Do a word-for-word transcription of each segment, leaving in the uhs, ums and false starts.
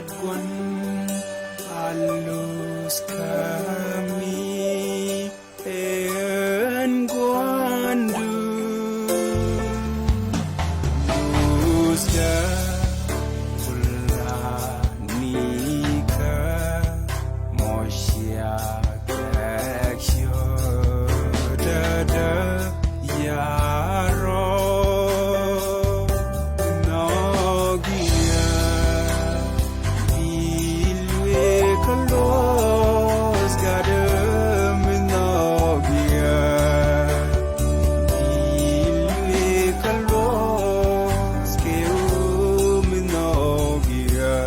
Gua̱n a luth kä mi, ɛn gua̱ndu. Luthda kulani kä mɔ cia kɛk ciötdä. Yarɔ nhɔk yɛ i̱ luëë kä luɔth gatdä mi nhɔk yɛ. I̱ luëë kä luɔth kɛ ɣöö mi nhɔk yɛ.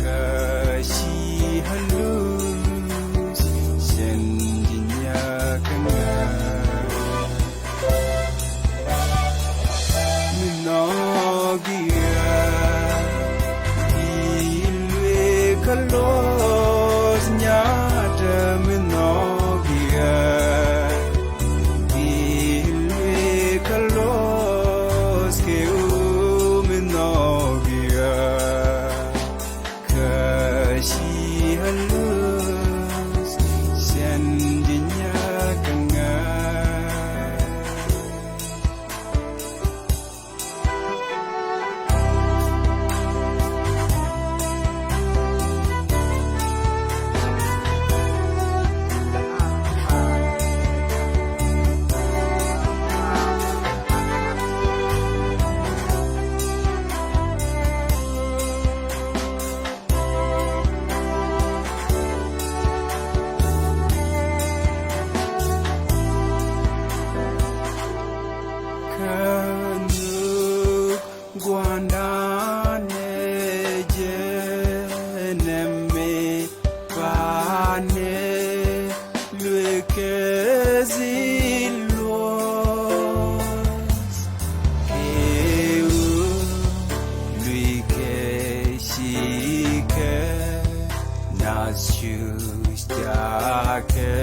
Kä ci ɣä luth cɛn ji̱ nyakä ŋa̱. Mi nhɔk yɛ i̱ luëë kä luɔth nyatä mi nhɔk yɛ. I̱ luëë kä luɔth kɛ ɣöö mi nhɔk yɛ. Kä ci ɣä luth cɛn ji̱ nyakä ŋa̱. Kä nhök gua̱ndanɛ jɛ nɛmɛ banɛ luëkɛ zi̱ luɔth. Kɛ ɣöö luëkɛ cikɛ nath cu cakɛ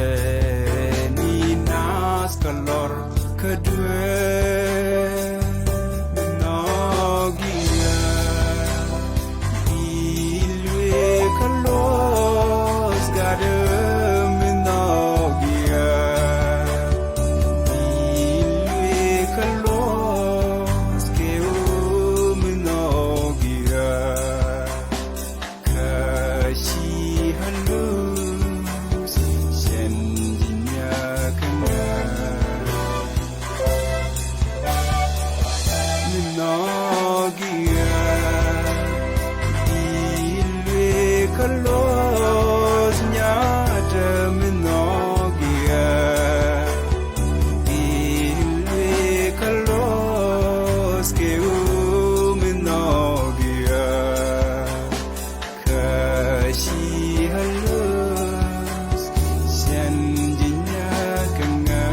ni nath kä lɔr kä dueer. Mi nhɔk yɛ i̱ luëë kä luɔth gatdä mi nhɔk yɛ. I̱ luëë kä luɔth kɛ ɣöö mi nhɔk yɛ. Kä ci ɣä luth cɛn ji̱ nyakä ŋa̱. Mi nhɔk yɛ i̱ luëë kä luɔth nyatä mi nhɔk yɛ. I̱ luëë kä luɔth kɛ ɣöö mi nhɔk yɛ. Kä ci ɣä luth cɛn ji̱ nyakä ŋa̱.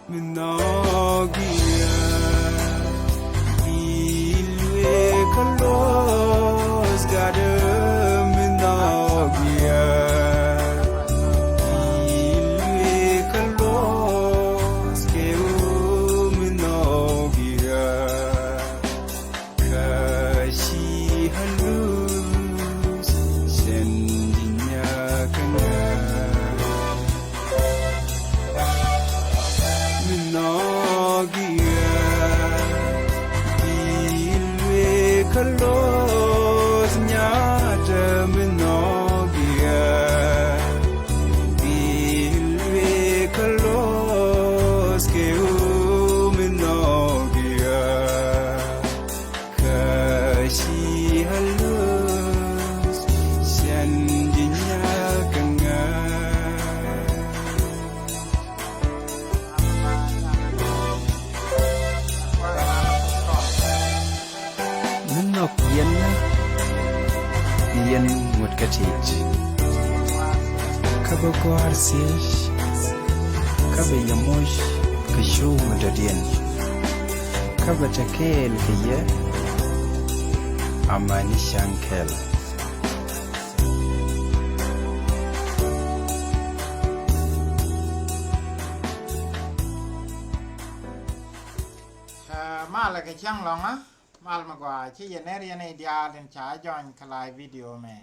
Mi nhɔk yɛ i̱ luëë kä luɔth gatdä mi nhɔk yɛ. I̱ luëë kä luɔth kɛ ɣöö mi nhɔk yɛ. Kä ci ɣä luth cɛn ji̱ nyakä ŋa̱. Mi nhɔk yɛ i̱ luëë kä luɔth nyatä mi nhɔk yɛ. I̱ luëë kä luɔth kɛ ɣöö mi nhɔk yɛ. Kä ci ɣä luth cɛn ji̱ nyakä ŋa̱. Tit. Kä bä gɔ̱a̱r thiec, kä bɛ yɛ moc kɛ cu mi dɔ̱diɛn. Kä bɛ te kɛɛl kɛ yɛ amäni cäŋ kɛl. Ɛ, malɛ kɛ cäŋ lɔŋä, mal mi gɔaa, ci yɛ ner yɛn i̱ diaal tin ca jɔny kɛ live video mɛ.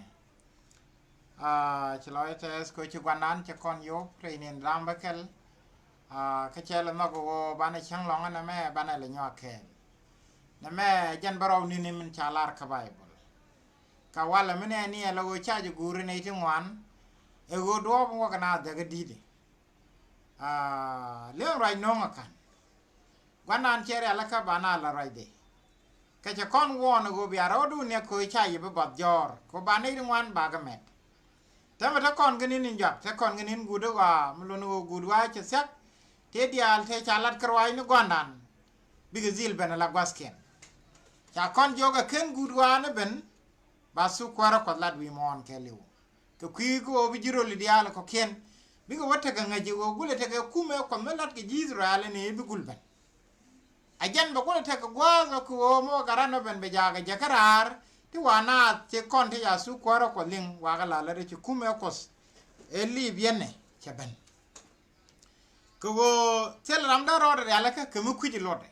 Aa, ci lɔc tɛth kɛ ci guanan cɛ kɔn yop rɛy nin ram bä kɛl. Aa, kä cɛ lɛ nhɔk ɣöö banɛ cäŋ lɔŋä nɛmɛ banɛ lɛ nyuak kɛɛl. Nɛmɛ jɛn bä rɔw ni̱ni min ca lar kä Baibol. Ka walɛ mi nɛɛni ɛ lɛ ɣöö ca jɛ guuri nɛy ti ŋuan. Ɛ ɣöö duɔɔp in wä kɛ naath däk ɛ di̱i̱di. Aa, liɛŋ ruac no̱o̱ŋ ɛ ka̱n. Gua̱nan cɛ rialikä ba na la ruacdɛ. Kɛ cɛ kɔn wuɔ̱ɔ̱n ɛ ɣöö bia rɔɔdu niɛk kɛ ɣöö ca yɛ bi bath jɔɔr kɛ ɣöö ba nɛy ti ŋuan bakɛ mɛt. Täämɛ te kɔn kɛ ni̱n in jɔak, te kɔn kɛ ni̱n guut i̱ ɣɔaa mi luni ɣöö guut ɣɔaa cɛ thia̱k. Tëë diaal tëë ca lat kɛ ruaacni gua̱ndan. Bikɛ dhil ben ala gua̱thkiɛn. Ca kɔn jiök ɛ ken guut ɣɔaa ni ben. Ba thuk kuäärä Kuɔth lat wi̱i̱ muɔ̱ɔ̱n kɛɛliw. Kɛ kui̱ kä ɣöö bi ji̱ röl i̱ diaal kɔ̱kiɛn. Bikɛ wä tekɛ ŋäc i̱ ɣöö gulɛ tekɛ kumɛ Kuɔth mi la̱t kɛ ji̱ I-thɛ-rɛl ni bi gul ben. A jɛn bɛ gulɛ tekɛ gua̱a̱th ɔ kɛ ɣöö mi wä garan ɔ ben bɛ jaakɛ jɛ kä raar ti wa naath ti kɔn ti ca thuk kuäärä Kuɔth liŋ wakä la lät ci kumɛ Kuɔth. Ɛ liip yɛnɛ cɛ ben. Kɛ ɣöö thil ram dee rɔɔdɛ rialikä kɛ mi kui̱c i̱ luɔtdɛ.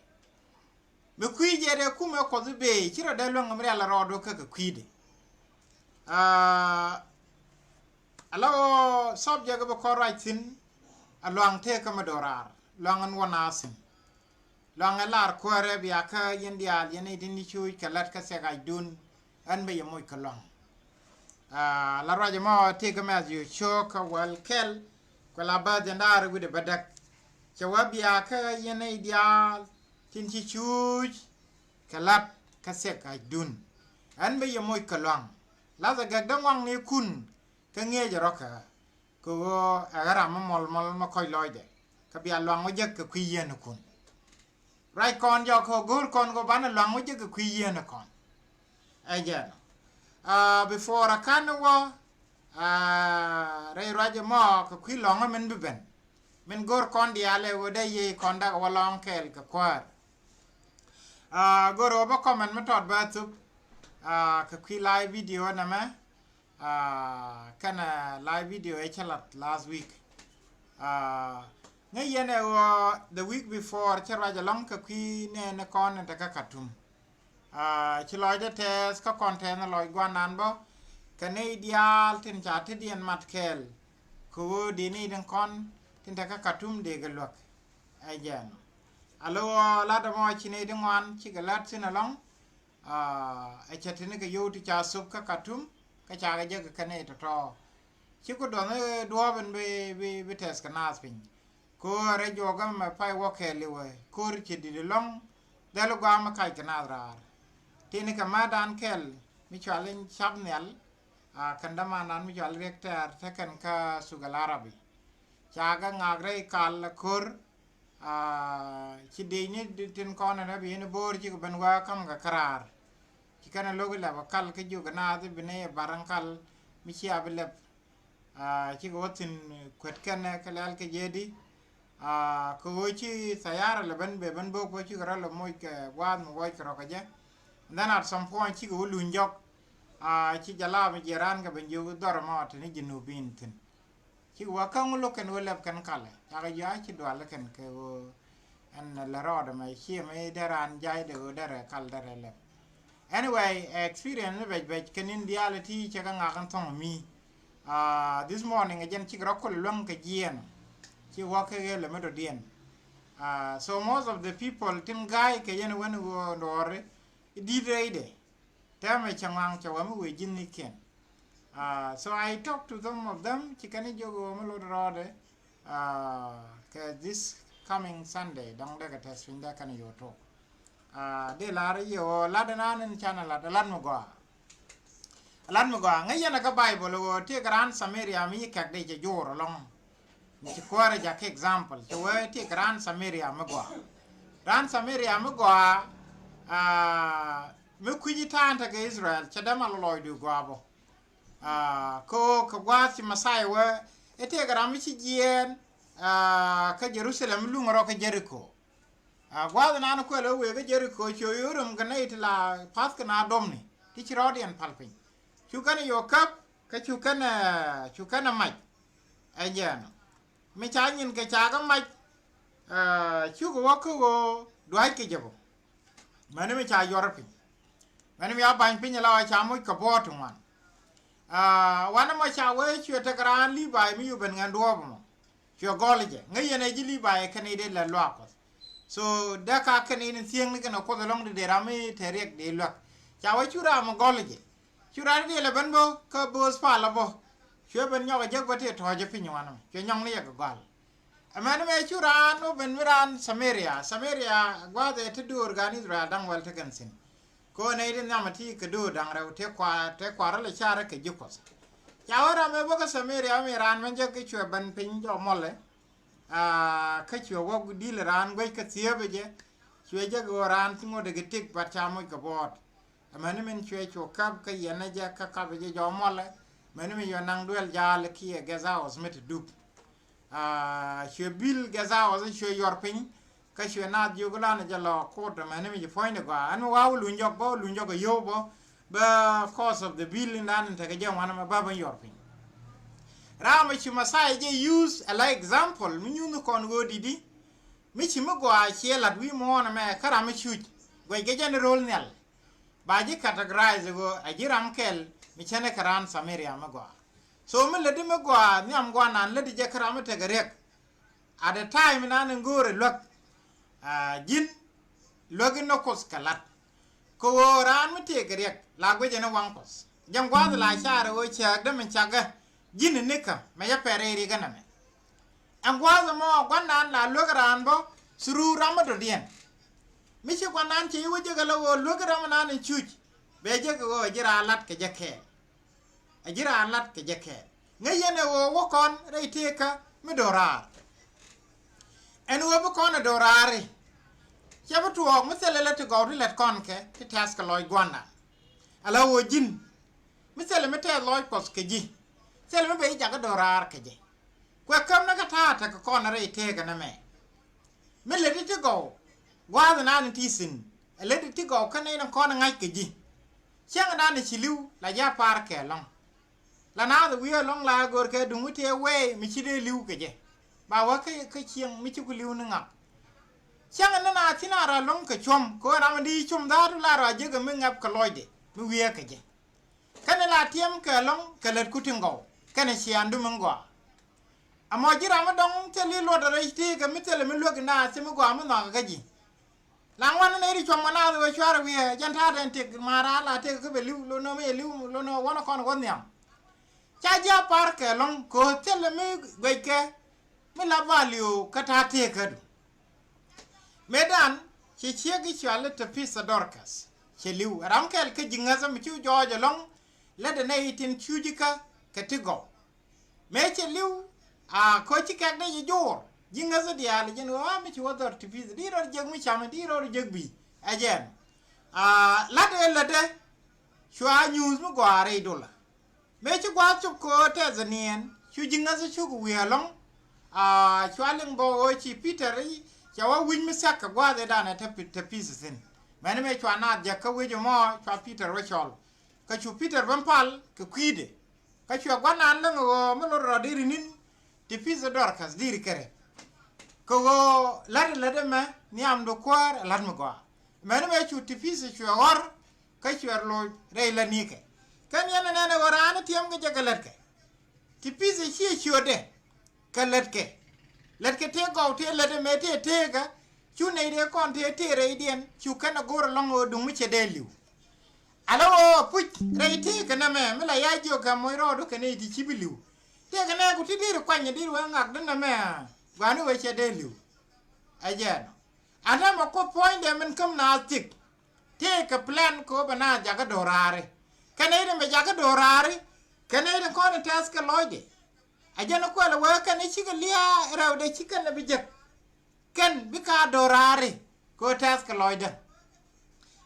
Mi kui̱ jɛ dee kumɛ Kuɔth i̱ bëë ci rɔ dee luäŋ mi rial rɔɔdu kä kɛ kui̱dɛ. Aa, ala ɣöö subject bi kɔn ruac thi̱n a luaŋ tëëkä mi do̱raar luaŋ in wä naath thi̱n. Luaŋ in lar kuäärɛ bia kä yɛn diaal yɛn i̱ di̱n i̱ cuuc kɛ lät kä thiɛk acdun. Ɣän bä yɛ moc kɛ luaŋ. Aa, la ruac ɛmɔ tëëkä Matthew cio̱o̱k kä wäl kɛl. Kuɛ la bäth jɛn daari wi̱cdɛ bädäk. Cɛ wä bia kä yɛn i̱ diaal tin ci cuuc kɛ lät kä thiɛk acdun. Ɣän bä yɛ moc kɛ luaŋ. Lathɛ gäk däŋ waŋnikun kä ŋi̱eecɛ rɔ̱ kɛ ɣä. Kɛ ɣöö ɛ ɣä ram mi mɔl mɔl mi kɔc lɔcdɛ. Kä bia luaŋ wä jek kɛ kui̱ yieenikun. Ruac kɔn jɔk kɛ go̱o̱r kɔn kɛ banɛ luaŋ wä jek kɛ kui̱ yieenikɔn. Ɛ jɛn ɔ. Aa, before a ka̱n wä, aa, rɛy ruac ɛmɔ kɛ kui̱ lɔ̱ŋä min bi ben. Min go̱o̱r kɔn diaal ɛ ɣöö dee yiëë kɔn dak wä lɔ̱ŋ kɛɛl kɛ kuäär. Aa, go̱o̱r ɣöö bä comment mi tɔt bä thuk. Aa, kɛ kui̱ live video nɛmɛ. Aa, kɛnɛ live video ɛ cä lat last week. Aa, ŋäc yɛn ɛ ɣöö the week before cä ruac ɛlɔ̱ŋ kɛ kui̱ nɛɛni kɔn in te kä Khartoum. Aa, ci lɔcdä tɛth kä kɔn tɛth ni lɔc gua̱nan bä. Kɛ nɛy diaal tin ca tetdiɛn mat kɛɛl. Kɛ ɣöö dee nɛy tin kɔn tin te kä Khartoum dee kɛ luäk. Ɛ jɛn ɔ. Alo ɣöö lat ɛmɔ ci nɛy ti ŋuan cikɛ lat thi̱n ɛlɔ̱ŋ. Aa, ɛ cɛ tini kɛ yio̱w ti ca thop kä Khartoum kä ca kɛ jek kɛ nɛy tɔ̱tɔ̱. Ci ku duɔth ni duɔ̱ɔ̱p in bi, bi, bi tɛth kɛ naath piny. Ko̱r ɛ juɔk gämɛ pay wä kɛɛl iwä ko̱r ci di̱t ilɔ̱ŋ. Dhɛl i̱ gua̱a̱m mi kac kɛ naath raar. Tini kɛ määtdan kɛl mi cual in cap nhial. Aa, kɛn dämandan mi cual Riek Tɛɛr te kɛn kä Thuk Al Arabi. Ca kɛ ŋa̱a̱k rɛy kal ɛ ko̱r. Aa, ci dec ni tin kɔn in rɛp yeni bo̱o̱r cikɛ ben wä ka̱m kɛ käraar. Ci kɛn ɛ lo̱k ilɛp ɛ kal kä jiök ɛ naath i̱ bi nɛy ɛ bar in kal mi cia bi lɛp. Aa, cikɛ wä thi̱n kuet kɛnɛ kɛ lɛl kɛ jɛ di. Aa, kɛ ɣöö ci thayara lɛ ben bɛ ben bo̱o̱k bä cikɛ rɔ lɛ moc kɛ gua̱a̱th mi wuɔc kɛ rɔ kɛ jɛ. And then at some point cikɛ wä luny jɔk. Aa, ci jɛ la mi jiɛ raan kɛ ben jiök dhɔr ɛmɔ te ni Junubin thi̱n. Cikɛ wä kä ŋu lo̱k kɛn wä lɛp kɛn kalɛ cakɛ jiɔ a ci dual kɛn kɛ ɣöö ɛn lɛ rɔɔdɛ mɛ ciɛ mi dee raan jay dee ɣöö derɛ kal derɛ lɛp. Anyway, experience ni bɛc bɛc kɛn in diaal ti cɛ kɛ ŋak in thɔŋ mi. Aa, this morning ɛ jɛn cikɛ rɔ kol luäŋ kɛ jiɛn. Ci wä kɛ ɣel lɛ mi dɔ̱diɛn. Aa, so most of the people tin ga̱a̱y kɛ yɛn wen ɣöö dɔɔri di̱t rɛydɛ. Tɛmɛ cɛ ŋuaŋ cɛ wä mi wee ji̱n ni kiɛn. Aa, so I talk to some of them ci kɛn i̱ jiök ɣöö mi lot rɔɔdɛ. Aa, kɛ this coming Sunday dɔ̱ŋ dee kɛ tɛth piny dee kɛn i̱ yo̱o̱ tok. Aa, dee lar i̱ ɣöö lat inan in canɛ lat ɛ lat mi gɔaa. Ɛ lat mi gɔaa ŋäc yɛn ɛ kä Baibol ɣöö tëëkɛ raan Samaria mi ci kɛk dee cɛ juur ɛlɔ̱ŋ. Mi ci kuäärä jakä example cɛ wee tëëkɛ raan Samaria mi gɔaa. Raan Samaria mi gɔaa. Aa, mi kui̱ci ta̱a̱n tekɛ Israel cɛ dee mal lɔcdu gɔaa bä. Kä ɣöö kɛ gua̱a̱th ci Mɛthia wee, i̱ tëëkɛ ram mi ci jiɛɛn kä Jerusalem, luŋ rɔ kä Jeriko. Gua̱a̱th inan kuɛl ɣöö wëë kä Jeriko, cu yo̱o̱ rum kɛ nɛy ti la pa̱th kɛ na domni ti ci rɔɔdiɛn pal piny. Cu kɛn ɛ yɔk käp kä cu kɛn ɛ, cu kɛn ɛ mac. Ɛ jɛɛn ɔ mi ca nyin kɛ ca kɛ mac. Cukɛ wä kä ɣöö dua̱ckɛ jɛ bä. Mäni mi ca yuɔr piny. Mäni mi a ba̱ny piny ala ɣöö ca moc kɛ buɔɔt ti ŋuan. Wanɛ mɔ ca wee cuɛ tek raan Libai mi yupɛn ŋɛn duɔɔp mɔ. Cuɛ gɔl jɛ ŋäc yɛn ɛ ji̱ Libai kɛn i̱ dee lɛ luaak Kuɔth. So dee ka kɛn i̱ ni thiëŋni kɛn ɛ Kuoth ɛlɔ̱ŋ di dee ram mi te riɛk dee luäk. Ca wee cu ram mi gɔl jɛ. Cu ran diɛl ɛ ben bä kä bööth pal ɛ bä. Cuɛ ben nyɔk ɛ jek bä tëë tɔ̱ɔ̱c ɛ piny wanɛ mɛ cuɛ nyɔŋni yɛ kɛ gɔal. Ɛmɛn mɛ cu raan wä ben mi raan Samaria. Samaria gua̱a̱th ɛ ti döör gan Israel da̱ŋ wɛl tekɛn thi̱n. Kɛ ɣöö nɛy ti nhiamɛ ti kɛ döör da̱ŋ rɛw tëë kua, tëë kuarä lɛ carä kɛ ji̱ Kuɔth. Ca wä ram ɛ bä kä Samaria mi raan mɛ jek kä cuɛ ben piny jɔk mɔlɛ. Kä cuɛ wä dil raan guec kä thiëëpɛ jɛ. Cuɛ jek ɣöö raan ti ŋot ɛ kɛ tik bat ca moc kɛ buɔɔt. Amäni min cuɛ cu kap kä yɛn ɛ jɛ kä kap ɛ jɛ jɔk mɔlɛ. Mäni min yɔ naŋ duel jaal kiɛ guest house mi ti dup. Cuɛ bil guest house cuɛ yuɔr piny. Kä cuɛ naath jiök lan ɛ jɛ lɔ court mäni min ci puɔ̱nydɛ gɔaa ɛn mi wa̱a̱ wä luny jɔk bä luny jɔk ɛ yio̱w bä. Bä cause of the bill in dan in tekɛ jɛ wanɛ mɛ bä bä yuɔr piny. Ram mi ci Mɛthia jɛ use ala example mi nyuth kɔn ɣöö di̱t i̱ mi ci mi gɔaa ciɛ la̱t wi̱i̱ muɔ̱ɔ̱n ɛmɛ kä ram mi cuc guɛckɛ jɛn ro̱l nhial. Ba ji̱ categorize ɣöö a ji̱ ram kɛl mi cäni kɛ raan Samaria mi gɔaa. So mi lätdi mi gɔaa nhiam guanan lätdi jɛ kä ram mi tekɛ riɛk. At the time inan in go̱o̱rɛ luäk ji̱n luäk in nɔ Kuoth kɛ la̱t. Kɛ ɣöö raan mi tëëkɛ riɛk la guicɛ ni waŋ Kuɔth. Jɛn gua̱a̱th la carɛ ɣöö cääkdä mi cakɛ ji̱n in nikä mɛ cä pɛr rɛy rikä nɛmɛ. Ɛn gua̱a̱th ɛmɔ gua̱ndan la luäk raan bä through ram mi dɔ̱diɛn. Mi ci gua̱ndan ci wä jek ala ɣöö luäk ram inan in cuc. Bɛ jek ɣöö ji̱ raan la̱t kɛ jɛ kɛɛl. Ɛ ji̱ raan lat kɛ jɛ kɛɛl. Ŋäc yɛn ɛ ɣöö wä kɔn rɛy tëëkä mi do̱raar. Ɛn ɣöö bi kɔn ɛ do̱raari. Cɛ bi tuɔɔk mi thilɛ lät ti gɔw ti lät kɔn kɛ ti tɛth kɛ lɔc gua̱ndan. Ala ɣöö ji̱n mi thilɛ mi tɛth lɔc Kuɔth kɛ ji̱. Thilɛ mi ben jakä do̱raar kɛ jɛ. Kuɛ käm ni kä ta̱a̱ tekɛ kɔn rɛy tëëkä nɛmɛ. Mi lätdi ti gɔw gua̱a̱th inan in ti thi̱n ɛ lätdi ti gɔw kä nɛy ni kɔn ŋa̱c kɛ ji̱. Cäŋ inan in ci li̱w la ji̱ a pa̱a̱r kɛ ɛlɔ̱ŋ. La naath wi̱i̱ ɛlɔ̱ŋ la ɛ go̱o̱r kɛ duŋ wi̱i̱ tëë wee mi ci dee li̱w kɛ jɛ. Ba wä kä kä cieŋ mi ci ku li̱w ni ŋa̱p. Cäŋ in ni naath thi̱n a rɔ ɛlɔ̱ŋ kɛ cuɔ̱m kɛ ɣöö ram in di cuɔ̱m dha̱a̱t la rɔ a jek ɛ mi ŋa̱p kɛ lɔcdɛ mi wi̱i̱ ɛ kɛ jɛ. Kɛnɛ la tiɛm kɛ ɛlɔ̱ŋ kɛ lät ku ti gɔw kɛnɛ ciaaŋdu mi gɔaa. Amɔ ji̱ ram mi dɔ̱ŋ thil i̱ luɔt rɛc tëëkä mi thilɛ mi luäk inaath mi gɔaa mi nhɔakä kä ji̱. La ŋuan ni nɛy ri cuɔm kɛ naath ɣöö cuarɛ wi̱i̱ ɛ jɛn ta̱a̱ tɛn tëk ma̱a̱r a la tëk kä bɛ li̱w lo̱n nɔ mi yɛ li̱w lo̱n nɔ wänä kɔn ɣöö nhiam. Ca ji̱ a pa̱a̱r kɛ ɛlɔ̱ŋ kɛ ɣöö thilɛ mi guɛckɛ mi la value kä ta̱a̱ tëëkädu. Mëëdan ci ciek i̱ cɔal i̱ Tɛpitha Dɔrkäth cɛ li̱w ɛ ram kɛl kä ji̱ ŋäthä mi ci jɔɔc ɛlɔ̱ŋ. Lätdɛ nɛy tin cuc ikä kɛ ti gɔw. Mëë cɛ li̱w a ko̱ ci kɛk dee ji̱ jo̱o̱r ji̱ ŋäthä diaal ji̱n ɣöö a mi ci wä dhɔr Tɛpitha di rɔɔd jiäk mi cam di rɔɔd jiäk bi̱i̱. Ɛ jɛn a la̱t ëë lätdɛ cua nyuuth mi gɔaa rɛy dolä. Mëë ci gua̱a̱th cop köö tɛth aniɛn cu ji̱ ŋäth cuk wi̱i̱ ɛlɔ̱ŋ. Cua liŋ bä ɣöö ci Peter i̱ cɛ wä wi̱c mi thia̱k kɛ gua̱a̱th ëëdan ɛ te Tɛpith thi̱n. Mɛni mëë cua naath jɛ kä wi̱c ɛmɔ cua Peter wä cɔl. Kä cu Peter ben pal kɛ kui̱dɛ. Kä cuɛ gua̱nan läŋ ɣöö mi lot rɔ diri ni̱n Tɛpith Dɔrkäth diri kɛ rɛp. Kɛ ɣöö la̱t ɛ lät ɛmɛ nhiamdu kuäär ɛ la̱t mi gɔaa. Mɛni mëë cu Tɛpith cuɛ ɣɔr. Kä cuɛ loc rɛy lätnikɛ. Kɛn yɛn ɛ nɛn ɛ ɣöö raan ɛ tiɛm kɛ jɛ kɛ lätkɛ. Tɛpith ciɛ ciötdɛ kɛ lätkɛ. Lätkɛ tëë gɔw tëë lät ɛmɛ tëë tëëkä. Cu nɛy dee kɔn tëë tëë rɛydiɛn cu kɛn ɛ go̱r ɛlɔ̱ŋ ɣöö duŋ mi cɛ dee li̱w. Ala ɣöö puc rɛy tëëkä nɛmɛ mi la ya jiök kɛ moc rɔɔdu kɛ nɛy ti ci bi li̱w. Tëëkä nɛɛku ti di̱i̱r kuany ɛ di̱i̱r wee ŋakdä nɛmɛ. Gua̱a̱ni wee cɛ dee li̱w. Ɛ jɛɛn ɔ. An täämɛ kuoth puɔ̱nydɛ min käm naath thik. Tëëkɛ plan kɛ ɣöö bɛ naath jakä do̱raari. Kɛn i̱ rin bɛ jakä do̱raari. Kɛn i̱ rin kɔn in tɛth kɛ lɔcdɛ. A jɛn kuɛl ɛ wee kɛn i̱ cikɛ lia̱a̱ rɛwdɛ ci kɛn ɛ bi jek. Kɛn bi ka do̱raari kɛ ɣöö tɛth kɛ lɔcdä.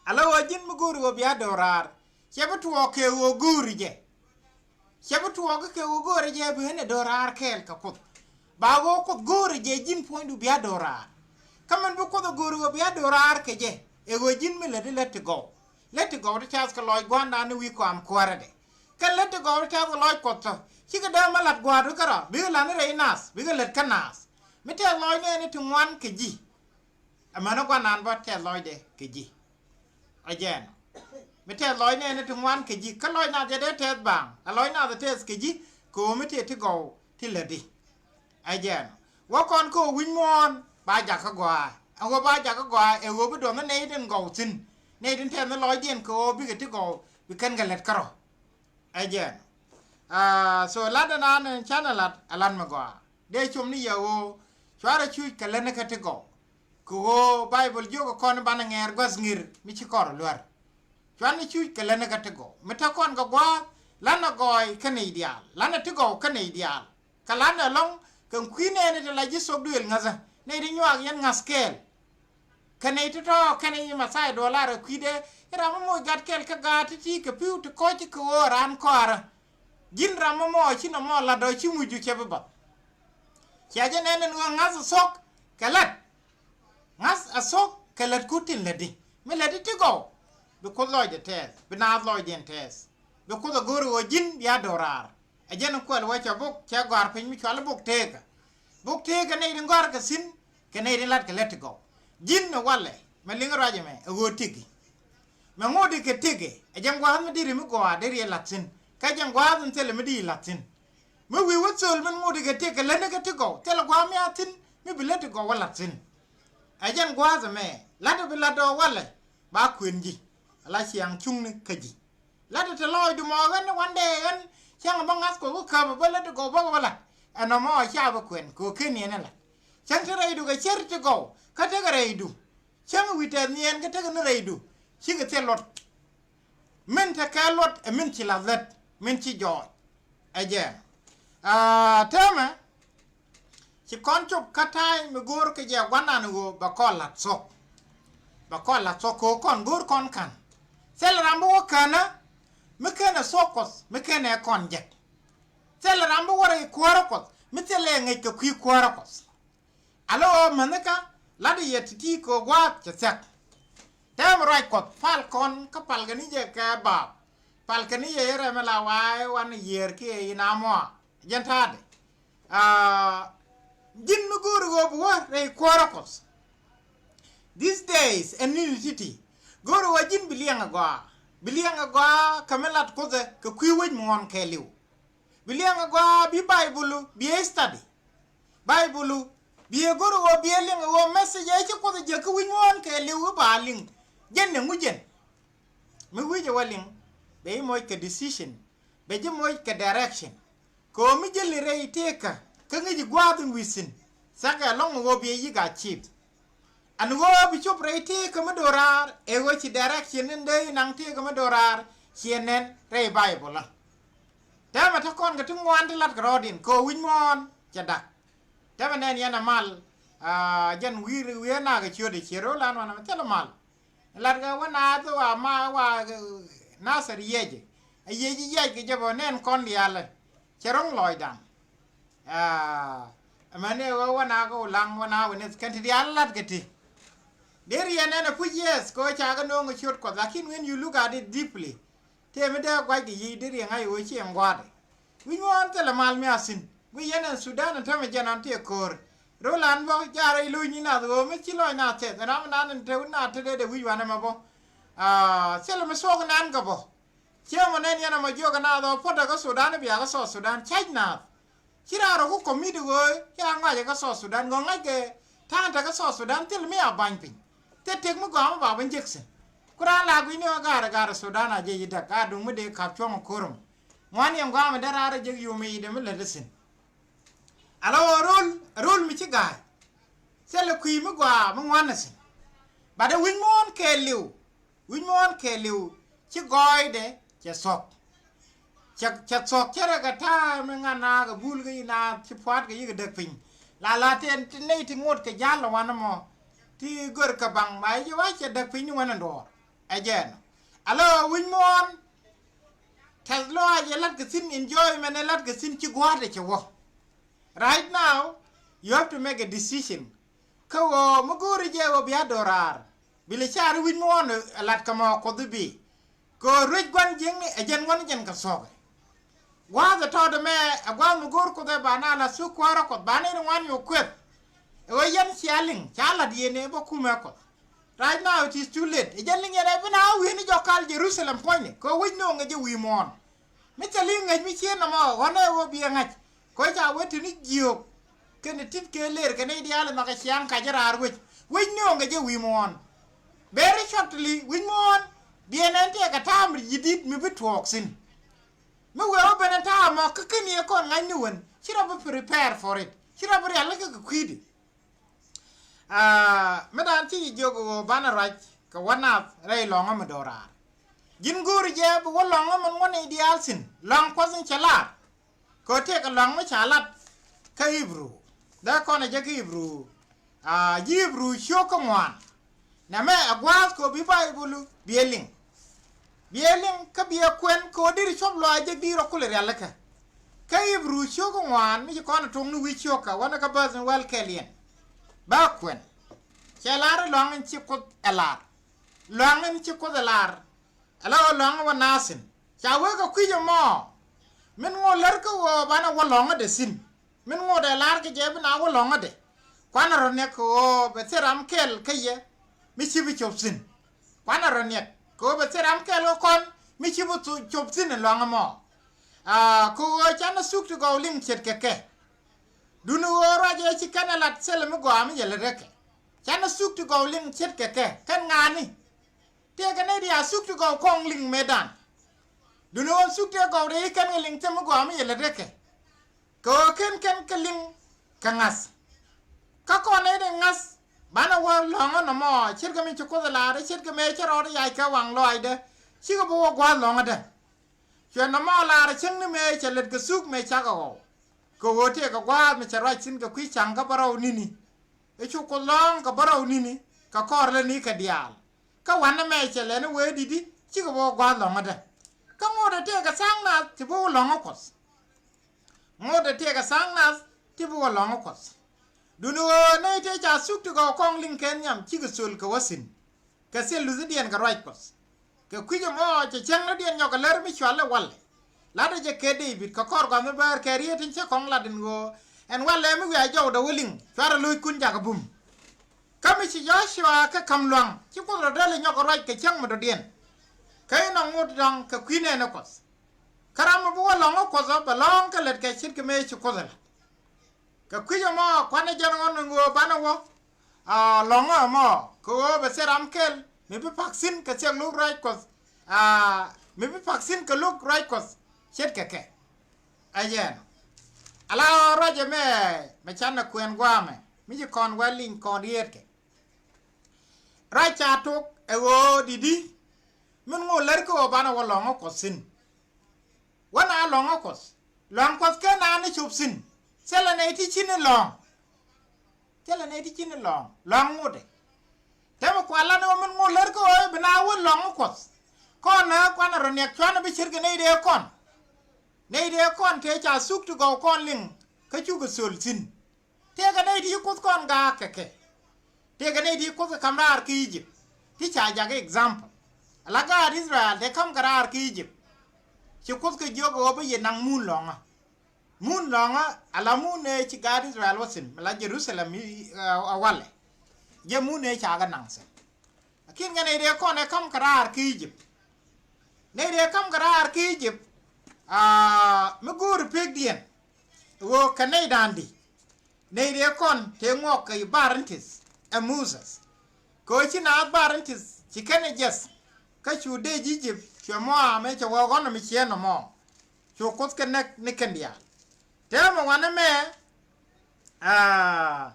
Ala ɣöö ji̱n mi go̱o̱ri ɣöö bia do̱raar cɛ bi tuɔɔk kɛ ɣöö go̱o̱ri jɛ. Cɛ bi tuɔɔk kɛ ɣöö go̱o̱rɛ jɛ bi ɣän ɛ do̱raar kɛɛl kɛ Kuoth. Ba ɣöö Kuoth go̱o̱rɛ jɛ ji̱n puɔ̱nydu bia do̱raar. Kä min bi Kuoth ɛ go̱o̱r ɣöö bia do̱raar kɛ jɛ, ɛ ɣöö ji̱n mi lätdi lät ti gɔw. Lät ti gɔw ti tɛth kɛ lɔc gua̱a̱ndan ni wi̱i̱ kɔam kuäärädɛ. Kɛn lät ti gɔw ti tɛth kɛ lɔc Kuɔth tɔ, cikɛ dee mi la̱t gua̱a̱du kärɔ̱, bikɛ la̱t ni rɛy naath, bikɛ lät kä naath. Mi tɛth lɔc nɛɛni ti ŋuan kɛ ji̱. Amäni gua̱nan bä tɛth lɔcdɛ kɛ ji̱. Ɛ jɛn. Mi tɛth lɔc nɛɛni ti ŋuan kɛ ji̱. Kä lɔc nath jɛ dee tɛth baaŋ. Ɛ lɔc nath ɛ tɛth kɛ ji̱. Kɛ ɣöö mi tëë ti gɔw ti lätdi. Ɛ jɛn. Wä kɔn kä ɣöö wi̱c muɔ̱ɔ̱n ba jakä gɔaa. Ɛ ɣöö ba jakä gɔaa ɛ ɣöö bi duɔth ni nɛy tin gɔw thi̱n. Nɛy tin tɛth ni lɔcdiɛn kɛ ɣöö bikɛ ti gɔw bi kɛn kɛ lät kärɔ̱. Ɛ jɛn. Ah, so lat ɛnan ɛn canɛ lat ɛ lat mi gɔaa. Dee com ni yɛ ɣöö cuarɛ cuc kɛ lätni kä ti gɔw. Kɛ ɣöö Baibol jiök ɛ kɔn banɛ ŋɛɛr gua̱th ŋir mi ci kɔr luär. Cuarɛ cuc kɛ lätni kä ti gɔw. Mi te kɔn kɛ gua̱a̱th, lanɛ gɔɔy kä nɛy diaal. Lanɛ ti gɔw kä nɛy diaal. Kɛ lanɛ ɛlɔ̱ŋ kɛ kui̱ nɛɛni ti la ji̱ thok duëël ŋäthä. Nɛy ti nyuak yɛn ŋa̱th kɛɛl. Kɛ nɛy ti tɔ̱ kɛn i̱ Mathay duɔlar ɛ kui̱dɛ. I̱ ram mi moc gat kɛl kä gaat ti ti kɛ pi̱w ti kɔc ci kɛ ɣöö raan kɔaarä. Ji̱n ram mi mɔ ci nɔmɔ lat dɔ̱ ci muc ju cɛ bi bath. Cia jɛ nɛn ɛn ɣöö ŋa̱th ɛ thok kɛ lät. Ŋa̱th ɛ thok kɛ lät ku tin lätdi. Mi lätdi ti gɔw. Bi Kuoth lɔcdɛ tɛɛth. Bi naath lɔcdiɛn tɛɛth. Bi Kuoth ɛ go̱o̱r ɣöö ji̱n bia do̱raar. Ɛ jɛn kuɛl wä cɛ buk cɛ gɔ̱a̱r piny mi cual buk teekä. Buk teekä nɛy tin gɔ̱a̱r kɛ thi̱n kɛ nɛy tin lat kɛ lät ti gɔw. Ji̱n ɛ walɛ mɛ liŋ ruac ɛmɛ ɛ ɣöö tiki. Mɛ ŋot ikɛ tiki ɛ jɛn gua̱a̱th mi diri mi gɔaa diri ɛ la̱t thi̱n. Kä jɛn gua̱a̱th in thilɛ mi diri la̱t thi̱n. Mi wi̱i̱ wä thöl min ŋot ikɛ tiki lätni kɛ ti gɔw thilɛ gua̱a̱th mi a thi̱n mi bi lät ti gɔw wä la̱t thi̱n. Ɛ jɛn gua̱a̱th ɛmɛ la̱t ɛ bi la̱t dɔɔ walɛ ba kuën ji̱. Ala ciaŋ cuŋni kä ji̱. La̱tdɛ te lɔɔcdu mɔ ɣän ni wandɛ ɣän cäŋ bä ŋa̱th kɛ ɣöö käp bä lät ti gɔw bä bä la̱t. Ɛn nɔmɔ ca bä kuɛn kɛ ɣöö ken niɛn ɛ la̱t. Cäŋ te rɛydu kɛ cär ti gɔw kä tekɛ rɛydu. Cäŋ wi̱i̱ tɛth niɛn kä tekɛ ni rɛydu. Cikɛ thil luɔt. Min te kɛ luɔt ɛ min ci la̱th lät min ci jɔɔc. Ɛ jɛ. Aa, täämɛ Ci kɔn cop kä ta̱a̱ mi go̱o̱r kɛ jɛ gua̱nan ɣöö bɛ kɔn la̱t thuɔ̱k. Bɛ kɔn la̱t thuɔ̱k kɛ ɣöö kɔn go̱o̱r kɔn ka̱n. Thilɛ ram bi wä känä mi kenɛ thuɔ̱k Kuɔth mi kenɛ kɔn jek. Thilɛ ram bi wä rɛy kuäärä Kuɔth mi thilɛ ŋäc kɛ kui̱ kuäärä Kuɔth. Alɔ ɣöö mänikä la̱t yɛ ti̱ti̱ kɛ ɣöö gua̱a̱th cɛ thia̱k. Tɛm ruac Kuɔth pal kɔn kä pal kɛ ni jɛ kɛ baap. Pal kɛ ni jɛ yɛ rɛm ɛ la wa̱a̱ ɛ wan yiër kiɛ in amua. Jɛn ta̱a̱dɛ. Aa, ji̱n mi go̱o̱ri ɣöö bi wä rɛy kuäärä Kuɔth. These days ɛn ni̱ni ti̱ti̱ go̱o̱ri ɣöö ji̱n bi liɛŋ ɛ gɔaa. Bi liɛŋ ɛ gɔaa kɛ mi lat Kuoth ɛ kɛ kui̱ wec muɔ̱ɔ̱n kɛɛliw. Bi liɛŋ ɛ gɔaa bi Baibulu bi ɛ study. Baibulu bi ɛ go̱o̱ri ɣöö bi ɛ liŋ ɛ ɣöö message ɛ ci Kuoth ɛ jek kä wi̱c muɔ̱ɔ̱n kɛɛliw i̱ ba liŋ. Jɛn ni ŋu jɛn. Mi wi̱c ɛ wä liŋ bɛ i̱ moc kɛ decision. Bɛ ji̱ moc kɛ direction. Kɛ ɣöö mi jäli rɛy tëëkä kä ŋäci gua̱a̱th in wi̱i̱ thi̱n. Thakɛ ɛlɔ̱ŋ ɣöö bi ɛ yi̱k a cip. Ɛn ɣöö bi cop rɛy tëëkä mi do̱raar ɛ ɣöö ci direction in dee inaŋ tëëkä mi do̱raar ciɛ nɛn rɛy Baibulä. Tɛmɛ te kɔn kɛ ti ŋuan ti lat kɛ rɔɔdiɛn kɛ ɣöö wi̱c muɔ̱ɔ̱n cɛ da̱k. Tɛmɛ nɛn yɛn ɛ mal. Aa, jɛn wi̱i̱ wi̱i̱ ɛ nakä ciötdɛ ciɛ ro̱o̱lan wanɛ mɛ thilɛ mal. Lat kɛ wä naath wa ma wa Nathir yiec. A yiec yiec kɛ jɛ bä nɛn kɔn diaalɛ. Cɛ ro̱ŋ lɔcdan. Aa, amäni ɣä wä naa kä Ulaŋ wä naa wä nith kɛn ti diaal lat kɛ ti. Deri yɛn ɛn a puc, yes, kɛ ɣä ca kɛ no̱o̱ŋ ɛ ciöt Kuɔth, lakin when you look at it deeply, tëë mi dee guac kɛ yic deri yɛ ŋa̱c ɣöö ci ɛn gua̱a̱dɛ. Wi̱c ŋuɔ̱ɔ̱n thilɛ mal mi a thi̱n. Wi̱c yɛn ɛn Sudan ɛn tämɛ jɛn ɔn ti ɛ ko̱o̱r. Ro̱l an bä jaarɛ i̱ lo̱c ni nath ɣöö mi ci lɔc nath tɛth ɛn ram dan ɛn te wä nath te dee dee wi̱c wanɛ mɛ bä. Aa, thilɛ mi thuɔ̱k nan kɛ bä. Ciɛ mɔ nɛn yɛn ɛmɔ jiɔk ɛ naath ɔ puɔ̱t ɛ kä Sudan i̱ bia kä South Sudan ca̱c naath. Ci raan rɔ ku commit ɣöö ca ŋa̱c ɛ kä South Sudan ŋɔ ŋa̱c kɛ ta̱a̱ŋ te kä South Sudan thil mi a ba̱ny piny. Thil tëk mi gɔaa mi ba ben jek thi̱n. Ku raan la gui̱cni ɣä ga̱a̱r ɛ ga̱a̱r ɛ Sudan a jiɛc i̱ däk a duŋ mi dee ka̱p cuɔ̱ŋ ɛ ko̱r ɛmɔ. Ŋuan yɛn gua̱a̱m ɛ dee raar ɛ jek yom i̱ dee mi lät ɛ thi̱n. Ala ɣöö ro̱l ro̱l mi ci ga̱a̱c. Thilɛ kui̱ mi gɔaa mi ŋuan ɛ thi̱n. Bat ɛ wi̱c muɔ̱ɔ̱n kɛɛliw. Wi̱c muɔ̱ɔ̱n kɛɛliw ci gɔɔydɛ cɛ thuɔ̱k. Cɛ cɛ thuɔ̱k cɛ rɛ kɛ ta̱a̱ mi ŋa̱n naath kɛ bul kä yi naath ci pua̱a̱t kɛ yi kɛ däk piny. La la tɛn ti nɛy ti ŋot kɛ ja̱l wanɛ mɔ ti gör kɛ baŋ ba yi ji̱ wa cɛ däk piny ni wänɛ duɔ̱ɔ̱r. Ɛ jɛɛn ɔ ala wi̱c muɔ̱ɔ̱n. Tɛth lɔaac ɛ la̱t kɛ thi̱n, enjoyment ɛ la̱t kɛ thi̱n, ci gua̱a̱thdɛ cɛ wä. Right now, you have to make a decision. Kä ɣöö mi go̱o̱ri jɛ ɣöö bia do̱raar, bi lɛ caari wi̱c mi ɣɔn ɛ la̱t kɛ mɔ Kuoth i̱ bi. Kɛ ɣöö ruec gua̱n jiäkni ɛ jɛn ŋuɔ̱n jɛn kɛ thuɔ̱kɛ. Gua̱a̱th ɛ tɔɔt ɛmɛ ɛ gua̱a̱th mi go̱o̱r Kuoth ɛ ba na la̱th thuk kuäärä Kuɔth, ba ni ri ŋuan yɛ kueth. Ɛ ɣöö yɛn cia liŋ, ca la̱t yɛn ɛ bä kumɛ Kuɔth. Right now it is too late. Ɛ jɛn liŋ yɛn ɛ bi na wi̱i̱ni jɔk kal Jerusalem puɔ̱nyni kɛ ɣöö wec no̱o̱ŋ ɛ jɛ wi̱i̱ muɔ̱ɔ̱n. Mi thil i̱ ŋäc mi cieen nɔmɔ ɣɔ̱n ɛ ɣöö biɛ ŋa̱c. Kɛ ɣöö ca wee tini jiöök kɛnɛ ti̱t kɛ lëër kɛ nɛy diaal ɛ nhɔk ɛ ciaŋ kac ɛ raar wec. Wec no̱o̱ŋ ɛ jɛ wi̱i̱ muɔ̱ɔ̱n. Very shortly wi̱c muɔ̱ɔ̱n biɛ nɛn tëëkɛ ta̱a̱m ji̱ di̱t mi bi tuɔɔk thi̱n. Mi wee wä ben ɛ ta̱a̱m ɔ kä ken yɛ kɔn ŋa̱cni wen ci rɔ bi prepare for it, ci rɔ bi rialikä kɛ kui̱di. Aa, mi daan ci jiök ɣöö banɛ ruac kɛ wä nath rɛy lɔ̱ŋä mi do̱raar. Ji̱n go̱o̱ri jɛ bi wä lɔ̱ŋä min ŋuɔ̱n i̱ diaal thi̱n, lɔ̱ŋ Kuɔth in cɛ lar. Kɛ ɣöö tëëkɛ lɔ̱ŋ mi ca lat kä Ibru. Dee kɔn ɛ jɛ kä Ibru. Aa, ji̱ Ibru ciök kä ŋuan. Nɛmɛ ɛ gua̱a̱th kɛ ɣöö bi Baybölu biɛ liŋ. Biɛ liŋ kä biɛ kuɛn kɛ ɣöö deri cuɔp lɔaac jek di rɔ kulɛ rialikä. Kä Ibru ciök ŋuan mi ci kɔn ɛ tok ni wi̱c ciökä wänä kä bäth in wäl kɛl yɛn. Bä kuɛn. Cɛ lar i̱ luaŋ in ci Kuoth ɛ lar. Luaŋ in ci Kuoth ɛ lar. Ɛ la ɣöö luaŋ in wä naathin. Ca wee kɛ kui̱c ɛmɔ. Min ŋot lär kä ɣöö banɛ wä lɔ̱ŋädɛ thi̱n. Min ŋot ɛ lar kɛ jɛ bi na wä lɔ̱ŋädɛ. Kuanɛ rɔ niɛk kɛ ɣöö bɛ thil ram kɛl kä yɛ mi ci bi cop thi̱n. Kuanɛ rɔ niɛk kɛ ɣöö bɛ thil ram kɛl kä kɔn mi ci bi cop thi̱n in luaŋ ɛmɔ. Aa, kɛ ɣöö canɛ thuk ti gɔw liŋ ce̱tkɛ kɛ. Duni ɣöö ruacɛ ci kɛn ɛ lat thilɛ mi gɔaa mi yɛ lät rɛkɛ. Canɛ thuk ti gɔw liŋ ce̱tkɛ kɛ kɛn ŋa̱a̱ni. Tëëkɛ nɛy ti a thuk ti gɔw kɔŋ liŋ mëëdan. Duni ɣöö thuk tëë gɔw rɛy kɛn kɛ liŋ thil mi gɔaa mi yɛ lät rɛkɛ. Kɛ ɣöö ken kɛn kɛ liŋ kɛ ŋa̱th. Kä kɔn nɛy ti ŋa̱th banɛ wä lɔ̱ŋä nɔmɔ ce̱tkɛ mi ci Kuoth ɛ lar ce̱tkɛ mëë cä rɔɔd i̱ yac kɛ waŋ lɔaacdä. Cikɛ bi wä gua̱a̱th lɔ̱ŋädä. Cuɛ nɔmɔ lar cäŋ ni mëë cɛ lät kɛ thuk mëë cakɛ ɣɔw. Kɛ ɣöö tëëkɛ gua̱a̱th mi cɛ ruac thi̱n kɛ kui̱ ca̱ŋ kä bärɔw ni̱ni. I̱ cu Kuoth lɔ̱ŋ kɛ bärɔw ni̱ni kɛ kɔr lätni kɛ diaal. Kä wanɛ mɛ cɛ lɛni wee di̱t i̱ cikɛ bä gua̱a̱th lɔ̱ŋädä. Kä ŋotdɛ tëëkɛ tha̱a̱ŋ nath ti bi wä lɔ̱ŋä Kuɔth. Ŋotdɛ tëëkɛ tha̱a̱ŋ nath ti bi wä lɔ̱ŋä Kuɔth. Duni ɣöö nɛy tëë ca thuk ti gɔw kɔŋ liŋ kɛn nhiam cikɛ thöl kɛ wä thi̱n. Kɛ thil luthdiɛn kɛ ruac Kuɔth. Kɛ kui̱c ɛmɔ cɛ cäŋ lätdiɛn nyɔk kɛ lär mi cual ɛ walɛ. Latdɛ jɛ kɛ Dee-bid kɛ kɔr gua̱th mi bäär kɛ rieet in cä kɔŋ lat in ɣöö ɛn walɛ mi wiaa jɔwdɛ wä liŋ cuarɛ lo̱ckun jakä bum. Kä mi ci Jɔ-cua kɛ ka̱m lua̱ŋ ci Kuoth rɔ dee lɛ nyɔk kɛ ruac kɛ cäŋ mi dɔ̱diɛn. Kä inɔ ŋot dɔ̱ŋ kɛ kui̱ nɛɛni Kuɔth. Kä ram mi bi wä lɔ̱ŋä Kuɔth ɔ bɛ lɔ̱ŋ kä lät kɛ ce̱tkɛ mëë ci Kuoth ɛ la̱t. Kɛ kui̱c ɛmɔ kuanɛ jɛn ɣɔn in ɣöö banɛ wä. Aa, lɔ̱ŋä ɛmɔ kɛ ɣöö bɛ thil ram kɛl mi bi pak thi̱n kɛ thiɛk lo̱k ruac Kuɔth. Aa, mi bi pak thi̱n kɛ lo̱k ruac Kuɔth ce̱tkɛ kɛ. Ɛ jɛn ala ruac ɛmɛ mɛ canɛ kuɛn gua̱a̱mɛ mi ci kɔn wä liŋ kɔn rieetkɛ. Ruac ca tok ɛ ɣöö di̱t i̱ min ŋot lär kä ɣöö banɛ wä lɔ̱ŋä Kuɔth thi̱n. Wä na lɔ̱ŋä Kuɔth. Luaŋ Kuɔth ken na ni cop thi̱n. Thilɛ nɛy ti ci ni lɔ̱ŋ. Thilɛ nɛy ti ci ni lɔ̱ŋ. Luaŋ ŋotdɛ. Tɛmɛ kual lan ɣöö min ŋot lär kä ɣöö bi na wä lɔ̱ŋä Kuɔth. Kɔn nä kuanɛ rɔ niɛk cuanɛ bi ce̱tkɛ nɛy dee kɔn. Nɛy dee kɔn tëë ca thuk ti gɔw kɔn liŋ kä cukɛ thöl thi̱n. Tëëkɛ nɛy ti ci Kuoth kɔn gaak kɛ kɛ. Tëëkɛ nɛy ti ci Kuoth kɛ ka̱m raar kä Egypt. Ti ca jakä example. Ala gaat Israel tëë ka̱m kɛ raar kä Egypt. Ci Kuoth kɛ jiök ɣöö bä yɛ naŋ mun lɔ̱ŋä. Mun lɔ̱ŋä ala mun ëë ci gaat Israel wä thi̱n mi la Jerusalem i̱, ɛ, ɛ walɛ. Jɛ mun ëë ca kɛ naŋ thi̱n. Lakin kɛ nɛy dee kɔn ɛ ka̱m kɛ raar kä Egypt. Nɛy dee ka̱m kɛ raar kä Egypt. Aa, mi go̱o̱ri pekdiɛn. Ɣöö kɛ nɛy da̱a̱n di. Nɛy dee kɔn tëë ŋuɔk kɛ i̱ bar in tith ɛ Moses. Kɛ ɣöö ci naath bar in tith ci kɛn ɛ jiɛth. Kä cu dee ji̱ Egypt cuɛ mɔ amɛ cɛ ɣɔɔk ɣɔn mi ciɛ nɔmɔ. Cu Kuoth kɛ näk ni kɛn diaal. Täämɛ wanɛ mɛ. Aa,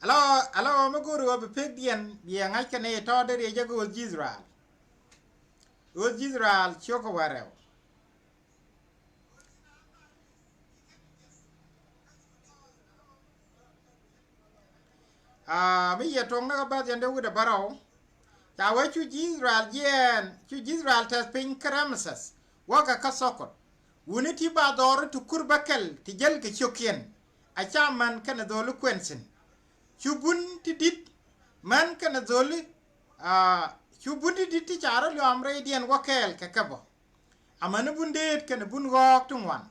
ala, ala ɣöö mi go̱o̱ri ɣöö bi pekdiɛn biɛ ŋa̱c kɛ ni tɔ̱ dee riɛc jɛ kɛ ɣöth ji̱ Israel. Ɣöth ji̱ Israel ciökä wä rɛw. Aa, mi yɛ toŋ ni kä bäth yɛn dee wi̱dɛ bärɔw. Ca wee cu ji̱ Israel jiɛɛn, cu ji̱ Israel tɛth piny kä Ramses. wäkɛ kä Thokot. Wuni ti ba dhɔri ti kur bäkɛl ti jäl kɛ ciökiɛn, a ca män kɛnɛ dholi kuɛn thi̱n. Cu bun ti di̱t män kɛnɛ dholi, aa, cu bun ti di̱t ti ca rɔ liɔam rɛydiɛn wä kɛɛl kɛ kɛ bä. Amäni bun deet kɛnɛ bun ɣɔɔk ti ŋuan.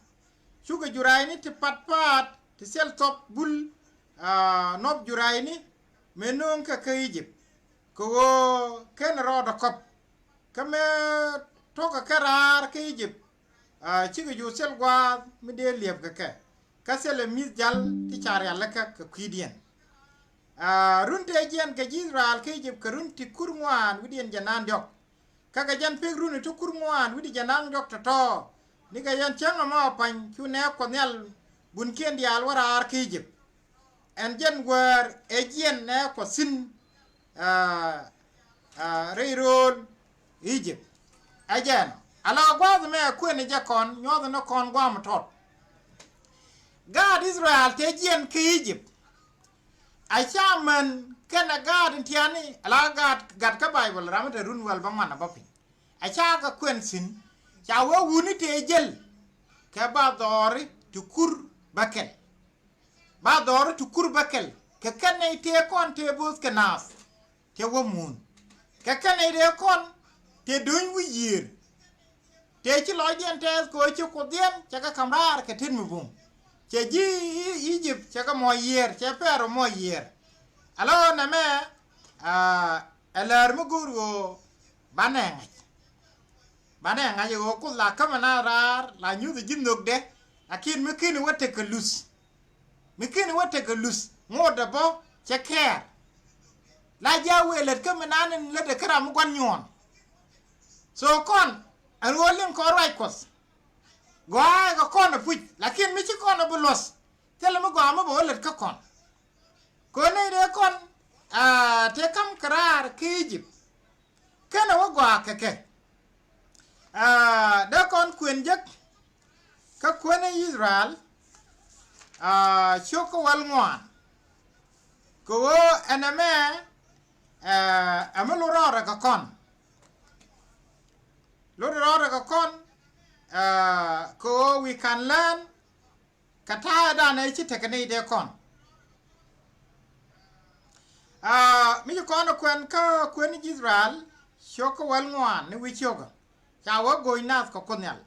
Cukɛ jurayni ti pat paat ti thil thɔp bul, aa, nɔp jurayni mëë nööŋ kɛ kä Egypt. Kɛ ɣöö /kenɛ rɔɔdɛ kɔp. Kä mëë tuɔkɛ kɛ raar kä Egypt, aa, cikɛ jur thil gua̱a̱th mi dee liɛp kɛ kɛ. Kä thilɛ mi̱th jal ti ca rialikä kɛ kui̱diɛn. Aa, run tëë jiɛn kɛ ji̱ Israel kä Egypt kɛ run ti kur ŋuan wi̱diɛn jɛ na̱a̱ŋ diɔ̱k. Kä kɛ jɛn pek runi ti kur ŋuan wi̱cdɛ jɛ na̱a̱ŋ diɔ̱k tɔ̱tɔ̱, nikɛ jɛn cäŋ ɛmɔ pa̱ny cu nɛɛk Kuɔth Nhial bunkiɛn diaal wä raar kä Egypt. Ɛn jɛn wäär ɛ jiɛn nɛɛk Kuɔth thi̱n, aa, aa, rɛy rööl Egypt. Ɛ jɛn ala gua̱a̱th ɛmɛ kuënɛ jɛ kɔn nyuɔ̱th ni kɔn gua̱a̱m tɔt. Gaat Israel tëë jiɛn kä Egypt, a ca män kɛnɛ gaat in tiani ala gaat gat kä Baibol ram in te run wäl bäŋuan a bä piny. A ca kɛ kuɛn thi̱n, ca wee wuni tëë jäl kɛ ba dhɔri ti kur bäkɛl. Ba dhɔri ti kur bäkɛl kɛ kɛn nɛy tëë kɔn tëë bo̱o̱th kɛ naath. Tëë wä muun kɛ kɛn nɛy tëë kɔn tëë do̱ny wi̱i̱ yiëër. Tëë ci lɔcdiɛn tɛɛth kɛ ɣöö ci Kuothdiɛn cɛ kɛ ka̱m raar kɛ tet mi bum. Cɛ ji̱ Egypt cɛ kɛ mɔ yiëër, cɛ Pɛro mɔ yiëër. Alɔ nɛmɛ, aa, ɛ läär mi go̱o̱r ɣöö banɛ ŋa̱c. Banɛ ŋa̱c ɣöö Kuoth la kämɛ na raar la nyuth ji̱ nhökdɛ. Lakin mi /keni wä tekɛ luth. Mi /keni wä tekɛ luth ŋotdɛ bä cɛ kɛɛr. La ji̱ a wëë lät kä mi naan in lätdɛ kä ram mi gua̱n nyuɔ̱ɔ̱n. So kɔn ɛn ɣöö liŋ kɔn ruac Kuɔth. Gɔaa ɛ kɛ kɔn ɛ puc, lakin mi ci kɔn ɛ bi luɔth, thilɛ mi gɔaa mi bɛ wä lät kä kɔn. Kɛ ɣöö nɛy dee kɔn, aa, tëë ka̱m kɛ raar kä Egypt. /Kenɛ wä gɔaa kɛ kɛ. Aa, dee kɔn kuën jek kä kuäär ni Israel, aa, ciök kä wäl ŋuan. Kɛ ɣöö ɛn ɛmɛ, aa, ɛ mi lot rɔɔdɛ kɛ kɔn. Lot rɔɔdɛ kɛ kɔn, aa, kɛ ɣöö we can learn kɛ ta̱a̱dan ëë ci tekɛ nɛy dee kɔn. Aa, mi ci kɔn ɛ kuɛn kä kuäär ni ji̱ Israel, ciök kä wäl ŋuan ni wi̱c cio̱kä, ca wä go̱o̱c nath kɛ Kuoth Nhial.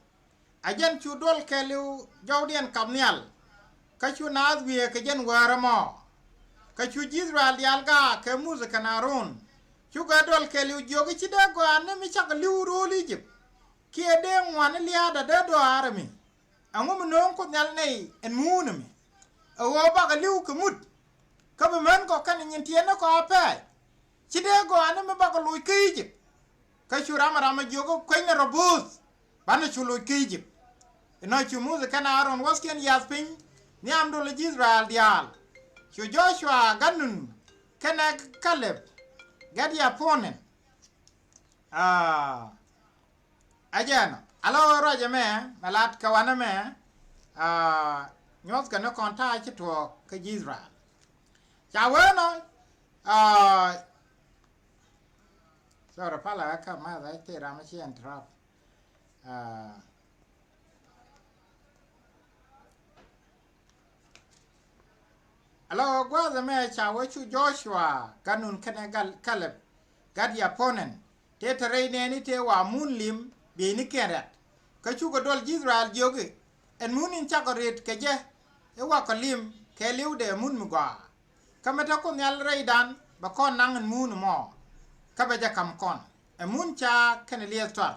A jɛn cu duɔl kɛɛliw jɔwdiɛn kap nhial, kä cu naath wiee kɛ jɛn wäär ɛmɔ. Kä cu ji̱ Israel diaal gaak kɛ Muthɛ kɛnɛ Aron, cukɛ duɔl kɛɛliw jiök i̱, ci dee gɔaa ni mi cakɔ li̱w ro̱o̱l Egypt, kiɛ dee ŋuan ni lia̱a̱dä dee dɔaar ɛmi. Ɛŋu mi nööŋ Kuoth Nhial nɛy ɛn muun ɛmɛ? Ɛ ɣöö bakɛ li̱w kɛ mut, kä bi män kɔ kɛnɛ nyin tiɛɛni kɔ a pɛɛc. Ci dee gɔaa ni mi bakɔ loc kä Egypt. Kä cu ram ɛ ram ɛ jiök i̱, kuenynɛ rɔ bööth, banɛ cu loc kä Egypt. Inɔ cu Muthɛ kɛnɛ Aron wäthkiɛn yath piny nhiam dolɛ ji̱ Israel diaal. Cu Joshua gat Nun kɛnɛ Kalɛb gat Yɛ-pu-nɛ. Aa, ɛ jɛn ɔ, ala ɣöö ruac ɛmɛ mɛ lat kɛ wanɛ mɛ, aa, nyuɔthkɛ ni kɔn ta̱a̱ ci tuɔɔk kä ji̱ Israel. Ca wee nɔ, aa, sorry, palä kä math ɛ tëë ram ɛ ci interrupt. Aa, Ala ɣöö gua̱a̱th ɛmɛ ca wee cu Joshua gat Nun kɛnɛ gal Kalɛb gat Yɛ-pu-nɛ, tëë te rɛy nɛɛni tëë wa mun lim bieynikiɛn rɛ̈t. Kä cukɛ duɔl ji̱ Israel jiök i̱, ɛn mun in cakɔ rët kɛ jɛ i̱ wakɔ lim kɛɛliwdɛ ɛ mun mi gɔaa. Kä mi te Kuoth Nhial rɛydan bɛ kɔn naŋ ɛn mun ɛmɔ, kä bɛ jɛ ka̱m kɔn. Ɛ mun caath kɛnɛ liɛth tuar.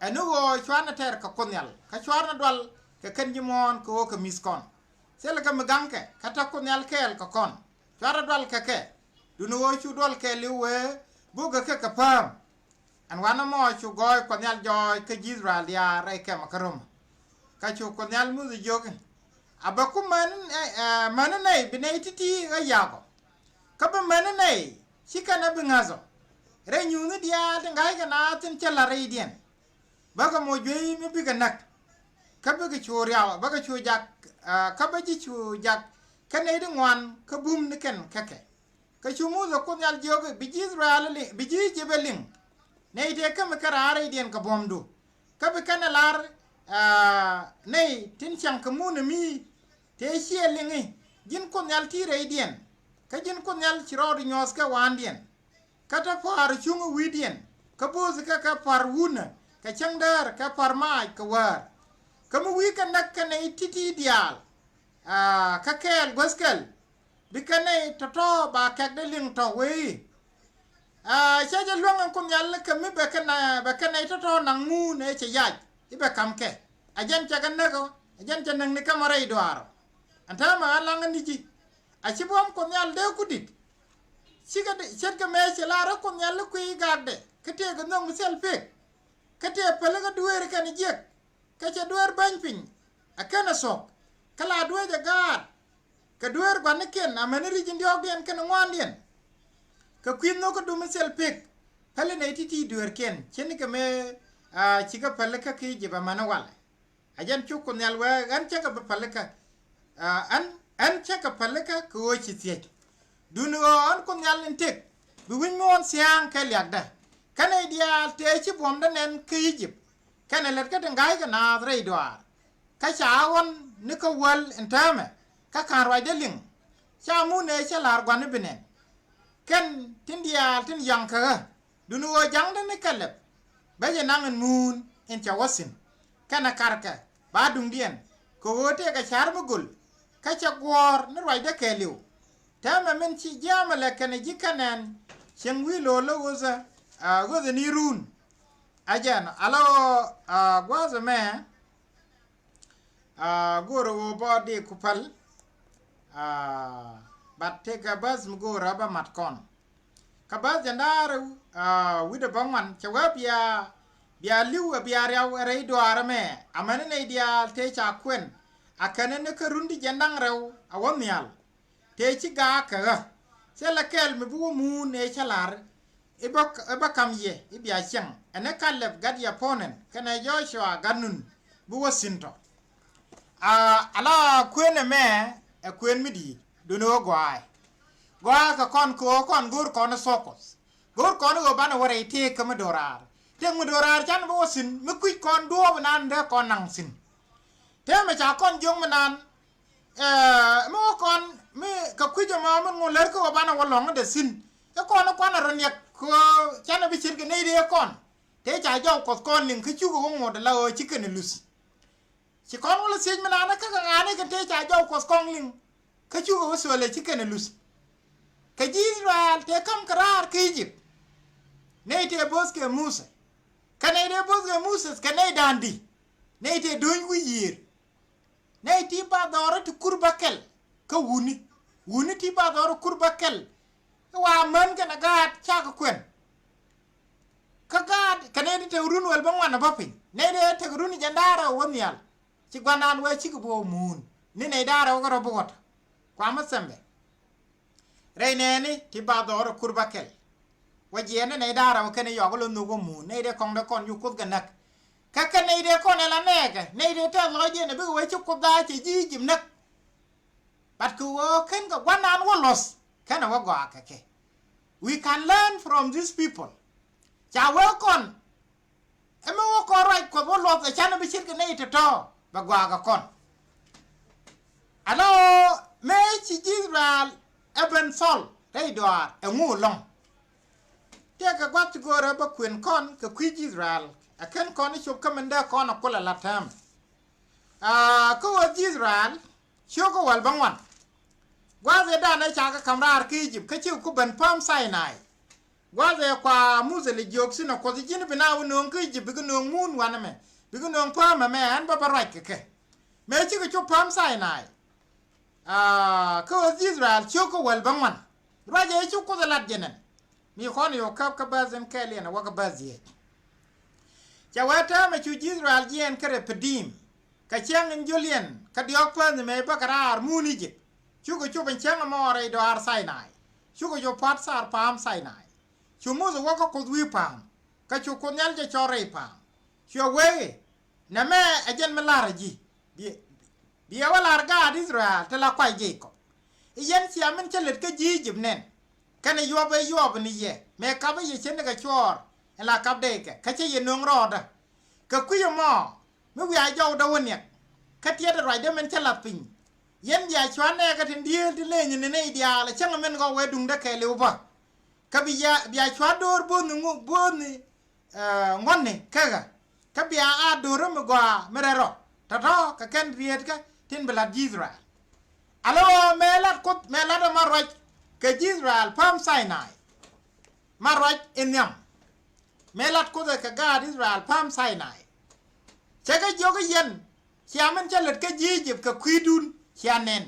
Ɛn ni ɣöö cuarnɛ tɛr kɛ Kuoth Nhial, kä cuarnɛ dual kɛ kɛn ji̱ muɔ̱ɔ̱n kɛ ɣöö kɛ mi̱th kɔn. Thilɛ kɛ mi gaŋkɛ, kä te Kuoth Nhial kɛɛl kɛ kɔn. Cuarɛ dual kɛ kɛ, duundɛ ɣöö cu duɔl kɛɛliw wee bukɛ kɛ kɛ pääm. Ɛn wanɛ mɔ cu gɔɔy Kuɔth Nhial jɔɔc kä ji̱ Israel diaal rɛy kɛmɛ kä Roma. Kä cu Kuoth Nhial Muthɛ jiök i̱, a bɛ ku mäni, ɛ, mäni nɛy bi nɛy ti̱ti̱ ɣä yakɔ. Kä bi mäni nɛy ci kɛn ɛ bi ŋäthɔ. Rɛy nyuuthni diaal tin ga̱ykɛ naath tin cä la̱t rɛydiɛn. Bäkɛ moc juey mi bikɛ näk. Kä bikɛ cu riaw, bäkɛ cu jak, aa, kä bä ji̱ cu jak kä nɛy ti ŋuan kä bum ni kɛn kä kɛ. Kä cu Muthɛ Kuoth Nhial jiök i̱, bi ji̱ Israel liŋ, bi ji̱ Egypt ɛ liŋ. Nɛy tëë kämi kɛ raar rɛydiɛn kɛ buɔ̱mdu. Kä bi kɛn ɛ lar, aa, nɛy tin cäŋ kɛ mun ɛ mi tëë ciɛ liŋi, ji̱n Kuoth Nhial ti rɛydiɛn, kä ji̱n Kuoth Nhial ci rɔɔdu nyuɔ̱th kɛ wa̱a̱ndiɛn. Kä te pa̱a̱r cuŋ wi̱i̱diɛn, kä bo̱o̱th kɛ kɛ pa̱r wunä, kɛ cäŋ däär, kɛ pa̱r maac kɛ wäär. Kä mi wi̱i̱ kɛ näk kɛ nɛy ti̱ti̱ diaal, aa, kä kɛɛl guäth kɛl, bi kɛ nɛy tɔ̱tɔ̱ ba kɛkdɛ liŋ tɔ̱ wee i̱, aa, cä jɛ luäŋ ɛn Kuoth Nhial kɛ mi bɛ kɛ na, bɛ kɛ nɛy tɔ̱tɔ̱ naŋ muun ëë cɛ yac i̱ bɛ ka̱m kɛ. A jɛn cɛ kɛ näk ɔ, a jɛn cɛ näk ni kɛ mɔ rɛy duaar ɔ. Ɛn täämɛ ɣän laŋä ni ji̱, a ci buɔ̱m Kuoth Nhial dee ku di̱t. Cikɛ ce̱tkɛ mëë ci lar ɛ Kuoth Nhial i̱ kuiy gakdɛ kä tëëkɛ nhök mi thil pek. Kä tëë pälikä dueeri kɛnɛ jiäk, kä cɛ dueer bäny piny a kɛnɛ thuɔ̱k, kä la dueecɛ gaat kɛ dueer gua̱nikiɛn amäni ri̱c in diɔ̱ɔ̱kdiɛn kɛnɛ ŋuaandiɛn. Kɛ kui̱ nhök kä dumi thil pek, päli nɛy ti̱ti̱ dueerkiɛn, ce̱tnikɛ mëë, aa, cikɛ pälikä kä Ijip amäni walɛ. A jɛn cu Kuoth Nhial wee, ɣän cä kɛ bi pälikä, aa, ɣän, ɣän cä kɛ pälikä kɛ ɣöö ci thiec. Duundɛ ɣöö ɣän Kuoth Nhial in tëk, bi wi̱c muɔ̱ɔ̱n thia̱a̱ŋ kɛ liakdä. Kä nɛy diaal tëë ci buɔ̱mdä nɛn kä Ijip, kɛnɛ lät kä ti ŋa̱c kɛ naath rɛy duaar. Kä ca ɣɔ̱n ni kä wäl in täämɛ, kä ka̱n ruacdä liŋ. Ca mun ëë cä la̱r gua̱n i̱ bi nɛn. Kɛn tin diaal tin yaŋ kä ɣä, duundɛ ɣöö ja̱ŋdä ni Kɛlɛp, bä jɛ naŋ in muun in cɛ wä thi̱n. Kɛnɛ karkɛ ba duŋdiɛn, kɛ ɣöö tëëkɛ ca̱r mi göl, kä cɛ guɔ̱ɔ̱r ni ruacdä kɛɛliw. Täämɛ min ci ji̱ Amalɛk kɛnɛ ji̱ Kɛnɛn cieŋ wi̱i̱ lo̱o̱l lä ɣöthä, aa, ɣöthä ni run. A jɛn, ala ɣöö, aa, gua̱a̱th ɛmɛ, aa, go̱o̱rä ɣöö bä dee ku päl, aa, but tëëkɛ bäth mi go̱o̱rä bä mat kɔn. Kä bäth jɛn da̱ŋ rɛw, aa, wi̱cdɛ bäŋuan, cɛ wee bia, bia li̱w ɛ bia riaw ɛ rɛy duaar ɛmɛ, amäni nɛy diaal tëë ca kuɛn, a kɛnɛ ni kä run ti jɛn da̱ŋ rɛw a wä nhial. Tëë ci gaak kɛ ɣä, thilɛ kɛl mi bi wä muun ëë cä la̱r i̱ bä, i̱ bä ka̱m yɛ i̱ bia cieŋ, ɛn i̱ Kalɛp gat Yɛpuɔnɛ kɛnɛ Jɔcua gat Nun bi wä thi̱n tɔ. Aa, ala kuën ɛmɛ ɛ kuën mi di̱i̱t, duundɛ ɣöö gɔaaɛ. Gɔaaɛ kɛ kɔn kɛ ɣöö kɔn go̱o̱r kɔn i̱ thuɔ̱k Kuɔth. Go̱o̱r kɔn i̱ ɣöö banɛ wä rɛy tëëk kä mi do̱raar. Tëëk mi do̱raar canɛ bi wä thi̱n, mi kui̱c kɔn duɔ̱ɔ̱p inan dee kɔn naŋ thi̱n. Tëëmɛ ca kɔn jiök mi naan, ɛɛ, mi wä kɔn, mi kɛ kui̱c ɛmɔ min ŋu lär kä wä banɛ wä lɔ̱ŋ dee thi̱n. Kä kɔn i̱ kuanɛ rɔ niɛk kɛ ɣöö canɛ bi ce̱tkɛ nɛy dee kɔn. Tëë ca jɔw Kuɔth kɔn liŋ kä cukɛ wä ŋot ala ɣöö ci kɛn i̱ luth. Ci kɔn wä lɛ thiec mi naan kä kɛ ŋa̱a̱n i̱ kɛ tëë ca jɔw Kuɔth kɔn liŋ. Kä cukɛ wä thuɔlɛ ci kɛn i̱ luth. Kɛ ji̱ Israel tëë ka̱m kɛ raar kä Ijip. Nɛy tëë bo̱o̱th kɛ Muthɛ. Kɛ nɛy tëë bo̱o̱th kɛ Muthɛ kɛ nɛy da̱a̱n di. Nɛy tëë do̱ny wi̱i̱ yiëër. Nɛy ti ba dhɔrä ti kur bä kɛl kä wuni. Wuni ti ba dhɔrä kur bä kɛl. I̱ wa män kɛnɛ gaat cakɛ kuɛn. Kä gaat kɛ nɛy ti tek run wäl bä ŋuan ɛ bä piny. Nɛy ti tek run jɛn da̱rɛ wä nhial. Ci gua̱ndan wee cikɛ bi wä muun. Ni nɛy da̱rɛ wä kɛ rɔ bi wä tɔ. Kuamä thɛmbɛ. Rɛy nɛɛni ti ba dhɔr ɛ kur bä kɛl. Wä jiɛɛn ni nɛy da̱rɛ wä kɛn i̱ yɔk i̱ lo̱ nhök wä muun. Nɛy dee kɔŋ dee kɔn cu Kuoth kɛ näk. Kä kɛn nɛy dee kɔn ɛ la nɛɛkɛ. Nɛy dee tɛth lɔcdiɛn ɛ bikɛ wee ci Kuoth da̱a̱ cɛ ji̱ Ijip näk. But kɛ ɣöö ken kɛ gua̱nan wä luɔth kɛnɛ wä gɔaa kɛ kɛ. We can learn from these people. Ca wee kɔn. Ɛmɛ wä kɔn ruac Kuɔth wä luɔth ɛ canɛ bi ce̱tkɛ nɛy tɔ̱tɔ̱ bɛ gɔaa kɛ kɔn. Ala ɣöö mëë ci ji̱ Israel ɛ ben thɔl rɛy dɔaar ɛŋu ɛlɔ̱ŋ. Tëëkɛ gua̱th ti göörä bä kuën kɔn kɛ kui̱ ji̱ Israel ɛ ken kɔn i̱ cop kä min dee kɔn ɛ kulɛ la täämɛ. Aa, kä ɣöö ji̱ Israel cio̱kä wäl bäŋuan. Gua̱a̱th ëëdan ëë ca kɛ ka̱m raar kä Ijip kä cikɛ ku ben pääm Thainai. Gua̱a̱th ëë kua Muthɛ lɛ jiök thi̱n ɛ Kuɔth i̱ ji̱n bi naath wä nööŋ kä Ijip bikɛ nööŋ muun wanɛ mɛ bikɛ nööŋ pääm ɛmɛ ɣän bä bä ruac kɛ kɛ. Mëë cikɛ cop pääm Thainai. Aa, kä ɣöö ji̱ Israel cio̱kä wäl bäŋuan. Ruac ëë ci Kuoth ɛ lat jɛ nɛn. Mi kɔn yo̱o̱ käp kä bäth in kɛɛliɛn ɛ wä kä bäth dhiec. Cɛ wee täämɛ cu ji̱ Israel jiɛɛn kä Repidim. Kɛ cäŋ in joliɛn kä diɔ̱ɔ̱k päth ni mëë bäkɛ raar muun Ijip. Cukɛ cop in cäŋ ɛmɔ rɛy dɔaar Thainai. Cukɛ cop pua̱t thar pa̱a̱m Thainai. Cu Muthɛ wä kä Kuoth wi̱i̱ pa̱a̱m. Kä cu Kuoth Nhial jɛ cɔl rɛy pa̱a̱m. Cuɛ wee i̱, nɛmɛ ɛ jɛn mi la̱rä ji̱. Biɛ, biɛ wä la̱r gaat Israel ti la kuay Jekɔb. I̱ yɛn cia min cä lät kä ji̱ Ijip nɛn. Kɛnɛ yuɔp ëë yuɔp ni yɛ mëë kapä yɛ ce̱tnikɛ cuɔɔr in la kap dee kɛ kä cä yɛ nööŋ rɔɔdä. Kɛ kui̱ ɛmɔ mi wiaa jɔwdä wä niɛk kä tiɛt ruacdä min cä lath piny. Yɛn bia cua nɛɛkä tin dieel ti leny ni nɛy diaal cäŋ min gɔw wee duŋdä kɛɛliw bä. Kä bia cua do̱r bo̱o̱thni bo̱o̱thni ŋuɔ̱tni käkä. Kä bia a do̱r mi gɔaa mi rɛl rɔ tɔ̱tɔ̱ kɛ kɛn rieetkä tin bi la̱t ji̱ Israel. Alɔ mëë lat Kuoth, mëë lat ɛmɔ ruac kɛ ji̱ Israel pääm Sinai. Ma ruac in nhiam mëë lat Kuoth ɛ kɛ gaat Israel pääm Sinai. Cɛ kɛ jiök i̱ yɛn cia min cä lät kä ji̱ Egypt kɛ kui̱dun cia nɛn.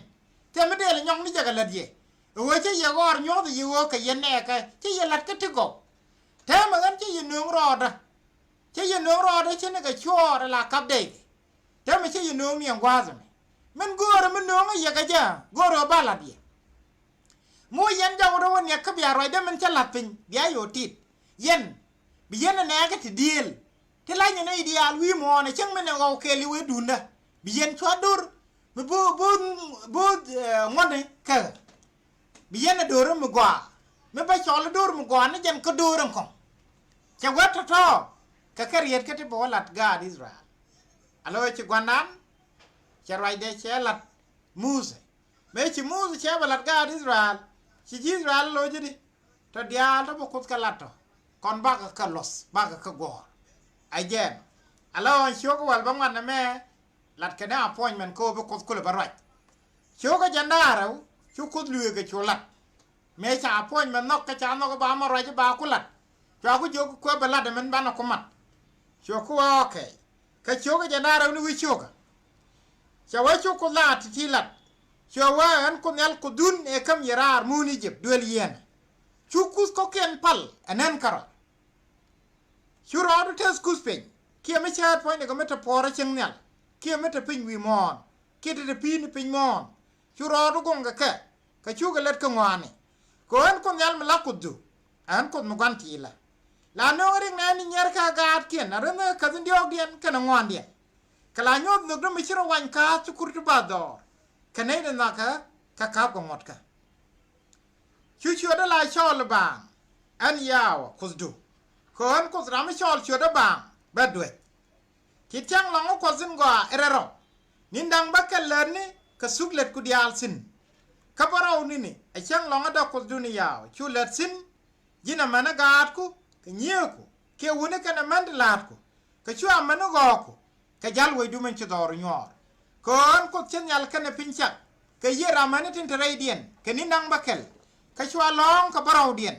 Thia mi dëël nyɔk ni jɛ kɛ lät yɛ. Ɛ ɣöö cä yɛ ɣɔr nyuɔ̱th yi ɣöö kɛ yɛn nɛɛkɛ cä yɛ la̱t kä ti gɔw. Täämɛ ɣän cä yɛ nööŋ rɔɔdä. Cä yɛ nööŋ rɔɔdä cä ni kɛ cuɔɔr ala kap dɛy. Täämɛ cä yɛ nööŋ ni ɛn gua̱a̱th ɛmɛ. Min göörä mi nööŋä yɛ kɛ jɛ göörä ba la̱t yɛ. Mi wä yɛn jɔwdä wä niɛk kä bia ruacdä min cä la̱th piny bia yo̱o̱ tit. Yɛn bi yɛn ɛ nɛɛkä ti dieel ti la̱ny ɛ nɛy diaal wi̱i̱ muɔ̱ɔ̱n ɛ cäŋ min ɛ ɣɔw kɛɛliw ɛ duundä. Bi yɛn cua do̱r mi bo̱o̱th bo̱o̱th bo̱o̱th ŋuɔ̱tni käkä. Bi yɛn ɛ do̱r mi gɔaa mi bä cɔl ɛ do̱r mi gɔaa ni jɛn kä do̱r ɛn kɔŋ. Cɛ wee tɔ̱tɔ̱ kɛ kɛ rietkä ti bɛ wä la̱t gaat Israel. Alɔ ci gua̱ndan cɛ ruacdɛ cɛ la̱t Muthɛ. Mëë ci Muthɛ cɛ bɛ la̱t gaat Israel ci ji̱ Israel lo̱c i̱di tɔ diaal tɔ bä Kuoth kɛ la̱t tɔ kɔn bakɛ kɛ luɔth bakɛ kɛ guɔ̱ɔ̱r. Ɛ jɛn alɔ ɣän cio̱kä wäl bä ŋuan ɛmɛ. La̱t kɛnɛ appointment kä ɣöö bi Kuoth kulɛ bä ruac. Cio̱kä jɛn da̱ŋ rɛw cu Kuoth lueek kɛ cu la̱t. Mëë ca appointment nhɔk kä ca nhɔk i̱ ba mɔ ruac i̱ ba ku la̱t. Cua ku jiök kuɛ bɛ la̱t ɛmɛn banɛ ku mat. Cio̱kä wee okay. Kä cio̱kä jɛn da̱ŋ rɛw ni wi̱i̱ cio̱kä. Cɛ wee cu Kuoth la̱t ti̱ti̱ la̱t. Cɛ wee ɛn Kuoth Nhial Kuothdun ëë käm yɛ raar muun Egypt duël yieenä. Cu kuth kɔ̱kiɛn pal ɛ nɛn kärɔ̱. Cu rɔɔdu tɛth kuth piny kiɛ mi cääth puɔ̱nydɛ kɛ mi te puɔ̱ɔ̱rä cieŋ nhial kiɛ mi te piny wi̱i̱ muɔ̱ɔ̱n kiɛ te te pi̱i̱ni piny muɔ̱ɔ̱n. Cu rɔɔdu goŋ kɛ kɛ kɛ cukɛ lät kä ŋɔaani. Kɛ ɣöö ɛn Kuoth Nhial mi la Kuothdu ɛn Kuoth mi gua̱n ti̱i̱lä. La nööŋ rik nɛɛni nyiɛrkɛ a gaatkiɛn a räthni kä käth in diɔ̱ɔ̱kdiɛn kɛnɛ ŋɔaandiɛn. Kɛ la nyuɔ̱th nhökdä mi ci rɔ wany kääth ti kur ti bath dhɔɔr kɛ nɛy ti nhɔakä kɛ ka̱pkɛ ŋuɔ̱tkä. Cu ciötdä la cɔɔl baaŋ ɛn Yahweh Kuothdu. Kɛ ɣöö ɛn Kuoth ram mi cɔɔl ciötdä baaŋ bɛ duäc. Ti cäŋ lɔ̱ŋä Kuɔth thi̱n gɔaa ɛ rɛl rɔ. Ni̱n da̱ŋ bä kɛl lätni kɛ thuk lätku diaal thi̱n. Kä bärɔw ni̱ni ɛ cäŋ lɔ̱ŋädä Kuothdun Yahweh cu lät thi̱n. Ji̱n amäni gaatku kɛ nyieeku kiɛ wutni kɛnɛ män ti la̱a̱tku. Kɛ cu amäni ɣɔ̱ɔ̱ku kɛ ja̱l wecdu min ci dhɔr nyuɔɔr. Kɛ ɣöö ɛn Kuoth ci nhial kɛnɛ piny cak kɛ yiër amäni tin te rɛydiɛn kɛ ni̱n da̱ŋ bä kɛl. Kä cua lɔ̱ɔ̱ŋ kɛ bärɔwdiɛn.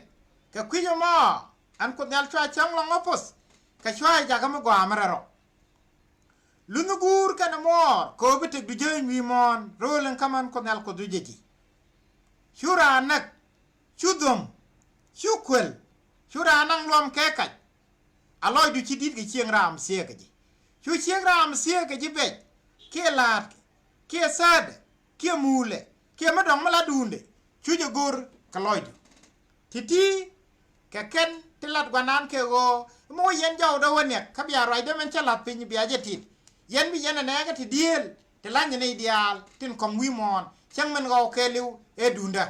Kɛ kui̱c ɛmɔ ɛn Kuoth Nhial cua cäŋ lɔ̱ŋä poth. Kɛ cua jɛ jakä mi gɔaa mi rɛl rɔ. Luthni guur kɛnɛ muɔɔr kɛ ɣöö bi tëkdu jääny wi̱i̱ muɔ̱ɔ̱n ro̱o̱l in kä män Kuoth Nhial Kuothdu jɛ ji̱. Cu raan näk, cu dho̱ŋ, cu kuël, cu raan naŋ luɔm kɛ kac. A lɔcdu ci di̱t kɛ cieŋ raam thieekä ji̱. Cu cieŋ raam thieekä ji̱ bec kiɛ la̱a̱tkɛ kiɛ thäätdɛ kiɛ muulɛ kiɛ mi dɔ̱ŋ mi la duundɛ. Cu jɛ go̱r kɛ lɔcdu. Ti̱ti̱ kɛ kɛn ti lat gua̱nan kɛ ɣöö mi wä yɛn jɔwdä wä niɛk kä bia ruacdä min cä la̱th piny bia jɛ tit. Yɛn bi yɛn ɛ nɛɛkä ti dieel ti la̱ny ni diaal tin kɔŋ wi̱i̱ muɔ̱ɔ̱n cäŋ min ɣɔw kɛɛliw ëë duundä.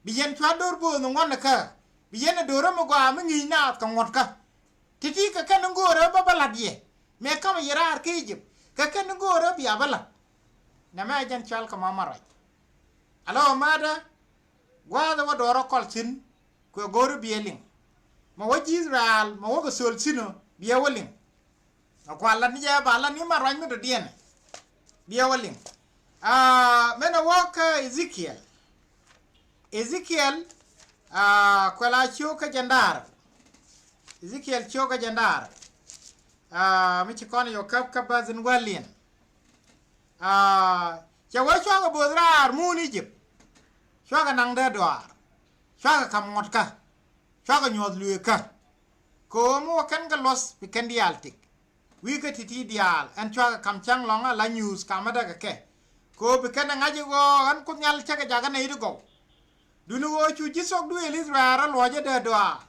Bi yɛn cua do̱r bööth ni ŋuɔ̱tni kä bi yɛn ɛ do̱r mi gɔaa mi ŋi̱i̱c naath kɛ ŋuɔ̱tkä. Ti̱ti̱ kɛ kɛn in go̱o̱rä bä bä la̱t yɛ mëë ka̱mä yɛ raar kä Egypt kɛ kɛn in go̱o̱rä bia bä la̱t. Nɛmɛ ɛ jɛn cɔal kɛ mama ruac. Alɔ mädä gua̱a̱th ɛ wä do̱r ɔ kɔl thi̱n. Kuɛ go̱o̱ri biɛ liŋ. Ma wä ji̱ Israel ma wä kɛ thöl thi̱n ɔ biɛ wä liŋ. Ɛ kua̱r lat ni jɛ ba lat ni ma ruac mi dɔ̱diɛn. Biɛ wä liŋ. Aa, mɛn ɛ wä kä Ezekiel. Ezekiel, aa, kuɛ la ciök kä jɛn da̱a̱r. Ezekiel ciök kä jɛn da̱a̱r. Aa, mi ci kɔn yɔ käp kä bäth in wäl liɛn. Aa, cɛ wee cuakɛ bo̱o̱th raar muun Egypt. Cuakɛ naŋ dee dɔaar. Cuakɛ ka̱m ŋuɔ̱tkä. Cuakɛ nyuɔ̱th lueekä. Kɛ ɣöö mi wä kɛn kɛ luɔ̱th bi kɛn diaal tik. Wi̱i̱ kä ti̱ti̱ diaal ɛn cuakɛ ka̱m cäŋ lɔ̱ŋä la nyuuth kamädä kɛ kɛ. Kɛ ɣöö bi kɛn ɛ ŋa̱c i̱ ɣɔɔ ɛn Kuoth Nhial cä kɛ jakä nɛy ti gɔw. Duundɛ ɣöö cu ji̱ thok duëël Israel rɔ luɔ̱cä dee dɔaar.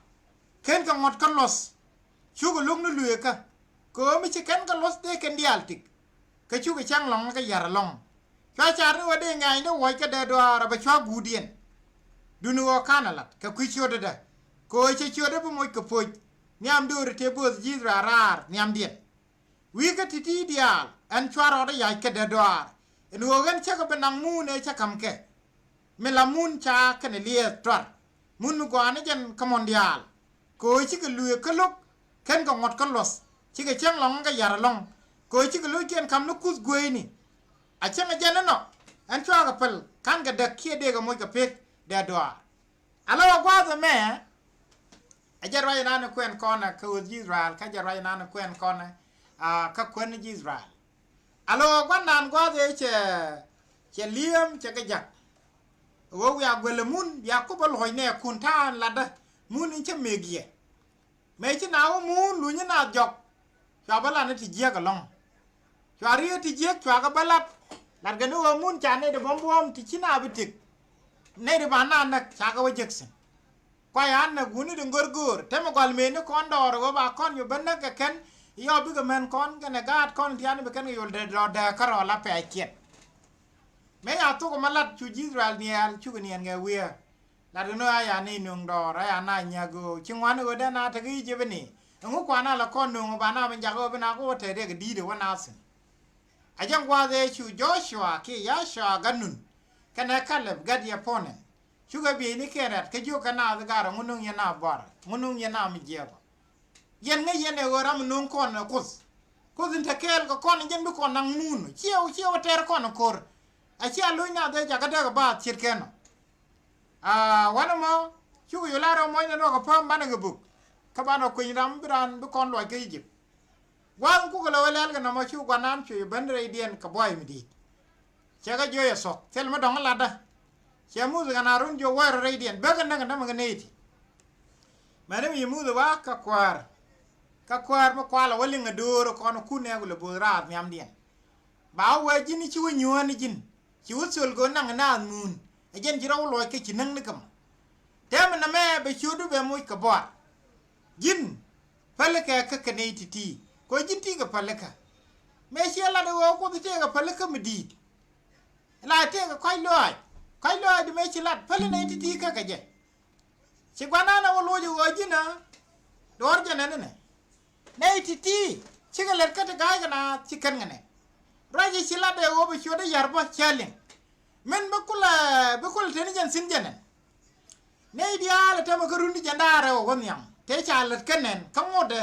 Ken kɛ ŋuɔ̱t kä luɔ̱th. Cukɛ lo̱k ni luëëkä. Kɛ ɣöö mi ci kɛn kɛ luɔ̱th dee kɛn diaal tik. Kä cukɛ cäŋ lɔ̱ŋä kä yär ɛlɔ̱ŋ. Cua car ni ɣöö dee ŋɛ̈ny ni wuɔ̱c kä dee dɔaar ɛ bɛ cua guutdiɛn. Duundɛ ɣöö ka̱n ɛ la̱t kɛ kui̱ ciötdädä. Kɛ ɣöö cɛ ciötdä bi moc kɛ po̱c. Nhiam dööri tëë bööth ji̱ Israel raar nhiamdiɛn. Wi̱i̱ kä ti̱ti̱ diaal ɛn cua rɔɔdä ya̱c kɛ dee dɔaar. Ɛn ɣöö ɣän cä kɛ bi naŋ muun ëë cä ka̱m kɛ. Mi la mun ca kɛnɛ liɛɛth tuar. Mun mi gɔaa ni jɛn kä muɔ̱n diaal. Kɛ ɣöö cikɛ luëëk kä lo̱k kɛn kɛ ŋuɔ̱t kä luɔ̱th. Cikɛ cäŋ lɔ̱ŋ kɛ ya̱r ɛlɔ̱ŋ. Kɛ ɣöö cikɛ lo̱ckiɛn ka̱m ni kuth gueeni. A cäŋ ɛ jɛn inɔ ɛn cua kɛ päl ka̱n kɛ däk kiɛ dëëk ɛ moc kɛ pek dee dɔaar. Ala wä gua̱a̱th ɛmɛ. Ɛ jɛ ruac inan kuɛn kɔnɛ kä ɣöth ji̱ Israel kä jɛ ruac inan kuɛn kɔnɛ kä kuɛn ji̱ Israel. Alo gua̱n naan gua̱a̱th ëë cɛ cɛ li̱em cɛ kɛ jak. Ɣöö wiaa guɛl ɛ mun bia kup ɛ luɔ̱c nɛɛkun ta̱a̱ ɛn latdä mun in cä mëëk yɛ. Mëë ci na wä mun luny in a jɔk. Cua bä lat ni ti jiäk ɛlɔ̱ŋ. Cua riet ti jiäk cua kɛ bä lat. Lat kɛ ni ɣöö mun ca nɛy ti buɔ̱m buɔ̱ɔ̱m ti ci na bi tik. Nɛy ti ba na näk ca kɛ wä jek thi̱n. Kuay an nɛ guni di ŋör göör temɛ gɔl mëëni kɔn dɔɔr ɣöö ba kɔn yu ben näk kɛ kɛn. Yɔ bikɛ mɛn kɔn kɛnɛ gaat kɔn tiani bi kɛn kɛ yol dee dɔɔr dee kärɔɔ la pɛɛc kiɛn. Mëë ya thok ɛmɛ lat cu ji̱ Israel niɛɛl cukɛ niɛn kɛ wiee. Lat kɛ ni aya ni nuŋ dɔɔr aya na nyäk ɣöö ci ŋuani ɣöö dee na tek Ijip ni. Ɛŋu kuan a la kɔn nuŋ ba na bi jak ɣöö bi na kɛ wä tɛt riɛk kɛ di̱i̱t ɛ wä na thi̱n. A jɛn gua̱a̱th ëë cu Joshua kiɛ Yashua gat Nun kɛnɛ Kalɛb gat Yɛpuɔnɛ. Cukɛ bieynikiɛn rɛ̈t kä jiökɛ naath i̱ garɛ ŋu nuŋ yɛn a buar ŋu nuŋ yɛn a mi jiɛɛk ɔ. Yɛn ŋäc yɛn ɛ ɣöö ram mi nuŋ kɔn ɛ Kuoth. Kuoth in te kɛɛl kɛ kɔn in jɛn bi kɔn naŋ muun ɔ ciɛ wä ciɛ wä tɛr kɔn ɛ ko̱r. A cia lo̱c naath ëë jakä däk ɛ baath ce̱tkɛn ɔ. Aa wanɛ mɔ cukɛ yol a rɛw muɔ̱cnɛ luɔk ɛ päm banɛ kɛ buk. Kä banɛ kueny ram bi raan bi kɔn luɔc kä Ijip. Gua̱a̱th in kukɛ lɛ wä lɛl kɛ nɔmɔ cu gua̱nan cuɛ ben rɛydiɛn kɛ buay mi di̱i̱t. Cɛ kɛ jiöc ɛ thuɔ̱k thil mi dɔ̱ŋ latdä. Cɛ Muthɛ kɛn Aron jiök wäärä rɛydiɛn bekɛ näk kɛ nɔmɔ kɛ nɛy ti. Mɛni mi ci Muthɛ wa kä kuäär. Kä kuäär mi kualɛ wä liŋ ɛ döör ɛ kɔn ɛ kun nɛɛk wä lɛ bo̱o̱th raar nhiamdiɛn. Ba wä wee ji̱n ci wä nyuään ni ji̱n. Ci wä thöl kɛ wä naŋ naath muun ɛ jɛn ci rɔw luɔc kɛ ci näk ni kɛ mɔ. Tɛmɛ nɛmɛ bɛ ciötdu bɛ moc kɛ buar. Ji̱n pälikä kä kɛ nɛy ti̱ti̱ kɛ ɣöö ji̱n ti̱i̱ kɛ pälikä. Mëë ciɛ lat ɛ ɣöö Kuoth tëëkɛ pälikä mi di̱i̱t. La tëëkɛ kɔ̱a̱c lɔaac kɔ̱a̱c lɔaac di mëë ci lat päli nɛy ti̱ti̱ kä kɛ jɛ. Ci gua̱nan ɛ wä loc ɛ ɣöö ji̱n ɛ duɔ̱ɔ̱r jɛ nɛn inɛ. Nɛy ti̱ti̱ cikɛ lɛt kä ti ga̱a̱c kɛ naath ci kɛn kɛ nɛn. Ruac i̱ ci lat ɛ ɣöö bɛ ciötdä ya̱r bä cä liŋ. Min bi kulɛ bi kulɛ teni jɛn thi̱n jɛ nɛn. Nɛy diaal ɛ tɛmɛ kä run ti jɛn da̱a̱ rɛw kä nhiam tëë ca lät kä nɛn kä ŋotdɛ.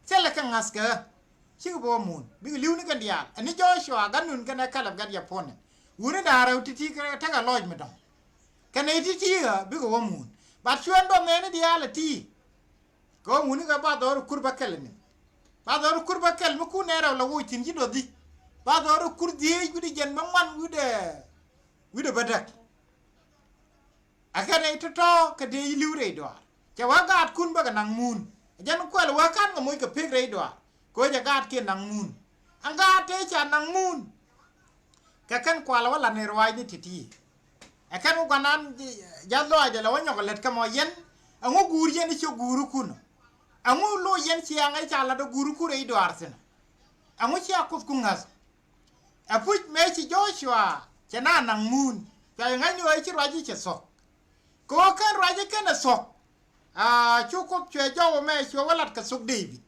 Thilɛ kɛ ŋa̱thkɛ ɣä. Cikɛ bi wä muun bikɛ li̱w ni kɛn diaal ɛn ni Joshua gat Nun kɛnɛ Kalɛb gat Yɛpuɔnɛ. Wuni da̱a̱ rɛw ti̱ti̱ kɛ tekɛ lɔc mi dɔ̱ŋ. Kɛ nɛy ti̱ti̱ ɣä bikɛ wä muun. Bat cuɛn dɔ̱ŋ nɛɛni diaal ɛ ti̱i̱. Kɛ ɣöö wuni kɛ ba dhɔr i̱ kur bä kɛl ni. Ba dhɔr i̱ kur bä kɛl mi kun nɛɛn rɛw la woc thi̱n ci dɔ̱dhi. Ba dhɔr i̱ kur dhieec wi̱cdɛ jiɛn bä ŋuan wi̱cdɛ wi̱cdɛ bä däk. Ɛ kɛn i̱ tɔ̱tɔ̱ kɛ dee i̱ li̱w rɛy dɔaar cɛ wä gaatkun bäkɛ naŋ muun. Ɛ jɛn kuɛl wä ka̱n kɛ moc kɛ pek rɛy dɔaar kɛ ɣöö cɛ gaatkiɛn naŋ muun. Ɛn gaat tëë ca naŋ muun. Kɛ kɛn kualɛ wä la̱t ni ruaacni ti̱ti̱. Ɛ kɛn wä gua̱nan ja̱th lɔaacdɛ la wä nyɔk ɛ lät kä mɔ yɛn. Ɛŋu guur yɛn i̱ ciök guurikun ɔ? Ɛŋu loc yɛn ciaŋ ɛ ca la̱t ɛ guurikun rɛy dɔaar thi̱n ɔ? Ɛŋu cia Kuoth ku ŋäth? Ɛ puc mëë ci Joshua cɛ na naŋ muun. Cua yɛ ŋa̱cni ɣöö ci ruac i̱ cɛ thuɔ̱k. Kɛ ɣöö kɛn ruac i̱ kɛn ɛ thuɔ̱k. Aa cu Kuoth cuɛ jɔw ɛmɛ cuɛ wä lat kɛ thok Dee-bid.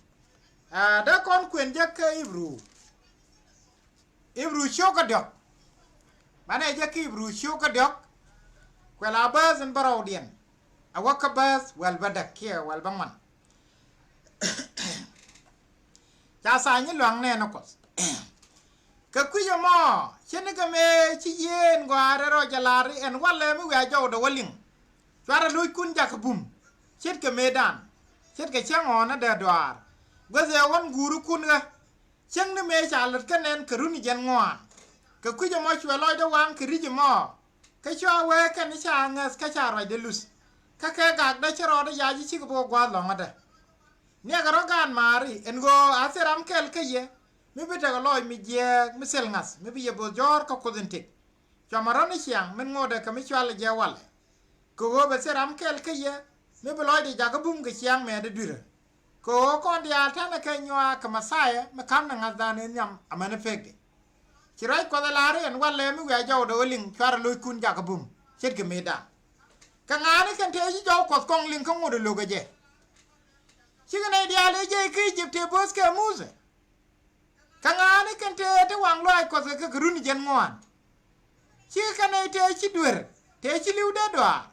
Aa dee kɔn kuën jek kä Ibru. Ibru ciök kä diɔ̱k. Banɛ jek kä Ibru ciök kä diɔ̱k. Kuɛ la bääth in bärɔwdiɛn. A wä kä bääth wäl bädäk kiɛ wäl bäŋuan. Ca tha̱a̱ŋ nyi lua̱ŋ nɛɛni Kuɔth. Kɛ kui̱c ɛmɔ ce̱tnikɛ mëë ci yieen gɔaa rɛl rɔ jɛ la̱r ɛn walɛ mi wiaa jɔwdɛ wä liŋ. Cuarɛ lo̱ckun jakä bum ce̱tkɛ mëëdan. Ce̱tkɛ cäŋ ɣɔ̱ɔ̱n ɛ dee dɔaar guäth ɛ ɣɔ̱n guurikun ɣä. Cäŋ ni mëë ca lät kä nɛn kɛ runi jɛn ŋuan. Kɛ kui̱c ɛmɔ cuɛ lɔcdä waŋ kɛ ri̱c ɛmɔ. Kä cua wee kɛn ca ŋäth kä ca ruacdɛ luth. Kä kɛ gakdä ci rɔɔdä yac i̱ cikɛ bi wä gua̱a̱th lɔ̱ŋädä. Niɛkɛ rɔ gaat maari ɛn ɣöö a thil ram kɛl kä yɛ mi bi tekɛ lɔɔc mi jiɛɛk mi thil ŋa̱th mi bi yɛ bo̱th jɔ̱ɔ̱r kä Kuoth in tëk. Cuamɛ rɔ̱ ni ciaŋ min ŋotdɛ kɛ mi cualɛ jɛ walɛ. Kɛ ɣöö bɛ thil ram kɛl kä yɛ mi bi lɔcdɛ jakä bum kɛ ciaŋ mɛɛtdɛ dui̱rä. Kɛ ɣöö kɔn diaal ta̱nɛ kɛ nyuaak kɛ Mɛthia mi ka̱mnɛ ŋa̱thdan in nhiam amäni pekdɛ. Ci ruac Kuɔth ɛ la̱r ɛn walɛ mi wiaa jɔwdɛ ɣöö liŋ cuarɛ lo̱ckun jakä bum ce̱tkɛ mëëdan. Kɛ ŋa̱a̱ni kɛn tëë ci jɔw Kuɔth kɔŋ liŋ kä ŋot ɛ lo̱kɛ jɛ. Cikɛ nɛy diaal ëë jiɛc kä Ijip tëë bööth kɛ Muthɛ. Kɛ ŋa̱a̱ni kɛn tëë ti waŋ lɔaac Kuɔth kɛ kɛ run jiɛn ŋuan. Cikɛ kɛn nɛy tëë ci duer tëë ci li̱w dee dɔaar.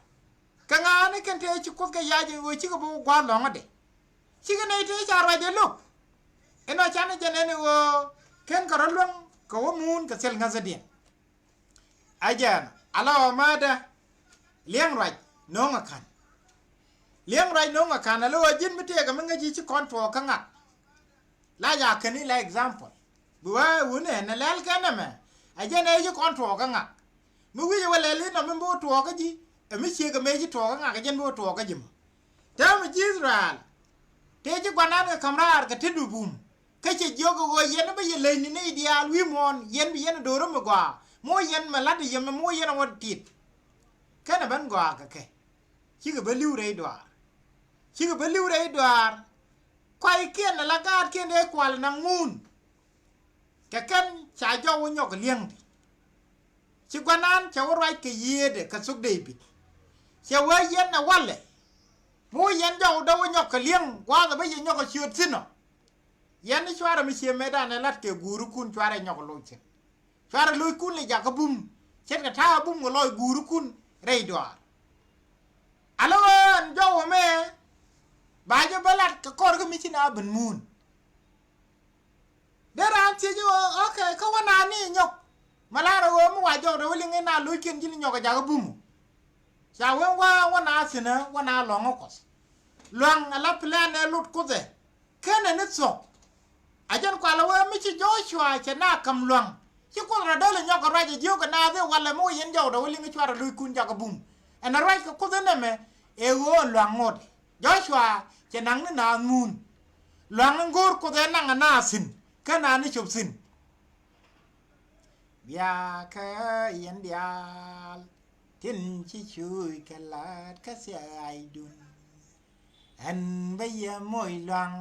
Kɛ ŋa̱a̱ni kɛn tëë ci Kuoth kɛ yac in ɣöö cikɛ bi wä gua̱a̱th lɔ̱ŋädɛ. Cikɛ nɛy tëë ca ruac ɛ lo̱k. Inɔ canɛ jɛ nɛn in ɣöö ken kɛ rɔ luäŋ kɛ wä muun kɛ thil ŋäthädiɛn. Ɛ jɛn ala ɣöö määtdä liɛŋ ruac no̱o̱ŋ ɛ ka̱n. Liɛŋ ruac no̱o̱ŋ ɛ ka̱n ala ɣöö ji̱n mi tëëkɛ mi ŋäc ji̱ ci kɔn tuɔɔk kä ŋak. La ca keni la example. Bi wee wuni ɛn ɛ lɛl kɛn ɛmɛ. Ɛ jɛn ɛ ci kɔn tuɔɔk kä ŋak. Mi wi̱cɛ wä lɛl inɔ mi bi wä tuɔɔk kä ji̱. Ɛ mi ciek ɛ mëë ci tuɔɔk kä ŋak ɛ jɛn bi wä tuɔɔk kä ji̱ mɔ. Täämɛ ji̱ Israel. Tëë ci gua̱nan kɛ ka̱m raar kɛ tetdu bum. Kä cɛ jiök ɛ ɣöö yɛn bä yɛ leny ni nɛy diaal wi̱i̱ muɔ̱ɔ̱n yɛn bi yɛn ɛ do̱r mi gɔaa. Mi wä yɛn mɛ la̱t yɛ mɛ mi wä yɛn ɛ wä tit. Kɛnɛ ben gɔaa kɛ kɛ. Cikɛ bä li̱w rɛy dɔaar. Cikɛ bä li̱w rɛy dɔaar. Kɔckiɛn ala gaatkiɛn dee kual naŋ ŋuun. Kɛ kɛn ca jɔw wä nyɔk li̱eŋdi. Ci gua̱nan cɛ wä ruac kɛ yiëëdɛ kɛ thok Dee-bid. Cɛ wee yɛn ɛ walɛ. Mi wä yɛn jɔw dee wä nyɔk kɛ li̱eŋ gua̱a̱th ɛ bä yɛ nyɔk ɛ ciöt thi̱n ɔ. Yɛn ni cuarɛ mi cie metdan ɛ la̱t kɛ guurikun cuarɛ nyɔk loc thi̱n. Cuarɛ lockun lɛ jakä bum. Ce̱tkɛ ta̱a̱ bum kɛ lɔc guurikun rɛy dɔaar. Alɔ ɣöö ɛn jɔw ɛmɛ ba jɛ bä lat kɛ kɔr kä mi ci na ben muun. Dee raan thiec ɣöö okay kä wä na ni nyɔk. Ma lar ɣöö mi wa jɔk rɛ wä liŋ in na lo̱ckiɛn ji̱n nyɔk ɛ jakä bum. Ca wen wa wä na thi̱nä wä na luaŋä Kuɔth. Luaŋ ala plan ɛ lot Kuoth ɛ. Kenɛ ni thuɔ̱k. A jɛn kualɛ wee mi ci Joshua cɛ na ka̱m lua̱ŋ. Ci Kuoth rɔ däl ɛ nyɔk kɛ ruac ɛ jiök kɛ naath i̱ walɛ mi wä yɛn jɔwdɛ wä liŋ i̱ cuarɛ lo̱ckun jakä bum. Ɛn ɛ ruac kɛ Kuoth in ɛmɛ ɛ ɣöö ɛn lua̱ŋ ŋot. Joshua cɛ naŋ ni naath muun. Lua̱ŋ in go̱o̱r Kuoth ɛ naŋ ɛ naath thi̱n. Kä naath ni cop thi̱n. Bia kä yɛn diaal tin ci cuuc kɛ la̱t kä thia̱a̱cdun. Ɛn bä yɛ moc luaŋ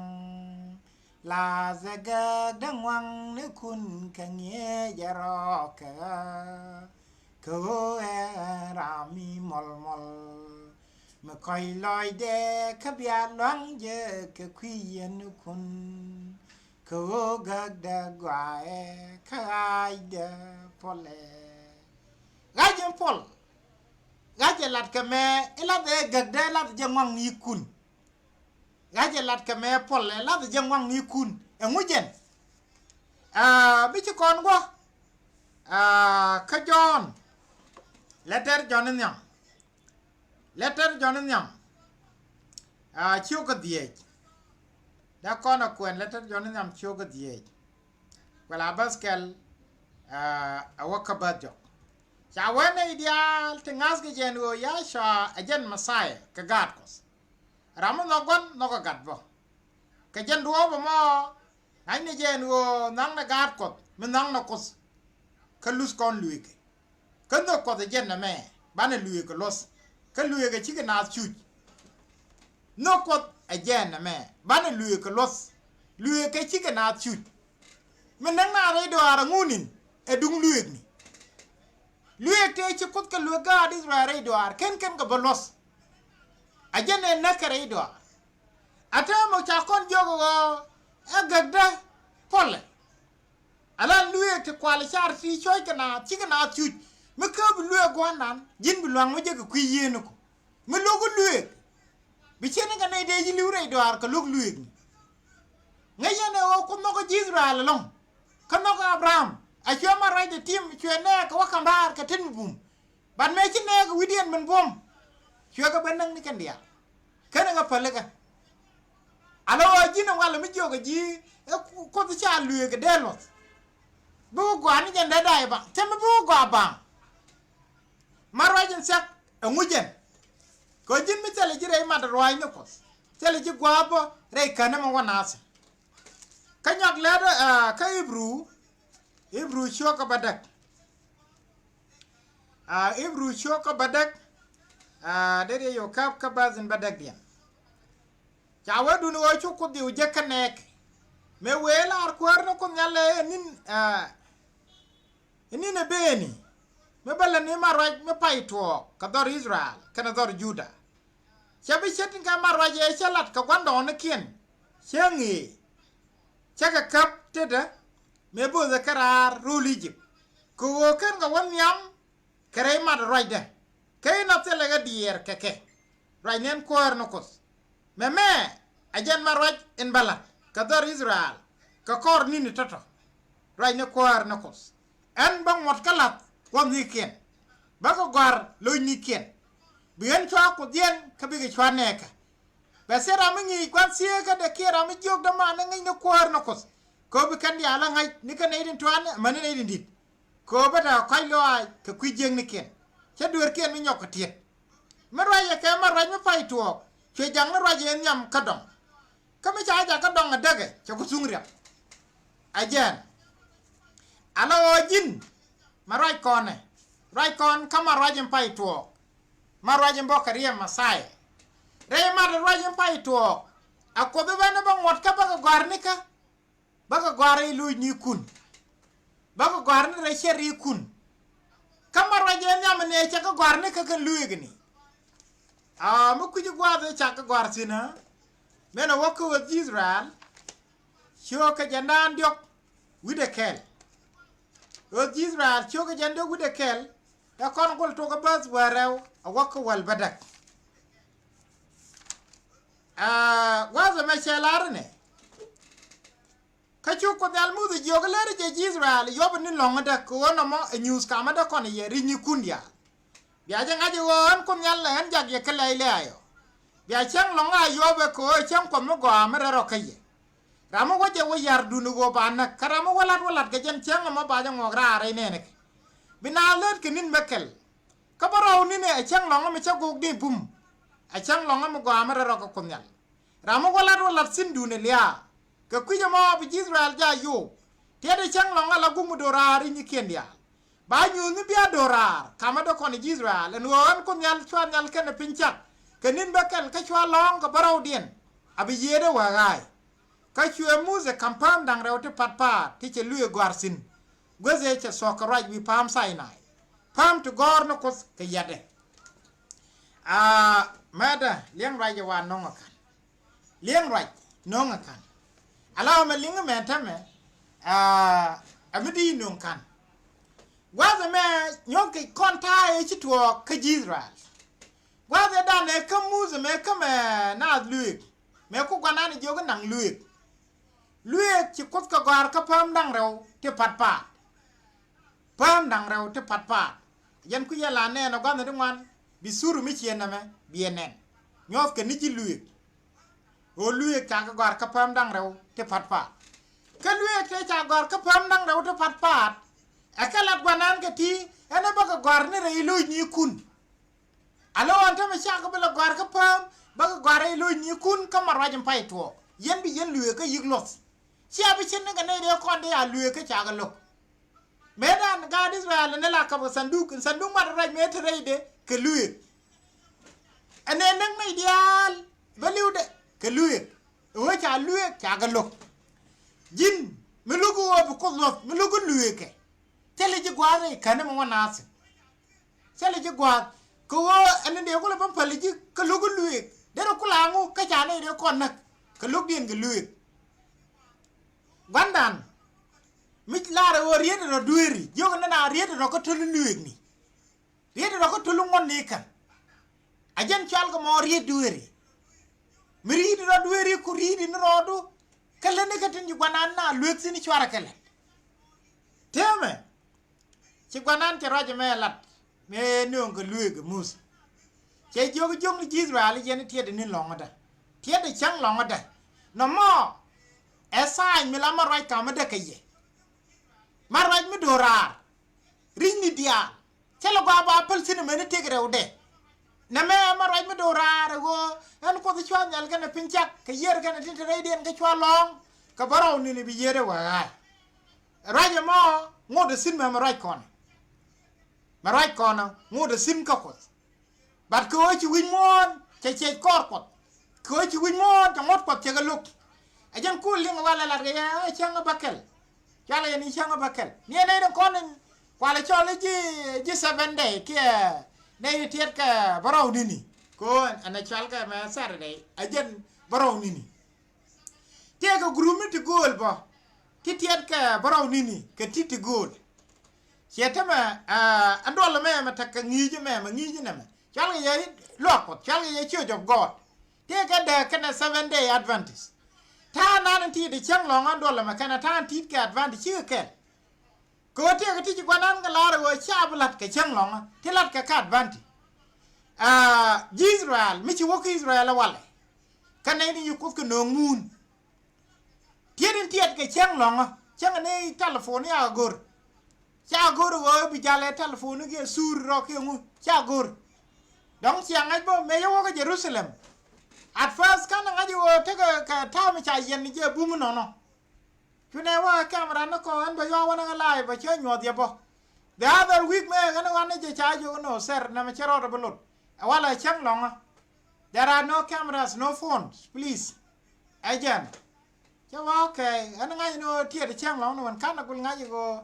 la dhɛ gäk däŋ waŋ ni kun kɛ ŋi̱eec ɛ rɔɔk kɛ ɣä. Kɛ ɣöö ɛ ram mi mɔlmɔl mi kɔc lɔcdɛ kä bia luaŋ jɛ kɛ kui̱ yɛn ni kun. Kɛ ɣöö gäkdɛ gɔaaɛ kä ɣaacdɛ puɔlɛ. Ɣa̱c in puɔl. Ɣa̱c ɛ lat kɛ mɛ i̱ lath ɛ gäkdɛ lath jɛ ŋuaŋ ni kun. Ɣa̱c ɛ lat kɛ mɛ puɔl ɛ lath jɛ ŋuaŋ ni kun. Ɛŋu jɛn? Aa, mi ci kɔn guɔ. Aa, kä Jɔ̱ɔ̱n. Lɛtɛr Jɔ̱ɔ̱n in nhiam. Lɛtɛr Jɔ̱ɔ̱n in nhiam. Aa, ciök kä dhieec. Dee kɔn ɛ kuɛn lɛtɛr Jɔ̱ɔ̱n in nhiam ciök kä dhieec. Kuɛ la bäth kɛl, aa, a wä kä bäth jɔk. Ca wee nɛy diaal ti ŋa̱thkɛ jɛ ɛn ɣöö Yacua ɛ jɛn Mɛthia kɛ gaat Kuɔth. Ram mi nhɔk gua̱n nhɔkɛ gat bä. Kɛ jɛn duɔ̱ɔ̱p ɛmɔ ŋa̱cnɛ jɛ ɛn ɣöö nhɔaknɛ gaat Kuɔth mi nhɔaknɛ Kuoth. Kä luth kɔn lueekɛ. Kä nhök Kuɔth ɛ jɛn nɛmɛ banɛ lueek kɛ luɔth. Kä lueek ɛ cikɛ naath cuc. Nhök Kuɔth ɛ jɛn nɛmɛ banɛ lueek kɛ luɔth. Lueek ɛ cikɛ naath cuc. Mi näk naath rɛy dɔaar ɛ ŋunin ɛ duŋ lueekni. Lueek tëë ci Kuoth kɛ lueek gaat Israel rɛy dɔaar ken ken kɛ bä luɔth. A jɛn ɛ näk kɛ rɛy dɔaar. A täämɛ ca kɔn jiök ɣɔɔ ɛ gäkdä puɔlɛ. Ala lueek ti kual car ti cuɔ̱c kɛ naath cikɛ naath cuc mi kä bi lueek gua̱nan ji̱n bi luaŋ mi jɛ kɛ kui̱ yieen iku. Mi lo̱k lueek bi ciɛn kɛ nɛy dee ji̱ li̱w rɛy dɔaar kɛ lo̱k lueekni. Ŋäc yɛn ɛ ɣöö Kuoth nhɔkä ji̱ Israel ɛlɔ̱ŋ. Kä nhɔkä Abraham a cuɛ ma ruacdɛ tim cuɛ nɛɛk kɛ wä ka̱m raar kɛ tet mi bum. Bat mëë ci nɛɛk wi̱cdiɛn min buɔ̱m cuɛ kɛ ben näk ni kɛn diaal. Kɛn ɛ ŋä pälikä. Alɔ ɣöö ji̱n ɛ walɛ mi jiɔkɛ ji̱ ɛ Kuoth ca lueek kɛ dee luɔth. Bi wä gɔaa ni jɛn dee da̱a̱c baŋ cä mi bi wä gɔaa baŋ. Ma ruac in thiak ɛŋu jɛn. Kɛ ji̱n mi thilɛ ji̱ rɛy mat ruaacni Kuɔth thilɛ ji̱ gua̱a̱p bä rɛy känä mi wä naath. Kä nyɔk lɛt, aa, kä Ibru, Ibru cuɔk kä bädäk. Aa, Ibru cuɔk kä bädäk. Aa, dee riɛc yɛ käp kä bäth in bädäkdiɛn. Ca wee duni ɣöö cu Kuoth dhiw jek kä nɛɛk. Mëë wëë lar kuäär ni Kuoth Nhial ɛ ni̱n, aa, ni̱n ɛ beni. Mi bä lɛ ni ma ruac mi pay tuɔɔk kɛ dhɔr Israel kɛnɛ dhɔr Juda. Cɛ bi ce̱t in kɛ ma ruac ɛ cä lat kɛ gua̱ndɔɔŋnikiɛn cä ŋëë. Cä kɛ käp tetdä. mëë bo̱o̱thɛ kä raar ro̱o̱l Ijip. Kɛ ɣöö /ken kɛ wä nhiam kɛ rɛy mat ruacdä, kä inɔ thilɛ ɣä diɛɛr kɛ kɛ. Ruac ni ɛn kuäär ni Kuoth. Mɛmɛ ɛ jɛn ma ruac in bä la̱t kɛ dhɔr I-thɛ-rɛl kɛ kɔr ni̱ni tɔ̱tɔ̱. Ruac ni kuäär ni Kuoth. Ɛn bä ŋuɔ̱t kä la̱th gua̱thnikiɛn, bä kɛ gɔ̱a̱r lo̱cnikiɛn. Bi ɣän cua Kuothdiɛn kä bikɛ cua nɛɛkä. Bɛ thil ram mi ŋi̱i̱c gua̱th thieekädɛ kiɛ ram mi jiökdä manɛ ŋäcni kuäär ni Kuoth, kɛ ɣöö bi kɛn diaal ɛ ŋa̱c ni kä nɛy tin tua̱a̱n amäni nɛy tin di̱t. Kɛ ɣöö bä tekɛ kɔ̱a̱c lɔaac kɛ kui̱ jiäknikiɛn, /cä dueerkiɛn mi nyɔk kɛ ti̱et. Mi ruacɛ kɛ ma ruac mi pay tuɔɔk, cuɛ jaŋ ni ruacɛ nhiam kä dɔŋ. Kä mi ca jak kä dɔŋ ɛ däkɛ, cɛ ku thuŋ riap. Ɛ jɛn ala ɣöö ji̱n ma ruac kɔnɛ, ruac kɔn kä ma ruac in pay tuɔɔk, ma ruac in bä kɛ riɛm Mɛthia. Rɛy mat ruac in pay tuɔɔk, a Kuoth ɛ ben bä ŋuɔ̱t kä bä kɛ gɔ̱a̱r nikä, bä kɛ gɔ̱a̱r rɛy lo̱cnikun, bä kɛ gɔ̱a̱r ni rɛy cärikun. Kä ma ruac ɛ nhiam ɛ nɛy cɛ kɛ gɔ̱a̱r nikä kɛn luëëkni. A mi kui̱c gua̱a̱th ëë cak kɛ gɔ̱a̱r thi̱n ɛ, mënɛ wä kä ɣöth ji̱ I-thɛ-rɛl, ciöökɛ jiɛn da̱ŋ diɔ̱k wi̱cdɛ kɛl. Ɣöth ji̱ I-thɛ-rɛl ciöökɛ jiɛn diɔ̱k wi̱cdɛ kɛl. Ɛ kɔn Kuoth tuɔk kä bäth wäl rɛw, a wä kä wäl bädäk. Aa, gua̱a̱th ɛmɛ cɛ lar inɛ. Kä cu Kuoth Nhial Muthɛ jiök, i̱ lätdɛ jɛ ji̱ I-thɛ-rɛl, yuɔpɛ ni̱n lɔ̱ŋädä, kɛ ɣöö nɔmɔ ɛ nyuuth kamä dee kɔn yɛ ri̱c ni kun diaal. Bia jɛ ŋa̱c i̱ ɣöö ɣän Kuoth Nhial ɛ ɣän jak yɛ kä lɛy lɛ̈ɛ̈ ɔ. Bia cäŋ lɔ̱ŋä a yuɔpɛ, kɛ ɣöö cäŋ Kuɔth mi gɔaa mi rɛl rɔ kä yɛ. Ram mi wä jɛ wä ya̱rdun i̱ ɣöö ba näk, kä ram mi wä la̱t wä la̱t kɛ jɛn, cäŋ ɛmɔ ba jɛ ŋuɔk raar rɛy nɛɛni kɛ. Bi naath lät kɛ ni̱n bäkɛl. Kä bärɔw ni̱ni ɛ cäŋ lɔ̱ŋä mi cä gok ni bum. Ɛ cäŋ lɔ̱ŋä mi gɔaa mi rɛl rɔ kä Kuoth Nhial. Ram mi wä la̱t wä la̱t thi̱n duundɛ lia̱a̱. Kɛ kui̱c ɛmɔ bi ji̱ I-thɛ-rɛl jɛ a yo̱o̱k. Tiɛtdɛ cäŋ lɔ̱ŋä la guŋ mi do̱raar ri̱cnikiɛn diaal. Ba nyuuthni bia do̱raar kamä dee kɔn ji̱ I-thɛ-rɛl, ɛn ɣöö ɣän Kuoth Nhial cua nhial kɛnɛ piny cak kɛ ni̱n bäkɛl, kä cua lɔ̱ŋ kɛ bärɔwdiɛn. A bi yiëëdɛ wä ɣa̱a̱y. Kä cuɛ Muthɛ ka̱m pääm da̱ŋ rɛw ti pa̱t pa̱a̱t ti cɛ luëëk gɔ̱a̱r thi̱n. Guäth ëë cɛ thuɔ̱k kɛ ruac wi̱i̱ pa̱a̱m Thinay. Pääm ti gɔ̱r ni Kuoth kɛ yatdɛ. Aa, mɛtdä liɛŋ ruac ɛ wa nɔŋ ɛ ka̱n. Liɛŋ ruac nɔŋ ɛ ka̱n. Ala ɣöö mɛ liŋ mɛ täämɛ, aa, ɛ mi di nöŋ ka̱n. Gua̱a̱th ɛmɛ nyɔk kɛ kɔn ta̱a̱ ëë ci tuɔɔk kä ji̱ I-thɛ-rɛl. Gua̱a̱th ëëdan ëë kä Muthɛ mëë kä mɛ naath luëëk. Mëë ku gua̱nan ɛ jiök i̱ naŋ luëëk. Luëëk ci Kuoth kɛ gɔ̱a̱r kä pääm da̱ŋ rɛw ti pa̱t pa̱a̱t. Pääm da̱ŋ rɛw ti pa̱t pa̱a̱t. Jɛn kui̱ yɛ la nɛɛn ɛ gua̱th ni ti ŋuan, bi thur mi ciëŋ nɛmɛ bi ɛ nɛn. Nyuɔ̱thkɛ ni ji̱ luëëk. Ɣöö luëëk cakɛ gɔ̱a̱r kä pääm da̱ŋ rɛw ti pa̱t pa̱a̱t. Kä luëëk tëë ca gɔ̱a̱r kä pääm da̱ŋ rɛw ti pa̱t pa̱a̱t. Ɛ kɛ lat gua̱nan kɛ ti, ɛn ɛ bä kɛ gɔ̱a̱r ni rɛy lo̱cnikun. Ala ɣöö ɛn täämɛ cakɛ bi lɛ gɔ̱a̱r kä pääm, bä kɛ gɔ̱a̱r rɛy lo̱cnikun kä ma ruac in pay tuɔɔk. Yɛn bi yɛn luëëk kä yi̱k luɔth. Cia bi ce̱tnikɛ nɛy dee kɔn dee a luëëk kä cakɛ lo̱k. Mëëdan gaat I-thɛ-rɛl ni la ka̱p kɛ thanduk, in thanduk mat ruac mëë te rɛydɛ kɛ luëëk. Ɛn ɛ näk nɛy diaal bä li̱wdɛ kɛ luëëk. Ɛ ɣöö ca luëëk cakɛ lo̱k. Ji̱n mi lo̱k ɣöö bi Kuoth luɔ̱th, mi lo̱k luëëkɛ. Thilɛ ji̱ gua̱a̱th ɛ känä mi wä naath thi̱n. Thilɛ ji̱ gua̱a̱th. Kɛ ɣöö ɛn in dee kulɛ ben päl ji̱ kä lo̱k luëëk. Derɛ kulɛ aŋu kä ca nɛy dee kɔn näk kɛ lo̱kdiɛn kɛ luëëk. Gua̱ndan mi laarɛ ɣöö riet rɔ dueeri, jiök ni na riet rɔ kä töl luëëkni. Riet rɔ kä töl ŋuɔ̱tni kän. A jɛn cɔal kɛ mɔ riet dueeri. Mi riet rɔ dueeri ku riet ni rɔɔdu. Kä lätni kä tin ci gua̱nan na luëëk thi̱n cuarɛ kɛ lät. Täämɛ ci gua̱nan cɛ ruac ɛmɛ lat mëë nööŋ kɛ luëëk ɛ Muthɛ. Cɛ jiök jiök ni ji̱ I-thɛ-rɛl, yɛn tiɛtdɛ ni̱n lɔ̱ŋädä. Tiɛtdɛ cäŋ lɔ̱ŋädä. Nɔmɔ ɛ tha̱a̱ny mi la ma ruac kamädä kɛ yɛ. Ma ruac mi do̱raar ri̱cni diaal. Cä lɛ gɔaa ba päl thi̱n amäni tëk rɛwdɛ. Nɛmɛ ma ruac mi do̱raar ɛ ɣöö ɛn Kuoth cua nhial kɛnɛ piny cak kɛ yiër kɛnɛ tin te rɛydiɛn kä cua lɔ̱ŋ. Kɛ bärɔw ni̱ni bi yiëëdɛ wä ɣa̱a̱y. Ruac ɛmɔ ŋot ɛ thi̱n mɛ mɛ ruac kɔnɛ. Mɛ ruac kɔnɛ ŋot ɛ thi̱n kä Kuoth. But kɛ ɣöö ci wi̱c muɔ̱ɔ̱n cɛ ciɛc kɔɔr Kuɔth. Kɛ ɣöö ci wi̱c muɔ̱ɔ̱n cɛ ŋuɔ̱t Kuɔth cɛ kɛ lo̱k. Ɛ jɛn kul liŋ walɛ lat kɛ yɛ, ɛ cäŋ ɛ bäkɛl. Cualɛ yɛn i̱ cäŋ ɛ bäkɛl. Ni ɛ nɛy tin kɔn in kualɛ cɔl i̱ ji̱, ji̱ seven day kiɛ nɛy tin tiɛt kɛ bärɔw ni̱ni. Kɛ ɣöö ɛn ɛ cual kɛ mɛ Saturday, ɛ jɛn bärɔw ni̱ni. Tëëkɛ group mi ti gööl bä. Ti tiɛt kɛ bärɔw ni̱ni kɛ ti ti gööl. Ciɛ tämɛ, ah, ɛn duɔl ɛmɛ mɛ tekɛ ŋi̱i̱c ɛmɛ mɛ ŋi̱i̱c ɛnɛmɛ. Cɔalkɛ yɛ luaak Kuɔth, cɔalkɛ yɛ Church of God. Tëëkɛ dääk kɛnɛ Seventh Day Adventist. Ta̱a̱ nan in ti ti cäŋ lɔ̱ŋ ɛn duɔl ɛmɛ kɛnɛ ta̱a̱ in ti kɛ Adventist cikɛ kɛl. Kɛ ɣöö tëëkɛ ti ci gua̱nan kɛ la̱r ɣöö ca bi la̱t kɛ cäŋ lɔ̱ŋä ti la̱t kɛ kä Adventist. Ah, ji̱ Israel mi ci wä kä Israel ɛ walɛ. Kä nɛy ni yi Kuoth kɛ nööŋ muun. Tiet in tiɛt kɛ cäŋ lɔ̱ŋä cäŋ ni telephone ya go̱r. Ca go̱r ɣöö bi jalɛ telephone kiɛ sur rɔ kiɛ ŋu ca go̱r. Dɔ̱ŋ cia ŋa̱c bä mëë yɛ wä kä Jerusalem. At first kɛn ŋa̱c ɣöö tekɛ kɛ ta̱a̱ mi ca yɛn ni jɛ bum nɔnɔ. Cu nɛ wä camera ni kɔ ɛn bɛ yua wä ni ŋä live bɛ cä nyuɔth yɛ bä. The other week mɛ ɣän wan ni jɛ ca jiök ni ɣä sir nɛmɛ cɛ rɔɔdɛ bi lot. Ɛ walɛ cäŋ lɔŋä. There are no cameras, no phones, please. Ɛ jɛn. Cɛ wä okay, ɣän ŋa̱c ni ɣä tiɛt cäŋ lɔŋä ni wän kan a gul ŋa̱c ɣä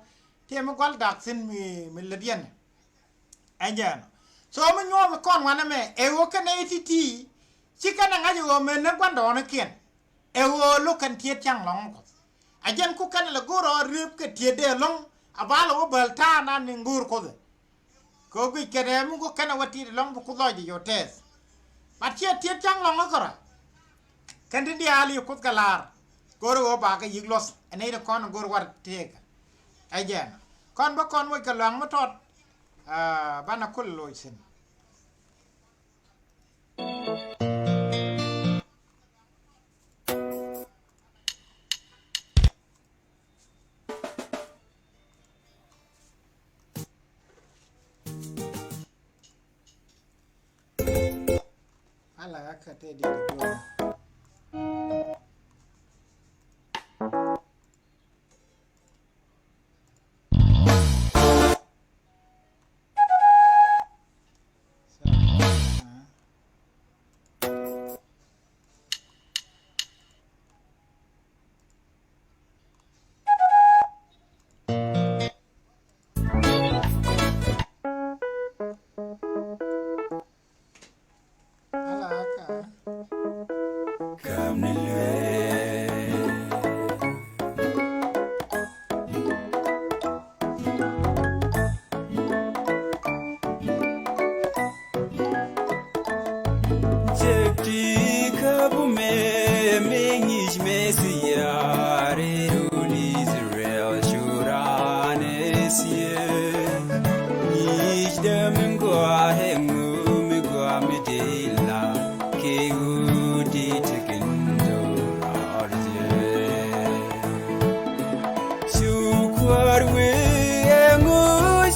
tiɛ mi gual dak thi̱n mi, mi lät yɛn. Ɛ jɛn. So mi nyuɔth kɔn wanɛ mɛ ɛ ɣöö kɛnɛ i̱ ti̱ti̱. Ci kɛnɛ ŋa̱c ɣöö mɛ ni gua̱ndɔɔŋnikiɛn. Ɛ ɣöö lo̱k kɛn tiet cäŋ lɔ̱ŋ Kuɔth. A jɛn ku kɛn lɛ go̱o̱r ɔ riep kɛ tiet dee lɔ̱ŋ a ba lɛ wä bäl ta̱a̱ nan ni go̱o̱r Kuoth. Kɛ ɣöö guic kɛn ɛ mi go̱o̱r kɛn ɛ wä tiet lɔ̱ŋ bi Kuoth lɔcdɛ jɛ wä tɛth. Bat ciɛ tiet cäŋ lɔ̱ŋ ɛ kärä. Kɛn ti diaal yi Kuoth kɛ la̱r. Go̱o̱r ɛ ɣöö ba kɛ yi̱k luɔth ɛ nɛy ti kɔn go̱o̱r war tëëkä. Ɛ jɛn kɔn bä kɔn wec kɛ lua̱ŋ mi tɔt. Ah, banɛ kul loc thi̱n. Ala kä tëë diɛt duɔ̱ɔ̱r. Ala kä. Kam ni luee. Cek ti kä bumɛ mi nyic Mesia ri run Israel curan ɛ thiee. Nyic dämi gɔaa ɛŋu mi gɔaa mi dee la kɛ ɣöö dee tekɛ ni dɔ̱r jɛ. Cu kuäär wee ɛŋu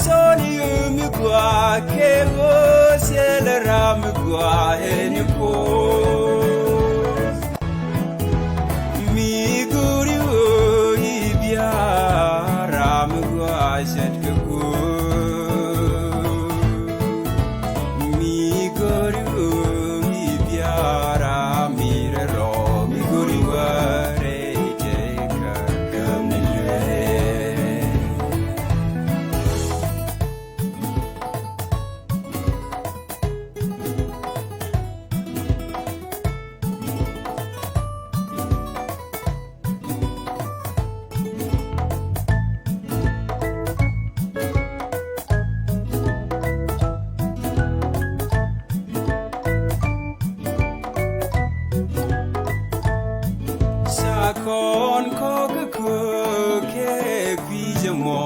cɔl yumi gɔaa kɛ ɣöö thilɛ ram mi gɔaa ɛn Kuoth. Mi go̱ri ɣöö i̱ bia ram mi gɔaa ce̱tkɛ Kuoth. Mi go̱ri ɣöö i̱ bia ram mi rɛ rɔ mi go̱ri wärɛ i̱ tëëkä käm ni luee. Ca kɔn kɔk köök kɛ kui̱ jɛ mɔ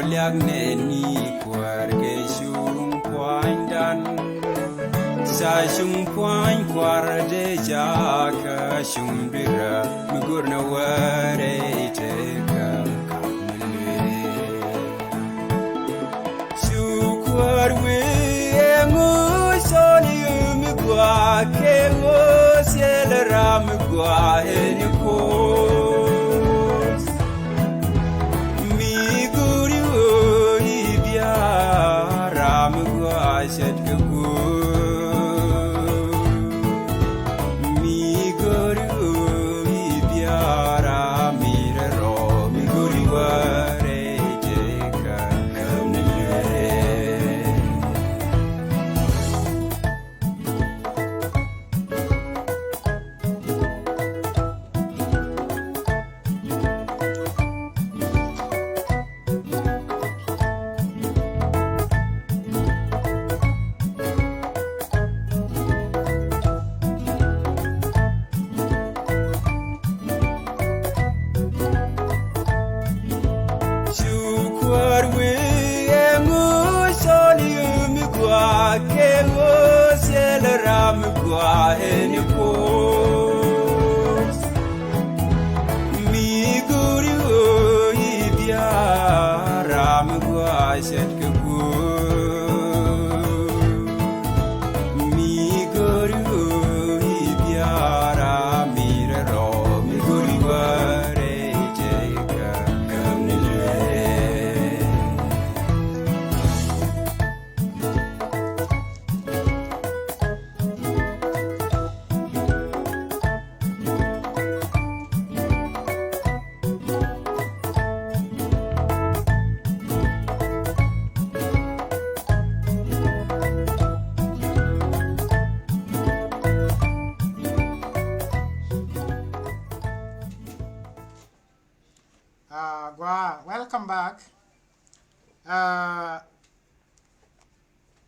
liak nɛni kuäär kɛ cuŋ pua̱nydan. Ca cuŋ pua̱ny kuar dee ca kä cuŋ dui̱rä mi go̱r nɛ wärɛ i̱ tëëkä kam mi luee. Cu kuäär wee ɛŋu cɔl yumi gɔaa kɛ ɣöö thilɛ ram mi gɔaa ɛn Kuoth. Mi go̱ri ɣöö i̱ bia ram mi gɔaa ce̱tkɛ Kuoth. Mi go̱ri ɣöö i̱ bia ram mi rɛ rɔ mi go̱ri wärɛ i̱ tëëkä käm ni luee. Ah, gua, welcome back. Ah,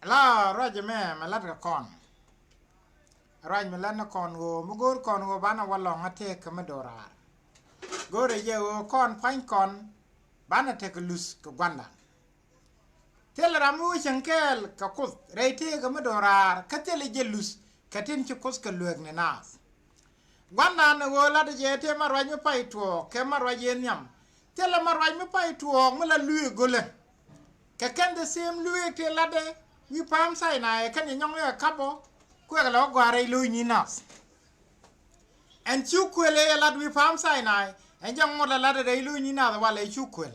la ruac mɛ mɛ lat kɛ kɔn. Ruac mɛ lat ni kɔn ɣöö mi go̱o̱r kɔn ɣöö banɛ wä lɔŋ a tëëk kɛ mi do̱raar. Go̱o̱rɛ jɛ ɣöö kɔn pua̱ny kɔn banɛ tek luth kɛ gua̱ndan. Thilɛ ram mi wä cieŋ kɛɛl kɛ Kuoth rɛy tëëkɛ mi do̱raar kä thilɛ jɛ luth kɛ tin ci Kuoth kɛ lueek ni naath. Gua̱ndan ɛ ɣöö latdɛ jɛ tëë ma ruac mi pay tuɔɔk kɛ ma ruac yɛ nhiam. Thilɛ ma ruac mi pay tuɔɔk mi la lueek go̱lä. Kɛ kɛn the same lueek tëë latdɛ wi̱i̱ pa̱a̱m Sinai ɛ kɛn jɛ nyɔŋ yɛ ka̱pɔ kuɛk lɛ wä gɔaa rɛy lo̱cni naath. Ɛn cu kuël ëë yɛ lat wi̱i̱ pa̱a̱m Sinai ɛn jɛ ŋot la latdɛ rɛy lo̱cni naath walɛ cu kuël.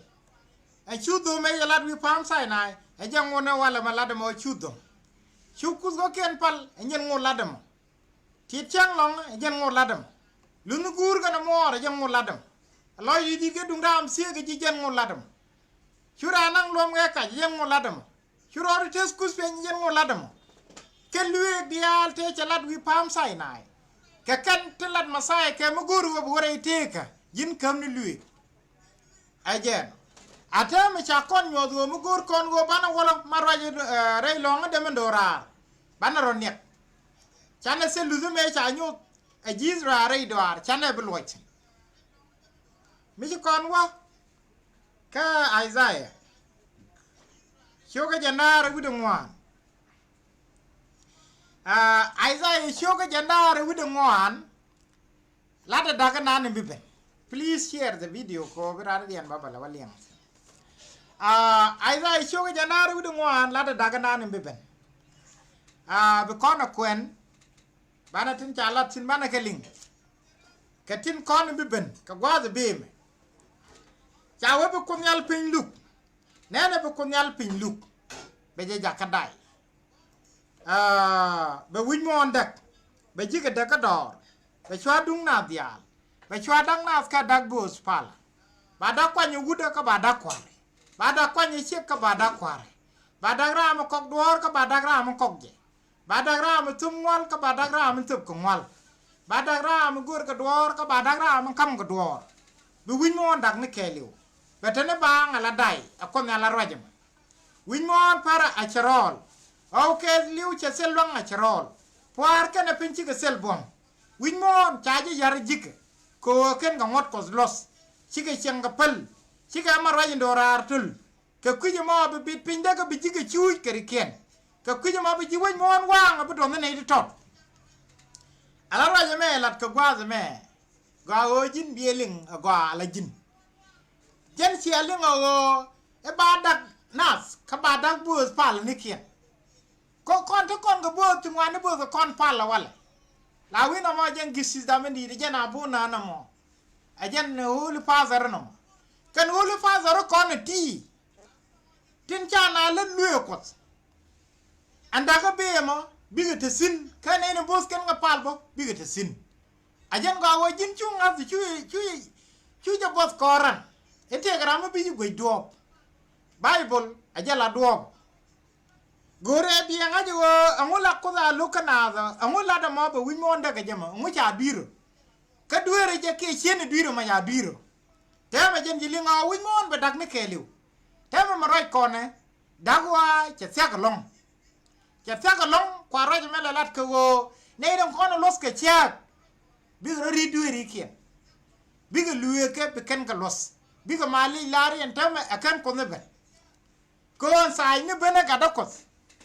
Ɛn cu dhom ëë yɛ lat wi̱i̱ pa̱a̱m Sinai ɛn jɛ ŋot ni walɛ mɛ latdɛ mɔ cu dhom. Cu kuth kɔ̱kiɛn pal ɛn jɛ ŋot latdɛ mɔ. Tit cäŋ lɔ̱ŋ ɛ jɛn ŋot latdä mɔ. Luth ni guur kɛnɛ muɔɔr ɛ jɛn ŋot latdä mɔ. Lɔc ri̱c di̱t kɛ duŋ raam thiek ɛ ji̱ jɛn ŋot latdä mɔ. Cu raan naŋ luɔm kɛ kac ɛ jɛn ŋot latdä mɔ. Cu rɔɔd i̱ teth kuth piɛny ɛ jɛn ŋot latdä mɔ. Kɛn lueek diaal tëë cɛ lat wi̱i̱ pa̱a̱m Sinai. Kɛ kɛn ti lat Mɛthia kɛ mi go̱o̱r ɣöö bi wä rɛy tëëkä ji̱n käm ni lueek. Ɛ jɛn a täämɛ ca kɔn nyuɔth ɣöö mi go̱o̱r kɔn ɣöö banɛ wä lɔŋ ma ruac rɛy lɔ̱ŋ ɛ dee mi do̱raar. Banɛ rɔ niɛk. Canɛ thil luth mëë ca nyuth ɛ ji̱th raar rɛy dɔaar canɛ bi luɔc thi̱n. Mi ci kɔn wä kä Isaiah cio̱kä jɛ naar wi̱cdɛ ŋuan. Isaiah cio̱kä jɛ naar wi̱cdɛ ŋuan. Latdä dakä nan in bi ben. Please share the video kɔ bi rat riɛn ba bä lɛ wä liɛŋ. Isaiah cio̱kä jɛ naar wi̱cdɛ ŋuan latdä dakä nan in bi ben. Bi kɔn a kuɛn banɛ tin ca lat thi̱n banɛ kɛ liŋ. Kɛ tin kɔn in bi ben kɛ gua̱a̱th bi mɛ. Ca wee bi Kuoth Nhial piny luk. Nɛnɛ bi Kuoth Nhial piny luk. Bɛ jɛ jakä day. Bɛ wi̱c muɔ̱ɔ̱n däk. Bɛ ji̱kɛ däk kä dɔɔr. Bɛ cua duŋ naath diaal. Bɛ cua da̱k naath kä da̱k bööth palä. Ba da̱k kuany wutdä kä ba da̱k kua̱ri. Ba da̱k kuany ciek kä ba da̱k kua̱ri. Ba da̱k raam kɔk duɔ̱ɔ̱r kä ba da̱k raam kɔk jɛ. Ba da̱k raam thöp ŋual kä ba da̱k raam thöp kɛ ŋual. Ba da̱k raam go̱o̱r kɛ duɔ̱ɔ̱r kä ba da̱k raam ka̱m kɛ duɔ̱ɔ̱r. Bi wi̱c muɔ̱ɔ̱n da̱k ni kɛɛliw. Bɛ te ni baaŋ ala day ɛ Kuoth Nhial a ruac ɛmɔ. Wi̱c muɔ̱ɔ̱n pärä a cɛ rɔɔl. Ɣɔw kɛɛth li̱w cɛ thil lua̱ŋ a cɛ rɔɔl. Pua̱a̱r kɛnɛ piny cikɛ thil buɔ̱m. Wi̱c muɔ̱ɔ̱n ca ji̱ ya̱r ji̱kɛ. Kɛ ɣöö kɛn kɛ ŋuɔ̱t Kuɔth luɔ̱th. Cikɛ cieŋ kɛ päl. Cikɛ ɛmɛ ruac in do̱raar töl. Kɛ kui̱c ɛmɔ bi bit piny dee kɛ bi ji̱kɛ cuuc kɛ rikiɛn. Kɛ kui̱c ɛmɔ bi ji̱ wec muɔ̱ɔ̱n waaŋ ɛ bi duɔth ni nɛy ti tɔt. Ala ruac ɛmɛ lat kɛ gua̱a̱th ɛmɛ. Gɔaa ɣöö ji̱n biɛ liŋ ɛ gɔaa ala ji̱n. Jɛn ciɛ liŋ ɛ ɣöö i̱ ba da̱k nath kä ba da̱k bööth pal nikiɛn. Kɔ kɔn ti kɔn kɛ bööth ti ŋuan ni bööth kɛ kɔn pal ɛ walɛ. La wi̱n ɛmɔ jɛn gi̱th thi̱th dam in di̱i̱t ɛ jɛn a buun naan ɛmɔ. Ɛ jɛn holy father ɛnɔ. Kɛn holy father kɔn ɛ ti̱i̱. Tin ca na lät luee Kuɔth. Ɛn da̱kä bee ɛmɔ bikɛ te thi̱n kä nɛy ni bo̱th kɛn kɛ pal bä bikɛ te thi̱n. A jɛn gɔaa wä ji̱n cu ŋa̱th cu cu cu jɛ buɔth kɔɔran. I̱ tëëkɛ ram mi bi ji̱ guec duɔɔp. Baibol a jɛ la duɔɔp. Go̱o̱rɛ biɛŋ a jɛ ɣöö ɛŋu la Kuoth a lo̱k kä naath ɔ ɛŋu lat ɛmɔ bɛ wi̱c muɔ̱ɔ̱n däk ɛ jɛ mɔ ɛŋu ca dui̱r ɔ. Kä dueerä jɛ kiɛ cieni dui̱r ɛmɔ ca dui̱r ɔ. Tɛmɛ jɛn ji̱ liŋ a wi̱c muɔ̱ɔ̱n bɛ da̱k ni kɛɛliw. Tɛmɛ mɛ ruac kɔnɛ da̱k wa cɛ thiak ɛlɔ̱ŋ. Cɛ thiak ɛlɔ̱ŋ kua ruac ɛmɛ lɛ lat kɛ ɣöö nɛy den kɔn ɛ luɔ̱th kɛ ciaak. Bikɛ rɔ ri̱t dueerikiɛn. Bikɛ lueekä bi kɛn kɛ luɔ̱th. Bikɛ mal lic la̱r yɛn tɛmɛ ɛ kɛn Kuoth ni ben. Kɛ ɣöö tha̱a̱c ni ben ɛ gatdä Kuɔth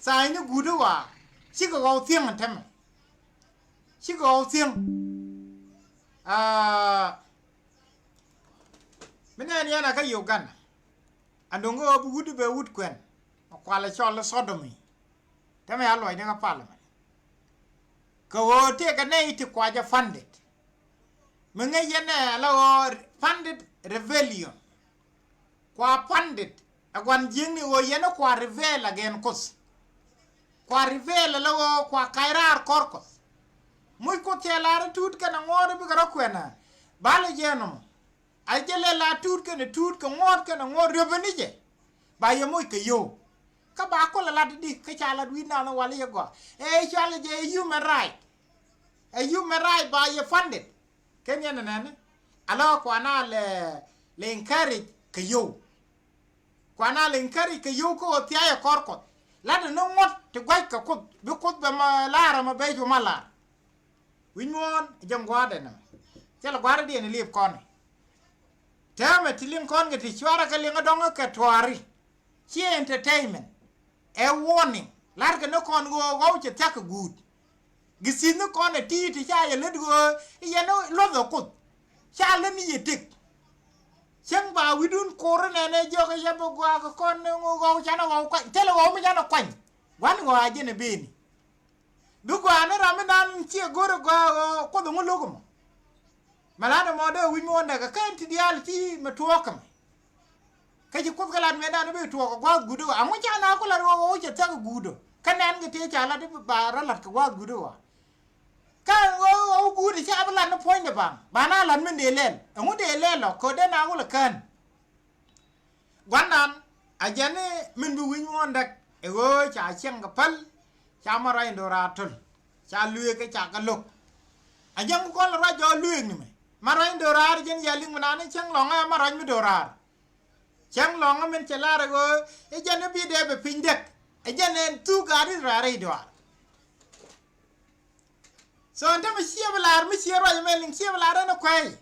tha̱a̱c ni guutdä waa. Cikɛ ɣɔw thiäŋ ɛn tɛmɛ. Cikɛ ɣɔw thiäŋ. Aa, mi nɛn yɛn a kä Uganda. A do̱ŋ ɣöö bi wut i̱ bɛ wut kuɛn. Mɛ kualɛ cɔl i̱ sodomy. Tɛmɛ ya luɔcni kä parliament. Kɛ ɣöö tëëkɛ nɛy ti kua jɛ funded. Mi ŋäc yɛn ɛ la ɣöö funded rebellion. Kua pandit ɛ gua̱n jiäkni ɣöö yɛn ɛ kua rebel against Kuoth. Kua rebel ɛ la ɣöö kua kac raar kɔr Kuɔth. Muc Kuoth cɛ lar i̱ tuut kɛnɛ ŋuɔ̱ɔ̱r i̱ bikɛ rɔ kuɛn ɛ bal i̱ jɛɛn nɔmɔ. A jɛ lɛ la tuut kɛnɛ tuut kɛ ŋuɔ̱ɔ̱r kɛnɛ ŋuɔ̱ɔ̱r riöp i̱ ni jɛ. Ba yɛ moc kɛ yio̱w. Kä ba kulɛ lat i̱di kä ca lat wi̱i̱ nath i̱ wal i̱ yɛ gɔaa ɛ cɔal i̱ jɛ ɛ human right. Ɛ human right ba yɛ pandit. Ken yɛn nɛnɛ ni a lɔ kuan a lɛ lɛ encourage kɛ yio̱w. Kuana lɛ encourage kɛ yio̱w kä ɣöö thia̱a̱cɛ kɔr Kuɔth. Latdɛ ni ŋuɔ̱t ti gua̱c kɛ Kuoth, bi Kuoth bɛ ma la̱r ɛmɔ bɛ cu ma la̱r. Wi̱c muɔ̱ɔ̱n jɛ gua̱a̱r dɛ nɛmɛ. Cɛ lɛ gua̱a̱r diɛn liep kɔn ɛ. Täämɛ ti liŋ kɔn kɛ ti cuarɛ kɛ liŋ ɛ dɔ̱ŋ kɛ tuaari. Ciɛ entertainment. Ɛ warning. La̱rkɛ ni kɔn ɣöö ɣɔw cɛ thia̱k kɛ guut. Gi thi̱n ni kɔn ɛ ti̱i̱t ti ca yɛ lät ɣöö yɛn luɔth ɛ Kuoth. Ca lät ni yɛ tëk. Cäŋ ba wi̱dun ko̱r inɛnɛ jiɔk ɛ yɛ bi gɔaa kɛ kɔn ni ɣöw canɛ ɣɔw kuany. Thilɛ ɣɔw mi canɛ kuany. Gua̱n ɣɔw a jɛn ɛ beni. Bi gɔaa ni ram mi nan ciɛ go̱r ɛ gɔaa ɣöö Kuoth ɛ ŋu lo̱k ɛmɔ. Mɛ lat ɛmɔ dee wi̱c mi wä nɛk ɛ kɛn ti diaal ti mɛ tuɔɔk kɛ mɛ. Kä ci Kuoth kɛ lat mëëdan i̱ bi tuɔɔk ɛ gua̱a̱th guut i̱ ɣɔaa. Ɛŋu ca na ku lat ɣɔw ɣɔw cɛ thia̱k ɛ guut ɔ. Kä nɛn kɛ tëë ca lat i̱ ba rɔ lat kɛ gua̱a̱th guut i̱ ɣɔaa. Kä ɣɔw ɣɔw guut i̱ ca bi lat ni puɔ̱nydɛ baŋ. Ba na lat min dee lɛl. Ɛŋu dee lɛl ɔ? Ko̱dɛ na wul ɛ kään. Gua̱nan, a jɛn i̱ min bi wi̱ny ŋuɔ̱n däk. Ɛ ɣöö ca cieŋ kɛ päl. Ca mɛ ruac in do̱raar töl. Ca lueek kä ca kɛ lo̱k. A jɛn ku kɔn lɛ ruac jɔɔk lueek ni mɛ. Mɛ ruac in do̱raar jɛn yɛ liŋ mi naan i̱ cäŋ lɔ̱ŋä mɛ ruac mi do̱raar. Cäŋ lɔ̱ŋä min cɛ lar ɛ ɣöö i̱ jɛn i̱ bi dee bɛ piny däk. Ɛ jɛn ɛn thuk gaat Israel rɛy dɔaar. So ɛn tämɛ ciɛ bi lar mi ciɛ ruac ɛmɛ liŋ ciɛ bi lar ɛn ɛ kuɛy.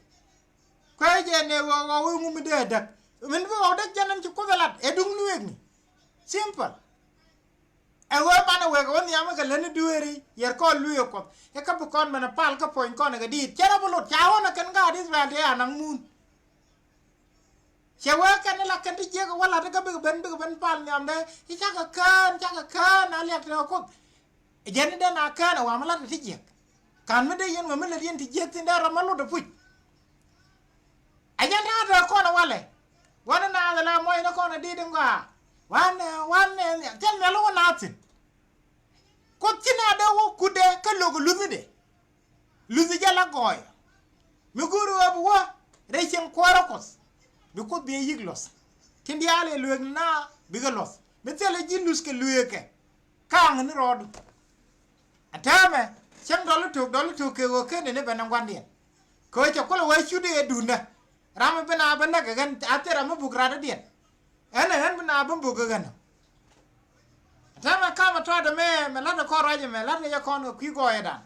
Kuɛy jɛ nɛ ɣɔw ɣɔw i̱ ŋu mi dee däk. Min bi ɣɔw däk jɛn ɛn ci Kuoth ɛ lat ɛ duŋ lueekni. Simple. Ɛ ɣöö banɛ wek ɣöö nhiamä kɛ lätni dueeri yɛr kɔn lueek Kuɔth. Ɛ kä bi kɔn mɛnɛ pal kä puɔ̱ny kɔn ɛ kɛ diit. Cɛ rɔ bi lot ca ɣɔn ɛ kɛn gaat Israel tëë a naŋ mun. Cɛ wee kɛn la kɛn ti jiäk wä lat kä bikɛ ben bikɛ ben pal nhiamdɛ i̱ cakɛ kään cakɛ kään a liak tɛkɛ Kuoth. Jɛn i̱ den a kään ɛ wamä lat ti jiäk. Ka̱n mi dee yɛn wä mi lät yɛn ti jiäk thi̱n dee rɔ mä lot ɛ puc. Ɛ jɛn ta̱a̱ tɛkɛ kɔn ɛ walɛ. Wanɛ naath ɛ la muɔcnɛ kɔn ɛ di̱t in gɔaa. Wanɛ wanɛ thil nhial wä naath thi̱n. Kuoth ci na dee wä kutdɛ kä lo̱k ɛ luthidɛ. Luthi jɛ la gɔɔyä. Mi go̱o̱ri ɣöö bi wä rɛy cieŋ kuäärä Kuɔth. Bi Kuoth bi ɛ yi̱k luɔth. Tin diaal ɛ lueek ni na bikɛ luɔth. Mi thilɛ ji̱ luth kɛ lueekɛ. Ka̱a̱ŋ ni rɔɔdu. Ɛ täämɛ cäŋ dɔl i̱ tok dɔl i̱ tok kɛ ɣöö ken ni ben ni gua̱ndiɛn. Kɛ ɣöö cɛ kulɛ wee cut i̱ ɛ duundä. Ram mi bi na bi näk kɛ ɣän a thil ram mi buk ratdädiɛn. Ɣän ɛ ɣän bi na bi buk kɛ ɣän ɔ. Täämɛ kamɛ tɔɔdɛ mɛ mɛ la̱t ɛ kɔn ruac ɛmɛ la̱t kɛ jɛ kɔn kɛ kui̱ gɔɔyɛdan.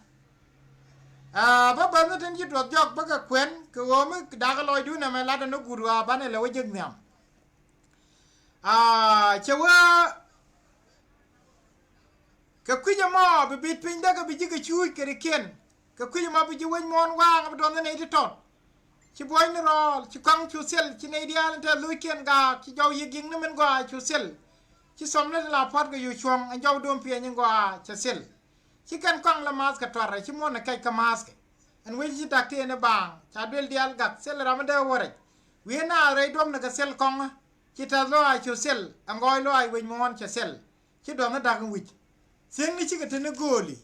Aa bä bäth ni tin ci duɔth jɔk bä kɛ kuɛn kɛ ɣöö mi dakä lɔcdun ɛmɛ la̱t ɛn ɛ guut ɣɔaa banɛ lɛ wä jek nhiam. Aa cɛ wee kɛ kui̱c ɛmɔ bi bit piny däk kɛ bi ji̱ kɛ cuuc kɛ rikiɛn. Kɛ kui̱c ɛmɔ bi ji̱ wec muɔ̱ɔ̱n waaŋ bi duɔth ni nɛy ti tɔt. Ci buɔ̱cni rɔɔl ci kɔaŋ cu thil ci nɛy diaal in te lo̱ckiɛn gaak ci jɔw yiëk yiëk ni min gɔaa cu thil. Ci thɔmni ti la puɔ̱t kɛ yu cuɔ̱ŋ ɛn jɔw duɔ̱ɔ̱m piɛny in gɔaa cɛ thil. Ci kɛn kɔaŋ la maath kɛ tuarɛ ci muɔ̱ɔ̱n ɛ kɛc kä maathkɛ. Ɛn wec ci dak ti ɛn i̱ baaŋ ca duël diaal gak thil ram in dee wä rɛc. Wi̱i̱ naath rɛy duɔ̱pni kɛ thil kɔŋä. Ci tɛth lɔaac cu thil ɛn gɔɔy lɔaac wec muɔ̱ɔ̱n cɛ thil. Ci duɔth ni dak in wi̱c. Thiekni cikɛ te ni gööli.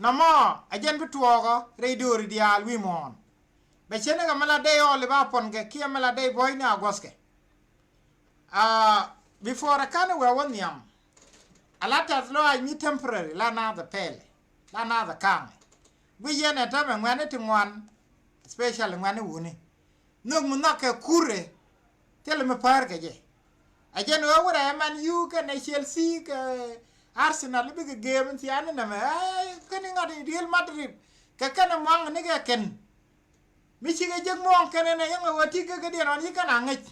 Nɔmɔ ɛ jɛn bi tuɔɔkä rɛy dööri diaal wi̱i̱ muɔ̱ɔ̱n. Bɛ cieŋnikɛ mi la dee ɣɔl i̱ ba puɔn kɛ kiɛ mi la dee buɔ̱cni a guɔ̱thkɛ. Aa before ɛ ka̱n i̱ wee wä nhiam. A la tɛth lɔaac mi temporary la naath ɛ pɛlɛ la naath ɛ ka̱a̱ŋɛ. Guic yɛn ɛ täämɛ ŋuɛ̈tni ti ŋuan. Especially ŋuɛ̈tni wuni. Nhök mi nhɔk kɛ kurɛ. Thilɛ mi päär kɛ jɛ. Ɛ jɛn ɣöö wurɛ ɛ Man U kɛnɛ Chelsea kɛ Arsenal i̱ bikɛ geem in thiaani nɛmɛ ɛ kɛn i̱ ŋa̱t i̱ Real Madrid kɛ kɛnɛ muaŋ ni kɛ kɛn. Mi cikɛ jek muɔ̱ɔ̱ŋ kɛnɛ nɛ yäŋ ɛ ɣöö ti kekädiɛn ɣɔn ci kɛn a ŋäc.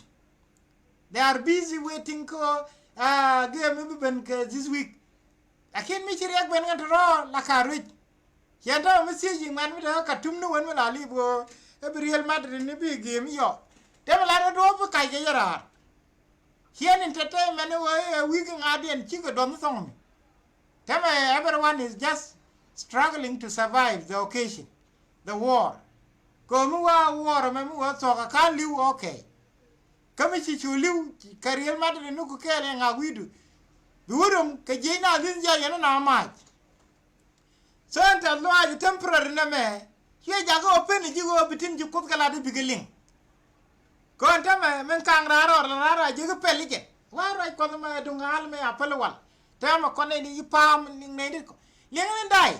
They are busy waiting kɛ ɣöö ɛ geem i̱ bi ben kɛ this week. Lakin mi ci riɛk ben kɛn te rɔɔl la ka ruec. Ciɛn täämɛ mi thiec i̱ ŋuɛ̈t mi te kä Katum ni wen mi la lip ɣöö ɛ bi Real Madrid ni bi geem yɔ. Te mi la rɔ duɔ̱ɔ̱p bi kac kɛ yɛ raar. Ciɛn entertainment ni ɣöö ɛ wi̱i̱ ki ŋa̱diɛn cikɛ duɔth ni thɔŋ mi. Täämɛ everyone is just struggling to survive the occasion, the war. Kɛ ɣöö mi wä war ɛmɛ mi wä thuɔ̱k ɛ ka̱n li̱w, okay. Kä mi ci cu li̱w kɛ Real Madrid ni ku kɛɛl ɛ ŋak wi̱i̱du. Bi wä röm kɛ jiec na li̱th jɛ yɛn na mac. So ɛn tɛth lɔaac temporary nɛmɛ. Cuɛ jakä open ji̱ ɣöö bi tin ji̱ Kuoth kɛ lat i̱ bikɛ liŋ. Kɔn täämɛ min ka̱ŋ raar ɔr la raar a jiäk i̱ pɛl i̱ jɛ. Wa ruac Kuɔth ɛmɛ duŋ ɣa̱l mɛ a päl i̱ wal. Täämɛ kɔn nɛy ni ji̱ pa̱a̱m nɛy ni kɔ liŋ ni day.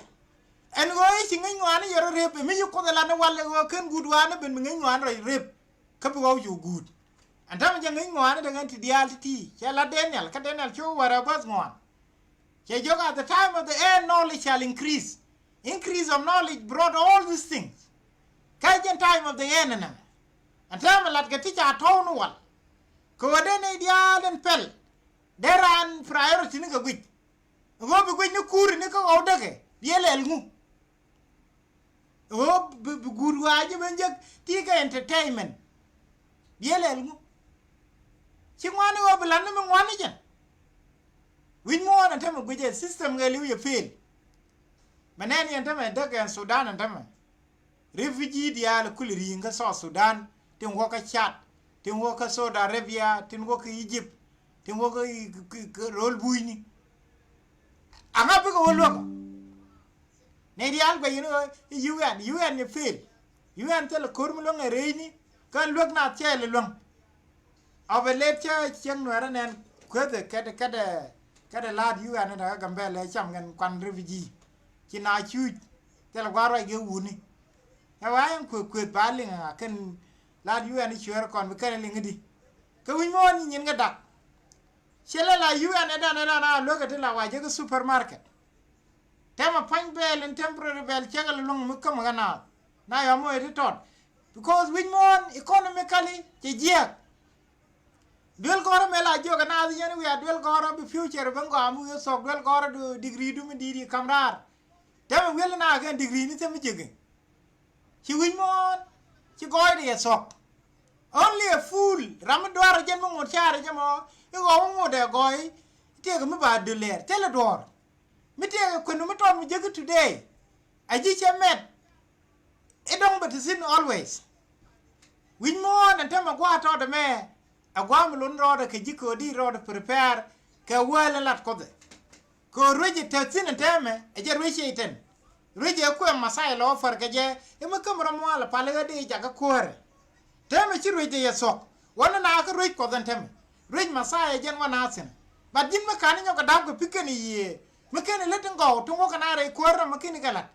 Ɛn ɣöö i̱ ci ŋäc ŋɔaani yɛ rɔ rep ɛ mi ci Kuoth ɛ lat ni wal ɛ ɣöö ken guut waani ben bi ŋäc ŋɔaani rɔ rep. Kä bi ɣɔw cu guut. Ɛn tämɛ jɛ ŋäc ŋɔaani dee ŋän ti diaal ti̱ti̱. Cɛ la Daniel, kä Daniel cu wärɛ bäth ŋɔaan. Cɛ jiök, at the time of the end knowledge shall increase. Increase of knowledge brought all these things. Kä jɛn time of the end ɛnɛ. Ɛn tämɛ lat kɛ ti ca tɔ̱w ni wal. Kɛ ɣöö dee nɛy diaal in pɛl. Dee raan priority ni kɛ guic. Ɣöö bi guic ni kuuri ni kä ɣɔw däkɛ. Biɛ lɛl ŋu. Ɣöö bi, bi guut wa̱a̱ ji̱ ben jek ti kɛ entertainment. Biɛ lɛl ŋu. Ci ŋuani ɣöö bi lat ni mi ŋuani jɛn. Wi̱c muɔ̱ɔ̱n ɛn tämɛ guic ɛ system ɣɛɛliw yɛ fail. Bɛ nɛn yɛn tämɛ däk ɛn Sudan ɛn tämɛ. Refugee diaal kuli ri̱i̱ŋ kä South Sudan, tin wä kä Chad, tin wä kä Saudi Arabia, tin wä kä Egypt, tin wä kä, kä, kä ro̱l buuyni. Aŋa bikɛ wä luäk ɔ. Nɛy diaal guɛc yɛn ɣöö i̱ U N, U N yɛ fail. U N thilɛ ko̱r mi luäŋ ɛ rɛyni kä luäk naath cɛɛl ɛ luäŋ. Ɔ bɛ lɛt cä cieŋ nuɛɛrä nɛn kuethɛ kɛt, kɛt, kɛt la̱a̱t U N in dakä Gambɛlɛ cam kɛn kuan refugee. Ci na cuuc thilɛ gua̱a̱r ruac kɛ wuni. Ɛ wa ɛn kueth kueth ba liŋ a kɛn la̱a̱t U N i̱ cuɛɛr kɔn bi kɛn liŋ i̱di. Kɛ wi̱c mi ɣän nyin kɛ dak. Ciɛ lɛ la U N ɛ dan ɛ dan a luäk ɛ ti la wa jek i̱ supermarket. Tɛmɛ pua̱ny bɛɛl in temporary bɛɛl cɛkɛ lɛ luäŋ mi kämɛ kɛ naath. Na yɔm wee ti tɔt. Because wi̱c muɔ̱ɔ̱n economically cɛ jiääk. Duel gɔ̱rä mëë la jiök ɛ naath yɛn wiaa duel gɔ̱rä bi future ben gɔaa mi wiee thok duel gɔ̱rä du degree du mi di̱i̱t yi ka̱m raar. Tɛmɛ wiel na kɛn degree ni thɛm mi jiäk. Ci wi̱c muɔ̱ɔ̱n ci gɔɔydɛ yɛ thok. Only a fool ram mi duaar jɛn mi ŋot caarɛ jɛ mɔ i̱ ɣɔw mi ŋot ɛ gɔɔy. Tiɛɛk mi ba dulɛɛr thilɛ duɔ̱ɔ̱r. Mi tëëkɛ kuënu mi tɔt mi jeki today. A ji̱ cɛ mɛt. I̱ dɔ̱ŋ bɛ ti thi̱n always. Wi̱c muɔ̱ɔ̱n ɛn täämɛ gua̱a̱ tɔt ɛmɛ. Ɛ gua̱a̱ mi lon rɔɔdɛ kɛ ji̱ kɛ ɣöö di rɔɔdɛ prepare kɛ wäl in lat kuɔthɛ. Kɛ ɣöö ruec ɛ te thi̱n ɛn täämɛ ɛ jɛ ruec cɛ itɛn. Ruec ɛ kuɛ Mɛthia lɔ fär kɛ jɛ i̱ mi käm rɔ muaal ɛ pal i̱ ɣä dee jakä kuäärɛ. Täämɛ ci ruecdɛ yɛ thuɔ̱k wä ni na kä ruec kuɔth ɛn täämɛ. Ruec Mɛthia jɛn wä na thi̱n. But ji̱n mi ka̱n i̱ nyɔk kɛ da̱p kɛ pi̱k kɛn i̱ yiëë mi ken i̱ lät in gɔw ti wä kɛ na rɛy kuäärä mi ken i̱ kɛ la̱t.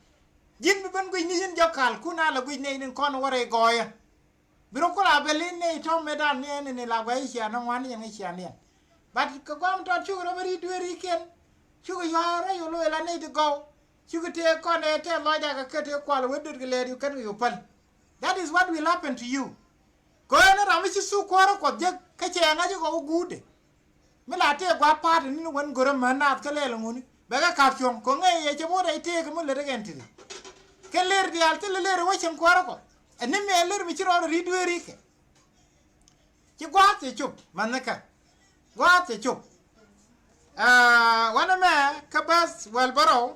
Ji̱n bi ben guic ni ji̱n jɔk ka̱l kun a lɛ guic nɛy tin kɔn wä rɛy gɔɔyä. Bi rɔ kula bɛ lit nɛy tɔ̱ mëë dan ni ɛn ni la gua̱c i̱ cia ni ŋuan ni yɛn i̱ cia ni ɛn. But kɛ guam tɔt cukɛ rɔ bä ri dueerikiɛn. Cukɛ yua̱a̱ rɔ yol wee la nɛy ti gɔw. Cukɛ tëë kɔn ɛ tɛth lɔcda kɛ kä tëë kual wee döt kɛ lɛɛt yu kɛn kɛ yu päl. That is what will happen to you. Kɛ ɣöö ɛn ram mi ci thuk kuäärä kuɔth jek kä cɛ ŋa̱c i̱ kɔ wä guutdɛ. Mi la tëë gua̱a̱p pa̱a̱t ni wän görä män naath kä lɛl ŋuni bɛ kɛ ka̱p cuɔ̱ŋ kɛ ŋäc yɛ cɛ bo̱o̱t ɛ tëëk mi lät ɛ kɛn ti̱ti̱. Kɛ lër diaal thilɛ lër wä cieŋ kuäärä kɔ ɛ ni mɛ lär mi ci rɔɔd ɛ ri̱t dueeri kɛ. Ci gua̱a̱th cɛ cop ma̱nhni kä gua̱a̱th cɛ cop. Wanɛ mɛ kä bäth wäl bärɔw.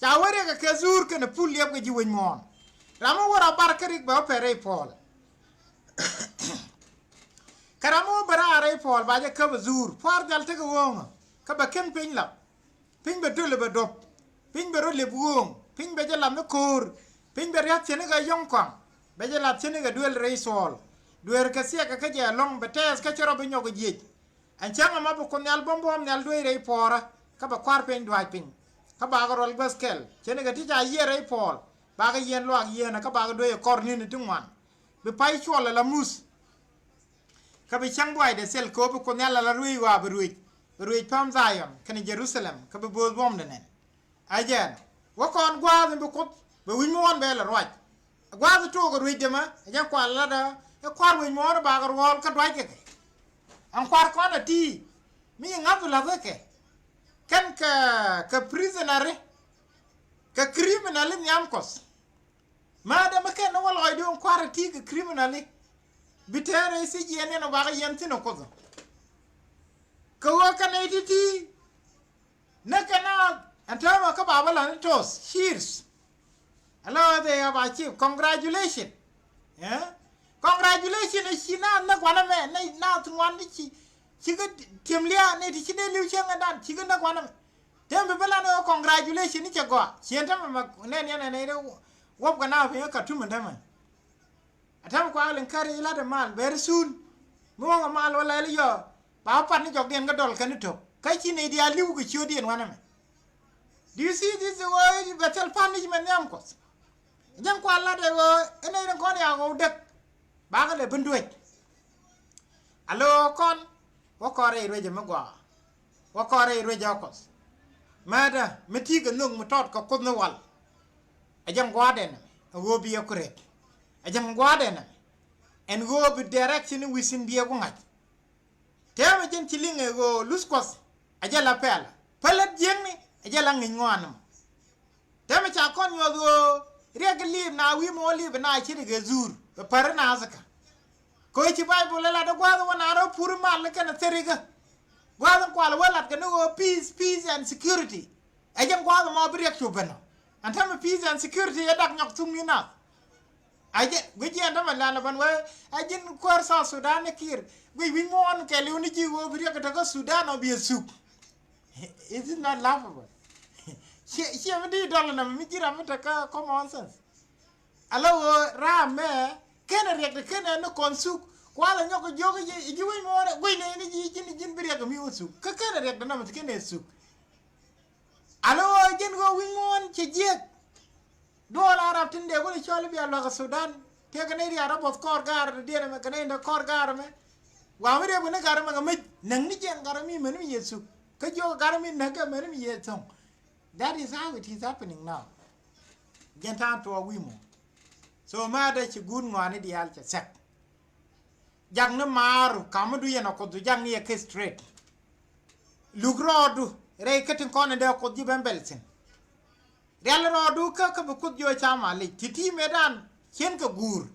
Ca wä riɛk ɛ kɛ dhuur kɛnɛ pul liɛp kɛ ji̱ wec muɔ̱ɔ̱n. Ram mi wä rɔ bar kä rik bɛ wä pɛr rɛy puɔl. Kɛ ram mi wä bɛ raar rɛy puɔl ba jɛ käp ɛ dhuur pua̱r jal tekɛ ɣööŋä. Kä bɛ ken piny lap. Piny bɛ döl bɛ duɔ̱p. Piny bɛ rɔ lep ɣööŋ. Piny bɛ jɛ lap ni ko̱o̱r. Piny bɛ riath cɛ ni kɛ yɔ̱ŋ kɔaŋ. Bɛ jɛ lap cɛ ni kɛ duel rɛy thuɔɔl. Dueer kɛ thiɛk kɛ kä jɛ ɛlɔ̱ŋ bɛ tɛɛth kä cɛ rɔ bi nyɔk jiec. Ɛn cäŋ ɛmɔ bi Kuoth Nhial buɔ̱m buɔ̱ɔ̱m nhial dueec rɛy puɔ̱ɔ̱rä kä bɛ kua̱r piny duaac piny. Kä bakɛ ruɔl guäth kɛl cɛ ni kɛ ti ca yiëë rɛy puɔɔl. Bakɛ yiɛn luaak yiëënä kä bakɛ dueec ɛ kɔr ni̱ni ti ŋuan. Bi pay cuɔl ala muth. Kä bi cäŋ buaydɛ thil kɛ ɣöö bi Kuoth Nhial ala ruëëc ɣɔaa bi ruëëc bi ruëëc päm Dhayɔn kɛnɛ Jɛ-ru-tha-lɛm kä bi bööth buɔ̱mdɛ nɛn. Ɛ jɛn wä kɔn gua̱a̱th in bi Kuoth bɛ wi̱c mi ɣɔn bɛ lɛ ruac. Gua̱a̱th in took ɛ ruëëcdɛ mɛ ɛ jɛn kual latdä ɛ kua̱r wi̱c mi ɣɔn bakɛ ruɔ̱ɔ̱l kä duackɛ kɛ. Ɛn kua̱r kɔn ɛ ti mi ŋa̱th bi la̱thkɛ kɛ kɛn kɛ kɛ prisoneri kɛ criminal in nhiam Kuɔth. Määtdɛ mi kɛn ni wä lɔcdu in kua̱r ɛ ti kɛ criminal i̱ bi tëë rɛy thiec yɛn yɛn ɛ bakɛ yɛn thi̱n ɛ Kuoth. Kɛ ɣöö kɛn nɛy ti̱ti̱ näk kɛ naath ɛn täämɛ kä ba bä la̱t ni toth cheers. Hello, they have achieved. Congratulation. Eh? Congratulation ɛ ci naath näk wanɛ mɛ nɛy naath ŋuan ni ci. Cikɛ ti̱em lia̱a̱ nɛy ti ci dee li̱w cieŋädan cikɛ näk wanɛ mɛ. Täämɛ bi bä la̱t ni ɣöö congratulation ni cɛ gɔaa ciɛn täämɛ mɛ nɛn yɛn ɛ nɛy dee wuɔ̱p kɛ naath piny kä Khartoum ɛn täämɛ. Ɛ täämɛ kuak liŋ kɛri ilat ɛ mal very soon. Mi wäŋ ɛ mal wä lɛl i̱ yɔ ba wä pat ni jɔkdiɛn kä dɔl kɛn i̱ to̱k kä ci nɛy diaal li̱w kɛ ciötdiɛn wanɛ mɛ. Do you see this ɣöö bɛ thil pan ni ci mɛ nhiam Kuɔth? Jɛn kual lat ɛ ɣöö ɛ nɛy ni kɔn yak ɣɔw dek. Bakɛ lɛ ben duec. Alo kɔn wä kɔn rɛy ruecɛ mi gɔaa. Wä kɔn rɛy ruecɛ ɔ Kuɔth. Mɛtdä mi ti̱i̱ kɛ nhök mi tɔt kɛ Kuoth ni wal. Ɛ jɛn gua̱a̱dɛ nɛmɛ ɛ ɣöö bi yɛ ku rɛt. Ɛ jɛn gua̱a̱dɛ nɛmɛ ɛn ɣöö bi direction wi̱i̱ thi̱n bi yɛ ku ŋa̱c. Täämɛ jɛn ci liŋ ɛ ɣöö luth Kuɔth ɛ jɛ la pɛlä. Pälät jiäkni ɛ jɛ la ŋi̱ny ŋɔaani mɔ. Täämɛ ca kɔn nyuɔth ɣöö riɛk kɛ liip na wi̱i̱ mɔ liip ɛ na ce̱tkɛ zuur bɛ päri na thikä. Kɛ ɣöö ci Baibol ɛ lat ɛ gua̱a̱th wä na rɔ pur mal kɛnɛ thirikä. Gua̱a̱th in kual wä lat kɛ ni ɣöö peace, peace and security. Ɛ jɛn gua̱a̱th ɛmɔ bi riɛk cu ben ɔ. Ɛn täämɛ peace and security ɛ dak nyɔk thuk ni nath. A jɛ guic jiɛn tämɛ lɛl ɛ ben wee ɛ ji̱n kuäär South Sudan ni Kiir. Guic wi̱c muɔ̱ɔ̱n kɛɛliw ni ji̱ ɣöö bi riɛk kɛ tekä Sudan ɔ bi ɛ thuk. Is it not laughable? Ciɛ, ciɛ mi di dɔl ɛnɛ mi ji̱ ram mi tekä common sense. Ala ɣöö ram mɛ kenɛ riɛk ti kenɛ ni kɔn thuk. Kualɛ nyɔk kɛ jiök i̱ ji̱ wi̱c muɔ̱ɔ̱n guic ni ni ji̱ ji̱n ji̱n bi riɛk mi wä thuk. Kä kenɛ riɛk ti nɔmɔ ti kenɛ thuk. Alo ji̱n ɣöö wi̱c ŋuɔ̱ɔ̱n cɛ jiäk. Duɔl Arab tin dee wä ni cɔl i̱ bia luäk ɛ Sudan. Tëëkɛ ni riaar rɔ buɔth kɔɔr gaar dee diɛn ɛmɛ kɛ ni dee kɔɔr gaar ɛmɛ. Wa mi riɛk bi ni gaar ɛmɛ kɛ mec näk ni jiɛn gaar ɛmɛ mɛn mi yɛ thuk. Kä jiök gaar ɛmɛ näk kɛ mɛn mi yɛ thoŋ. That is how it is happening now. Jɛn ta̱a̱ tuɔɔk wi̱i̱ mɔ. So mɛɛdɛ ci guut ŋɔaani diaal cɛ thɛk. Jak ni maaru kamädu yɛn a Kuothdu jak ni yɛ kɛ straight. Luk rɔɔdu rɛy kä tin kɔn in dee Kuoth ji̱ ben bɛl thi̱n. Rial rɔɔdu kä kä bi Kuoth jiɔ ca malic ti ti mëëdan cien kɛ guur.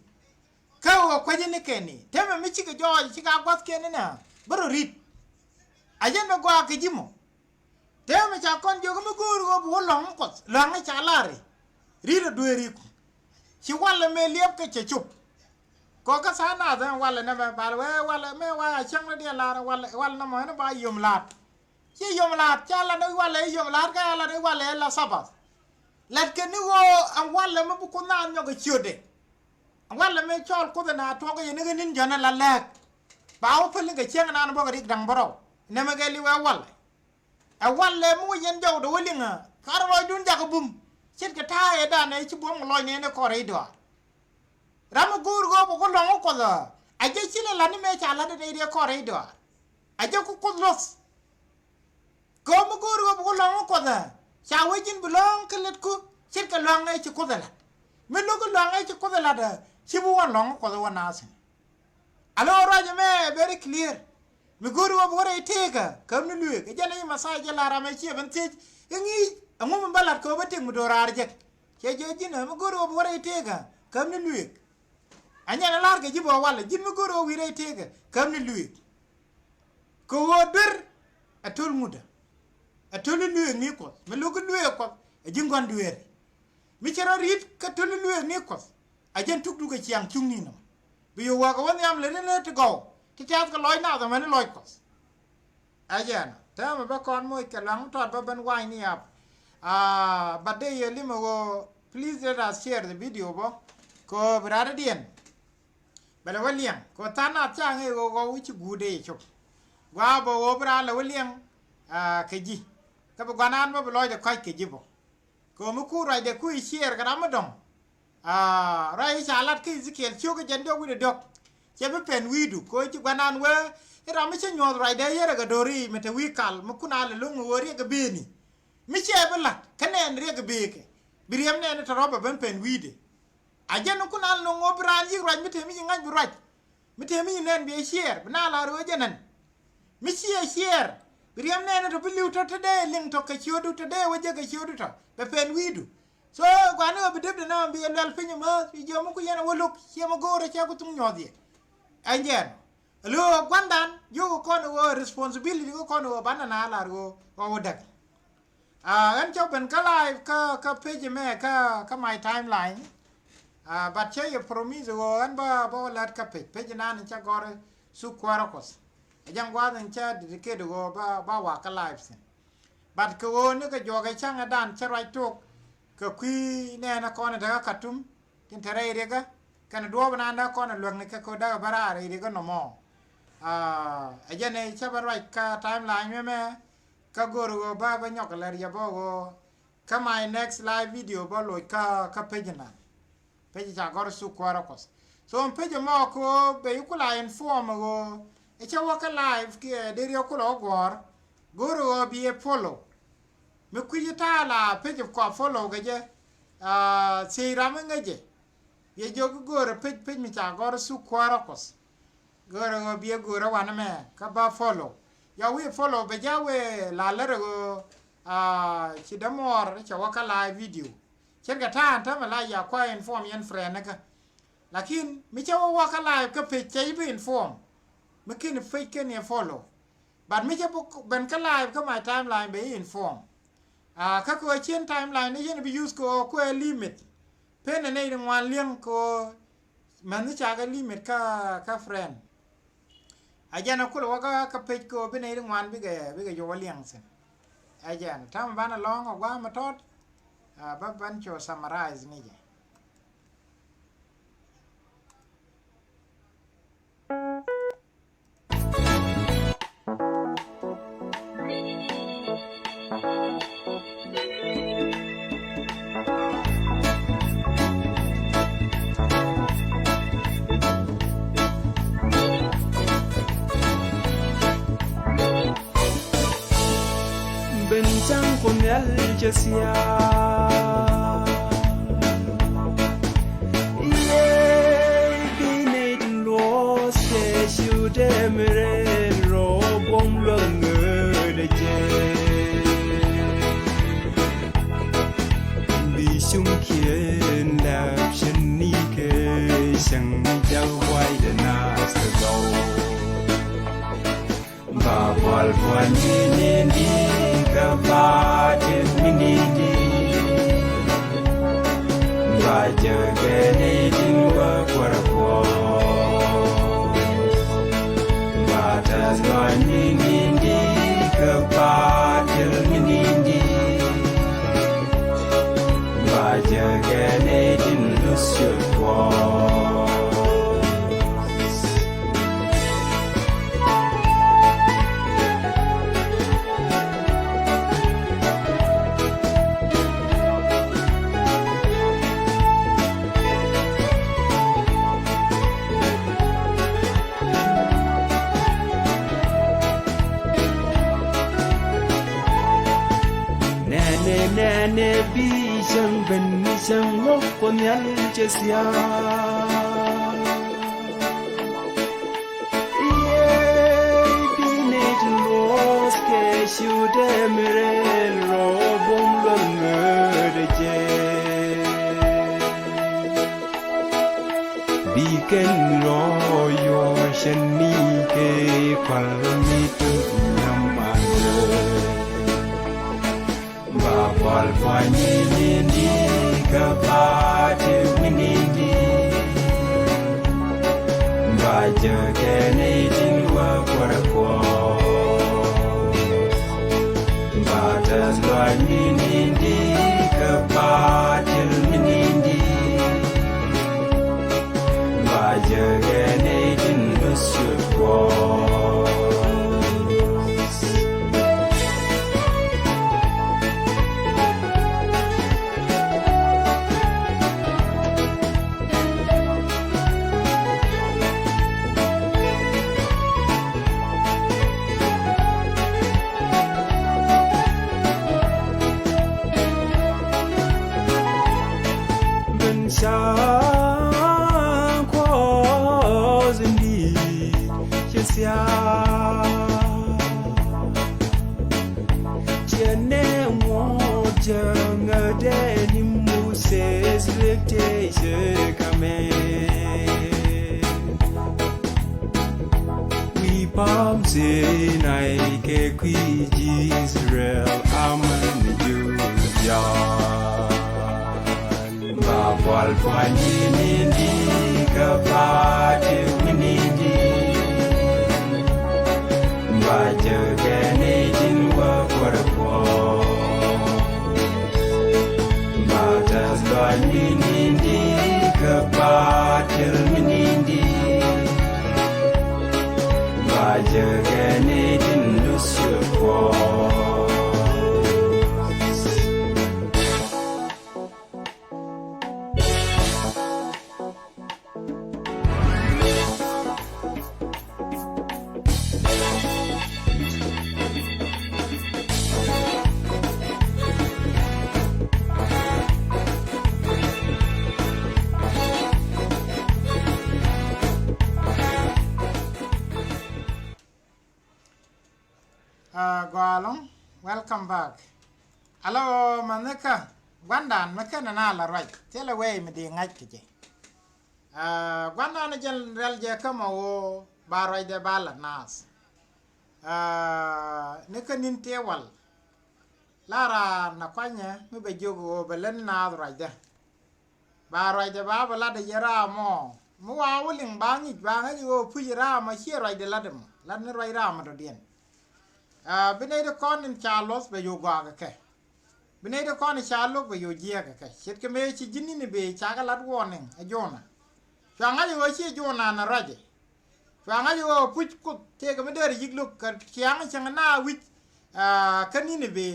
Kä ɣöö kuecä ni kɛn ni temɛ mi cikɛ jɔɔc cikɛ a gua̱th kɛn ni nɛ bä rɔ ri̱t. A jɛn bɛ gɔaa kɛ ji̱ mɔ. Tëë mi ca kɔn jiök mi go̱o̱r ɣöö bi wä lɔ̱ŋ Kuɔth lɔ̱ŋ i̱ ca lar i̱ ri̱t ɛ dueeriku. Ci walɛ mëë liɛp kɛ cɛ cop. Kɔ kä tha̱a̱ŋ nath ɛn walɛ nɛmɛ bal wee walɛ mëë wa a cäŋ ni diɛn lar walɛ walɛ nɛmɔ ɛn ba yom la̱a̱t. Ci yom la̱a̱t ca lat ni walɛ i̱ yom la̱a̱t kä a lat ni walɛ ɛ la Sabath. Latkɛ ni ɣöö ɛn walɛ mi bi Kuoth naan nyɔk ɛ ciötdɛ. Ɛn walɛ mi cɔɔl Kuoth ɛn a tuɔk i̱ yɛn ni ɣä ni̱n jɔ̱nɛ la lɛ̈ɛ̈k. Ba wä päl ni kɛ cäŋ naan bɔk ɛ rik da̱ŋ bärɔw nɛmɛ kɛ li̱w ɛ walɛ. Ɛ walɛ mi wä yɛn jɔwdɛ wä liŋä karɛ lɔcdun jakä bum. Ce̱tkɛ ta̱a̱ ëëdan ɛ ci buɔ̱m kɛ lɔcni ɛn ɛ kɔr rɛy dɔaar. Ram mi go̱o̱r ɣöö bɛ ku lɔ̱ŋ ɛ Kuɔth ɛ a jɛ ci lɛ la̱t ni mëë ca la̱t ɛ rɛy kɔr rɛy dɔaar. A jɛ ku Kuoth luɔ̱th. Kɛ ɣöö mi go̱o̱r ɣöö bɛ ku lɔ̱ŋ ɛ Kuɔth ɛ ca wee ji̱n bi lɔ̱ŋ kä lätku ce̱tkɛ lua̱ŋ ɛ ci Kuoth ɛ la̱t. Mi lo̱k kä lua̱ŋ ɛ ci Kuoth ɛ la̱t ɛ ci bi wä lɔ̱ŋ ɛ Kuɔth ɛ wä naath ɛn. Alo ruac ɛmɛ very clear. Mi go̱o̱ri wä bi wä rɛy tëëkä käm ni lueek ɛ jɛn i̱ Mɛthia jɛ la ram ɛ ciɛ ben thiec. I̱ ŋi̱i̱c ɛŋu mi bä la̱t kɛ wä bä tëk mi do̱raar jek. Cɛ jɛ ji̱n ɛ mi go̱o̱ri wä bi wä rɛy tëëkä käm ni lueek. Ɛ nyɛn ɛ la̱r kɛ ji̱ bä walɛ ji̱n mi go̱o̱ri wä wi̱i̱ rɛy tëëkä käm ni lueek. Kɛ ɣöö duer ɛ töl ŋutdä. Ɛ töl i̱ lueek ni Kuɔth mi lo̱k i̱ lueek Kuɔth ɛ ji̱ ŋuan dueeri. Mi cɛ rɔ ri̱t kä töl i̱ lueek ni Kuɔth. A jɛn tuk dukɛ ciaŋ cuŋni nɔmɔ bi yo̱o̱ wäkɛ wä nhiam lät ni lät ti gɔw ti tɛ̈th kɛ lɔc nath ɛmɛni lɔc Kuɔth. Ɛ jɛn täämɛ bä kɔn moc kɛ luaŋ tɔt bä ben wany ni ap. Aa but dee yɛ limɛ ɣöö please let us share the video bä. Kɛ ɣöö bi rat idiɛn bɛ lɛ wä liɛŋ kɛ ɣöö tha̱a̱ŋ nath ca ŋäc ɣöö ɣɔw wi̱ci guut dee yɛ cop. Gua̱a̱ bä ɣöö bi rat lɛ wä liɛŋ. Aa kɛ ji̱ kä bi gua̱nan bä bi lɔcdɛ kɔc kɛ ji̱ bä. Kɛ ɣöö mi kur ruacdɛ ku i̱ ciɛɛr kɛ ram mi dɔ̱ŋ. Aa ruac i̱ ca lat kä Ezekiel ciök i̱ jɛn diɔ̱k wi̱cdɛ diɔ̱k. Cɛ bi pɛn wi̱i̱du kɛ ɣöö ci gua̱nan wee i̱ ram mi cä nyuɔ̱th ruacdɛ yärɛ kɛ do̱ri mi te wi̱i̱ kal mi kun a lɛ lo̱ŋ ɣöö riɛk ɛ bëëni. Mi ciɛ bi la̱t kä nɛɛn riɛk ɛ bëëkɛ bi riɛm nɛɛni te rɔ̱ bɛ ben pɛn wi̱i̱dɛ. A jɛn kun a lɛ lo̱ŋ ɣöö bi raan yiëk ruac mi te mi ci ŋa̱c bi ruac. Mi te mi ci nɛn bi ɛ ciɛɛr bi na la röö jɛ nɛn. Mi ciɛ ciɛɛr bi riɛm nɛɛni tɔ bi li̱w tɔ te dee liŋ tɔ kɛ ciötdu tɔ dee wä jek kɛ ciötdu tɔ bɛ pɛn wi̱i̱du. So gua̱ni ɣä bi depdɛ nɛ ɣä bi ɛ luɛl piny ɛmääth bi jiɔam mi ku yɛn ɛ wä lo̱k ciɛ mi go̱o̱rɛ cɛ ku thuŋ nyuɔth yɛ. Ɛn jɛɛn ɛ lo̱o̱ gua̱ndan jiök kɔn ɛ ɣöö responsibility kä kɔn ɛ ɣöö banɛ na lar ɣöö ɣɔw ɛ däk. Aa ɣän cä ben kä live kä kä page mɛ kä kä my timeline. Aa but cä yɛ promise ɣöö ɣän bä bä wä lät kä page page nan cä gɔr thuk kuäärä Kuɔth. Ɛ jɛn gua̱a̱th in cä dedicate ɣöö bä bä wä kä live thin. But kɛ ɣöö ni kɛ juɔk ɛ cäŋ ɛ dan cä ruac tok kɛ kui̱ nɛɛnɛ kɔn in te kä Khartoum tin te rɛy riɛkä kɛnɛ duɔɔp in an dee kɔn in luäkni kɛ ko̱ dee kɛ bä raar rɛy riɛkä nɔmɔ. Aa ɛ jɛn ɛ cä bä ruac kä timeline mɛmɛ. Kä go̱o̱r ɣöö ba bä nyɔk lɛr yɛ bä ɣöö kä my next live video bä loc kä kä page nan. Page ca gɔr thuk kuäärä Kuɔth. So ɛn page ɛmɔ kɛ ɣöö bɛ yi kula inform ɣöö ɛ cɛ wä kä live kiɛ deri ɛ kula wä gɔ̱r. Go̱o̱rɛ ɣöö bi ɛ follow. Mi kui̱ci ta̱a̱ la page kua follow kɛ jɛ. Thiec ram mi ŋäcɛ. Bi ɛ jiök go̱o̱rɛ page, page mi ca gɔ̱r thuk kuäärä Kuɔth. Go̱o̱rɛ ɣöö bi ɛ go̱o̱rä wanɛ mɛ kä ba follow. Ya wi̱i̱ follow bɛ jɛ wëë la lärɛ ɣöö ci dämuɔɔr cɛ wä kä live video. Ce̱tkɛ ta̱a̱ ɛn täämɛ la ya kua inform yɛn friend nikä. Lakin mi cä wä wä kä live kä page cɛ ji̱ bi inform. Mi ken page ken yɛ follow. But mi cä ben kä live kä my timeline bɛ ji̱ inform. Kä kɛ ɣöö cien timeline ni yɛn bi use kɛ ɣöö kuɛ limit. Pen ɛ nɛy ti ŋuan li̱eŋ kɛ ɣöö mɛn ni ca kɛ limit kä, kä friend. Ɛ jɛn ɛ kulɛ wä kä, kä page kɛ ɣöö bi nɛy ti ŋuan bikɛ, bikɛ yɛ wä li̱eŋ thi̱n. Ɛ jɛn täämɛ banɛ lɔ̱ŋ ɛ gua̱a̱m ɛ tɔt. Bä ban cɔ summarize ni jɛ. Ben ca̱ŋ Kuoth Nhial cɛ thia̱a̱ŋ. I̱ bi nɛy tin luɔ̱thkɛ ciötdɛ mi rɛl rɔ buɔ̱m luäk ŋöödɛ jɛ. Bi cuŋkiɛn dap cɛn ni kɛ cäŋ jak buaydɛ naath kɛ gɔw. Ba buɔl puɔ̱ny mi nindi kä ba til mi nindi. Ba jɛ kɛ nɛy tin wä kuäärä Kuɔth. Ba tɛth lɔny mi nindi kä ba til mi nindi. Ba jɛ kɛ nɛy tin luth ciöt Kuɔth. Nɛnɛ, nɛnɛ bi cäŋ ben ni cäŋ wä Kuoth Nhial cɛ thia̱a̱ŋ. I̱ bi nɛy tin luɔ̱thkɛ ciötdɛ mi rɛl rɔ buɔ̱m luäk ŋöödɛ jɛ. Bi kɛn rɔ yuɔ̱ɔ̱c cɛn ni kɛ kual mi tuk nyaman. Ba buɔl puɔ̱ny mi nindi kä ba til mi nindi. Ba jɛ kɛ nɛy tin wä kuäärä Kuɔth. Ba tɛth lɔny mi nindi kä ba til mi nindi. Ba jɛ kɛ nɛy tin luth ciöt Kuɔth. Ben ca Kuɔth in di̱i̱t cɛ thia̱a̱. Cɛ nɛ ŋuɔ̱t jäŋädɛ ni Moses riɛk tëë cɛ kamɛ. Wi̱i̱ pa̱a̱m Sinai kɛ kui̱ ji̱ Israel amäni jur diaal. Ba buɔl puɔ̱ny mi nindi kä ba til mi nindi. Ba jɛ kɛ nɛy tin wä kuäärä Kuɔth. Ba tɛth lɔny mi nindi kä ba til mi nindi. Ba jɛ kɛ nɛy tin luth ciöt Kuɔth. Gɔaa ɛlɔ̱ŋ, welcome back. Alo, manyɛ kä gua̱ndan mi /kenɛ naath la ruac, thilɛ wee mi dee ŋa̱c kɛ jɛ. Aa, gua̱ndan jɛn rial jɛ kä mɔ ɣöö ba ruacdɛ ba lat naath. Aa, ni kä ni̱n tëë wal, la raan na kuanyɛ mi bɛ jiök ɣöö bɛ lät ni naath ruacdɛ. Ba ruacdɛ ba bɛ latdɛ jɛ raam ɔ. Mi wa wä liŋ ba ŋi̱c, ba ŋäc ɣöö puc raam ɔ, ciɛ ruacdɛ latdɛ mɔ. Lat ni ruac raam ɔ dɔ̱diɛn. Aa, bi nɛy ti kɔn in ca luɔth bɛ yo̱o̱ gɔaa kɛ kɛ. Bi nɛy ti kɔn in ca lo̱k bɛ yo̱o̱ jiɛɛk kɛ kɛ. Ce̱tkɛ mëë ci ji̱ Ninibɛ ca kɛ lat warning ɛ Jona. Cua ŋa̱c ɣöö ciɛ Jona naath ruacɛ. Cua ŋa̱c ɣöö puc Kuoth tëëkɛ mi deri yi̱k lo̱k kɛ ciaŋ cäŋ naath wi̱c, aa, kä Ninibɛ.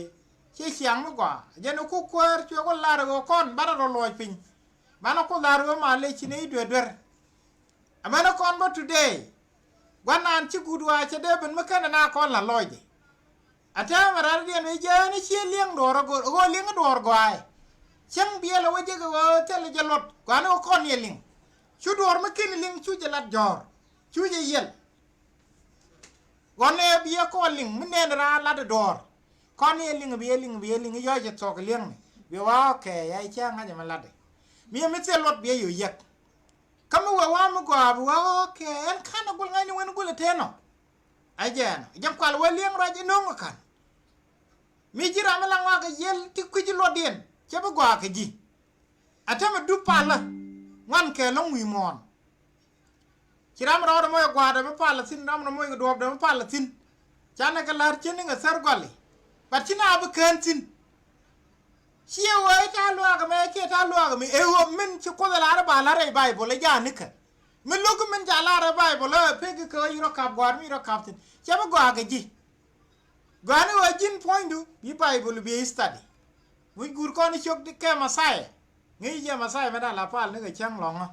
Ciɛ ciaŋ mi gɔaa. Jɛn ɛ ku kuäär cuɛ ku lar ɣöö kɔn banɛ rɔ lɔc piny. Banɛ ku lar ɣöö malɛ ci nɛy duer duer. Amäni kɔn bä today. Gua̱ndan ci guut ɣɔaa cɛ dee ben mi /kenɛ naath kɔn la lɔcdɛ. A täämɛ rɛl diɛn wi̱c jɛ ni ciɛ li̱eŋ duɔ̱ɔ̱r a go̱r, ɣöö li̱eŋ duɔ̱ɔ̱r gɔaaɛ. Cäŋ biɛl a wä jek ɣöö thilɛ jɛ luɔt, gua̱ni ɣöö kɔn yɛ li̱ŋ. Cu duɔ̱ɔ̱r mi /ken li̱ŋ cu jɛ lat jɔ̱ɔ̱r. Cu jɛ yiɛl. Ɣɔn ɛ bi yɛ kɔn li̱ŋ mi nɛn raan latdɛ duɔ̱ɔ̱r. Kɔn yɛ li̱ŋ, bi yɛ li̱ŋ, bi yɛ li̱ŋ, yɔc cɛ thuɔ̱k li̱eŋni. Bi wä okay, ɛ cä ŋa̱c ɛmɛ latdɛ. Mi ɛ mi thil luɔt bi yɛ yo̱o̱ yiɛk. Kä mi wee wa̱a̱ mi gɔaa bi wä okay, ɛn /ka̱nɛ gul ŋa̱cni wen gul ɛ tëë nɔ. Ɛ jɛn ɔ, jɛn kual wee li̱eŋ ruac inöŋ ɛ ka̱n. Mi ji̱ ram mi la ŋɔak kɛ yiël ti kui̱ci luɔtdiɛn, /cɛ bi gɔaa kɛ ji̱. A täämɛ dup palä, ŋuan kɛ ɛlɔ̱ŋ wi̱i̱ muɔ̱ɔ̱n. Ci ram rɔɔdɛ moc ɛ gua̱a̱thdɛ mi palä thi̱n, ram rɔ moc kɛ duɔ̱ɔ̱pdɛ mi palä thi̱n. Canɛ kɛ la̱r cä ni̱ŋ ɛ thär gɔli. But ci naath bi kään thi̱n. Ciɛ ɣöö i̱ ta̱a̱ luaak ɛmɛ, kiɛ ta̱a̱ luaak ɛmɛ. Ɛ ɣöö min ci Kuoth ɛ lar i̱ ba la̱r rɛy Baibol ɛ ja̱a̱n nikä. Mi lo̱k min ca lar rɛy Baibol ɛ pek i̱ kɛ ɣöö ci rɔ ka̱p gua̱a̱r mi rɔ ka̱p thi̱n. /Cɛ bi gɔaa kɛ ji̱. Gɔaa ni ɣöö ji̱n puɔ̱nydu bi Baibol bi study. Wi̱c guur kɔn i̱ ciök kɛ Mɛthia. Ŋäc jɛ Mɛthia mëë da̱ŋ la pal nikɛ cäŋ lɔ̱ŋä.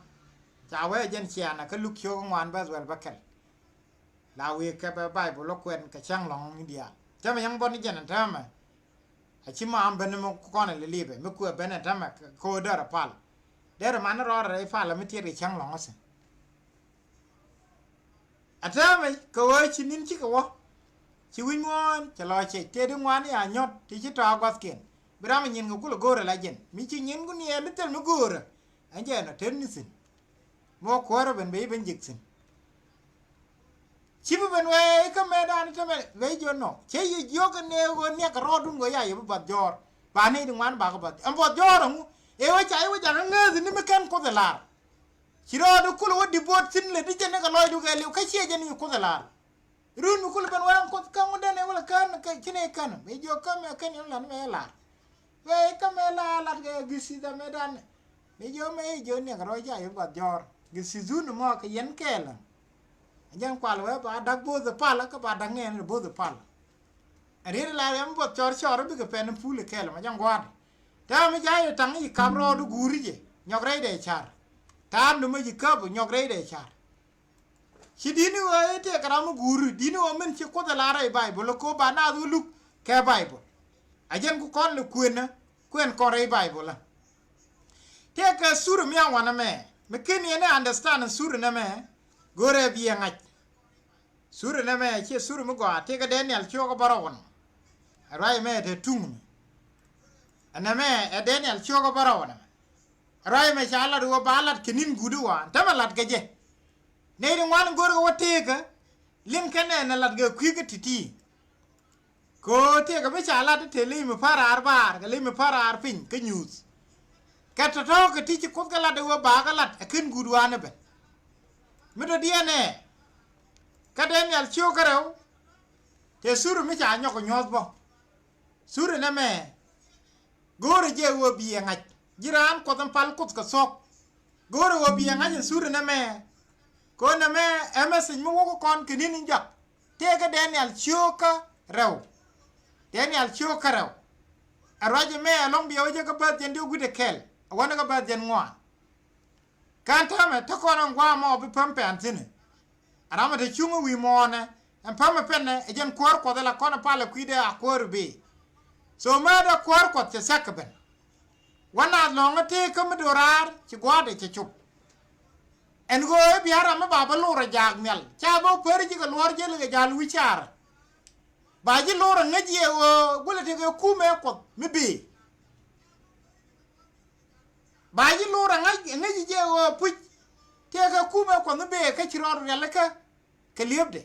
Ca wee jɛn ciaŋ kä Luk ciök ŋuan bäth wäl bäkɛl. La wëë kɛ bɛ Baibol ɔ kuɛn kɛ cäŋ lɔ̱ŋä ni diaal. Täämɛ yɛn buɔ̱t ni jɛn ɛn täämɛ. A ci ma am ben mi kɔn ɛ lilipɛ mi kuɛ ben ɛn täämɛ kɛ ɣöö derɛ pal. Derɛ man ni rɔɔdɛ rɛy pal mi tiɛt kɛ cäŋ lɔ̱ŋä thi̱n. A täämɛ kɛ ɣöö ci ni̱n cikɛ wä. Ci wi̱c muɔ̱ɔ̱n cɛ lɔ cɛ tëë di ŋuan i̱ a nyɔ̱t ti ci tɔ̱ a gua̱thkiɛn. Bi ram ɛ nyin kɛ kulɛ go̱o̱rɛ la jɛn. Mi ci nyin ku niɛɛl i̱ thil mi go̱o̱rɛ. Ɛn jɛ ɛnɔ tet ni thi̱n. Mi wä kuäärä ben ben i̱ ben jek thi̱n. Ci bi ben wee i̱ kä mëëdan i̱ tämɛ ben jiök nɔ. Cä yɛ jiök ɛ nɛ ɣöö niɛk kɛ rɔɔdun ɣöö ya yɛ bi bath jɔ̱ɔ̱r. Ba nɛy ti ŋuan bakɛ bath. Ɛn buɔth jɔ̱ɔ̱r ɛŋu. Ëë wä ca i̱ wä jakä ŋääthi ni mi /ken Kuoth ɛ lar. Ci rɔɔdu kulɛ wä devote thi̱n lɛ di jɛn ni kɛ lɔcdu kɛɛliw kä ciɛ jɛn ni Kuoth ɛ lar. Run mi kulɛ ben wä ɛn Kuoth kä ŋun den ɛ wä lɛ kään kɛ ci nɛ kän. Mëë jiök kä mɛ kän yɛn lat mɛ ɛ lar. Wee kä mɛ la lat kɛ githith ɛ mëëdan. Mëë jiök mɛ i̱ jiök niɛk rɔɔc ca yɛ guath jɔ̱ɔ̱r. Githith wun mɔ kɛ yɛn kɛɛl. Ɛ jɛn kual wee ba da̱k bo̱o̱th ɛ pal kä ba da̱k nɛɛn bo̱o̱th ɛ pal. Ɛ riet la rɛm buɔth cɔr cɔr bikɛ pɛn pul ɛ kɛɛl mɛ jɛn gua̱a̱r. Täämɛ mi ca yɛ taŋ i̱ kap rɔɔdu guuri jɛ nyɔk rɛydɛ car. Ta̱a̱n du mi ci käp nyɔk rɛydɛ car. Ci di̱t ni ɣöö i̱ tëëkɛ ram mi guuri di̱t ni ɣöö min ci Kuoth ɛ lar rɛy Baibol ɛ ko̱o̱p ba naath wä luk kɛ Baibol. A jɛn ku kɔn lɛ kuënä kuɛn kɔn rɛy Baibol ɛ. Tëëkɛ thuri mi a wanɛ mɛ mi ken yɛn ɛ understand thuri nɛ mɛ. Go̱rɛ bi ɛ ŋa̱c. Thuri nɛ mɛ ciɛ thuri mi gɔaa tëëkɛ Daniel ciökä bärɔw wanɛ. Ɛ ruac mɛ te tuŋ mi ɛnɛ mɛ ɛ Daniel ciökä bärɔw wanɛ mɛ. Ruac mɛ ca lat ɣöö ba lat kɛ ni̱n guut i̱ waan tämɛ lat kɛ jɛ. Nɛy ti ŋuan in go̱rkɛ wä tëëkä liŋ kɛn nɛn ɛ lat kɛ kui̱ kä ti̱ti̱. Kɛ ɣöö tëëkä mi ca lat i̱ te li̱i̱ mi pa̱r raar baar kɛ li̱i̱ mi pa̱r raar piny kä nyuuth. Kɛ tɔ̱tɔ̱ kɛ ti ci Kuoth kɛ lat ɛ ɣöö ba kɛ lat ɛ ken guut waan ɛ ben. Mi dɔ̱diɛn ɛ kä Daniel ciökä rɛw. Te thuri mi ca nyɔk kɛ nyuɔ̱th bä. Thuri nɛmɛ. Go̱o̱rɛ jɛ ɣöö bi ɛ ŋa̱c ji̱ raan Kuɔth in pal Kuoth kɛ thuɔ̱k. Go̱o̱rɛ ɣöö bi ɛ ŋa̱c in thuri nɛmɛ. Kɛ ɣöö nɛmɛ ɛ message mi wä kä kɔn kɛ ni̱n in jɔak. Tëëkä Daniel ciökä rɛw. Daniel ciökä rɛw. Ɛ ruac ɛmɛ ɛlɔ̱ŋ bia wä jɛ kä bäth jɛn diɔ̱k wi̱cdɛ kɛl ɛ wänɛ kä bäth jɛn ŋuan. Kɛn täämɛ te kɔn ɛn gua̱a̱ mɔ bi päm pɛn thi̱n. Ɛ ram ɛ te cuŋ i̱ wi̱i̱ muɔ̱ɔ̱nɛ ɛn päm ɛ pɛnɛ ɛ jɛn kuäär Kuɔth ɛ la kɔn ɛ pal ɛ kui̱dɛ a kuäär i̱ bëë. So määtdɛ kuäär Kuɔth cɛ thia̱k kɛ ben. Wä naath lɔ̱ŋä tëëkä mi do̱raar ci gua̱a̱thdɛ cɛ cop. Ɛn ɣöö i̱ bia ram mi ba bä lor ɛ jaak nhial ca bä pär ji̱ kɛ luɔ̱ɔ̱r jiäl kɛ ja̱l wi̱c caarä. Ba ji̱ lor a ŋäc yɛ ɣöö gulɛ tëëkɛ kumɛ Kuɔth mi bëë. Ba ji̱ lor a ŋäc, ŋäc jɛ ɣöö puc tëëkɛ kumɛ Kuɔth mi bëë kä ci rɔɔd rialikä kɛ li̱epdɛ.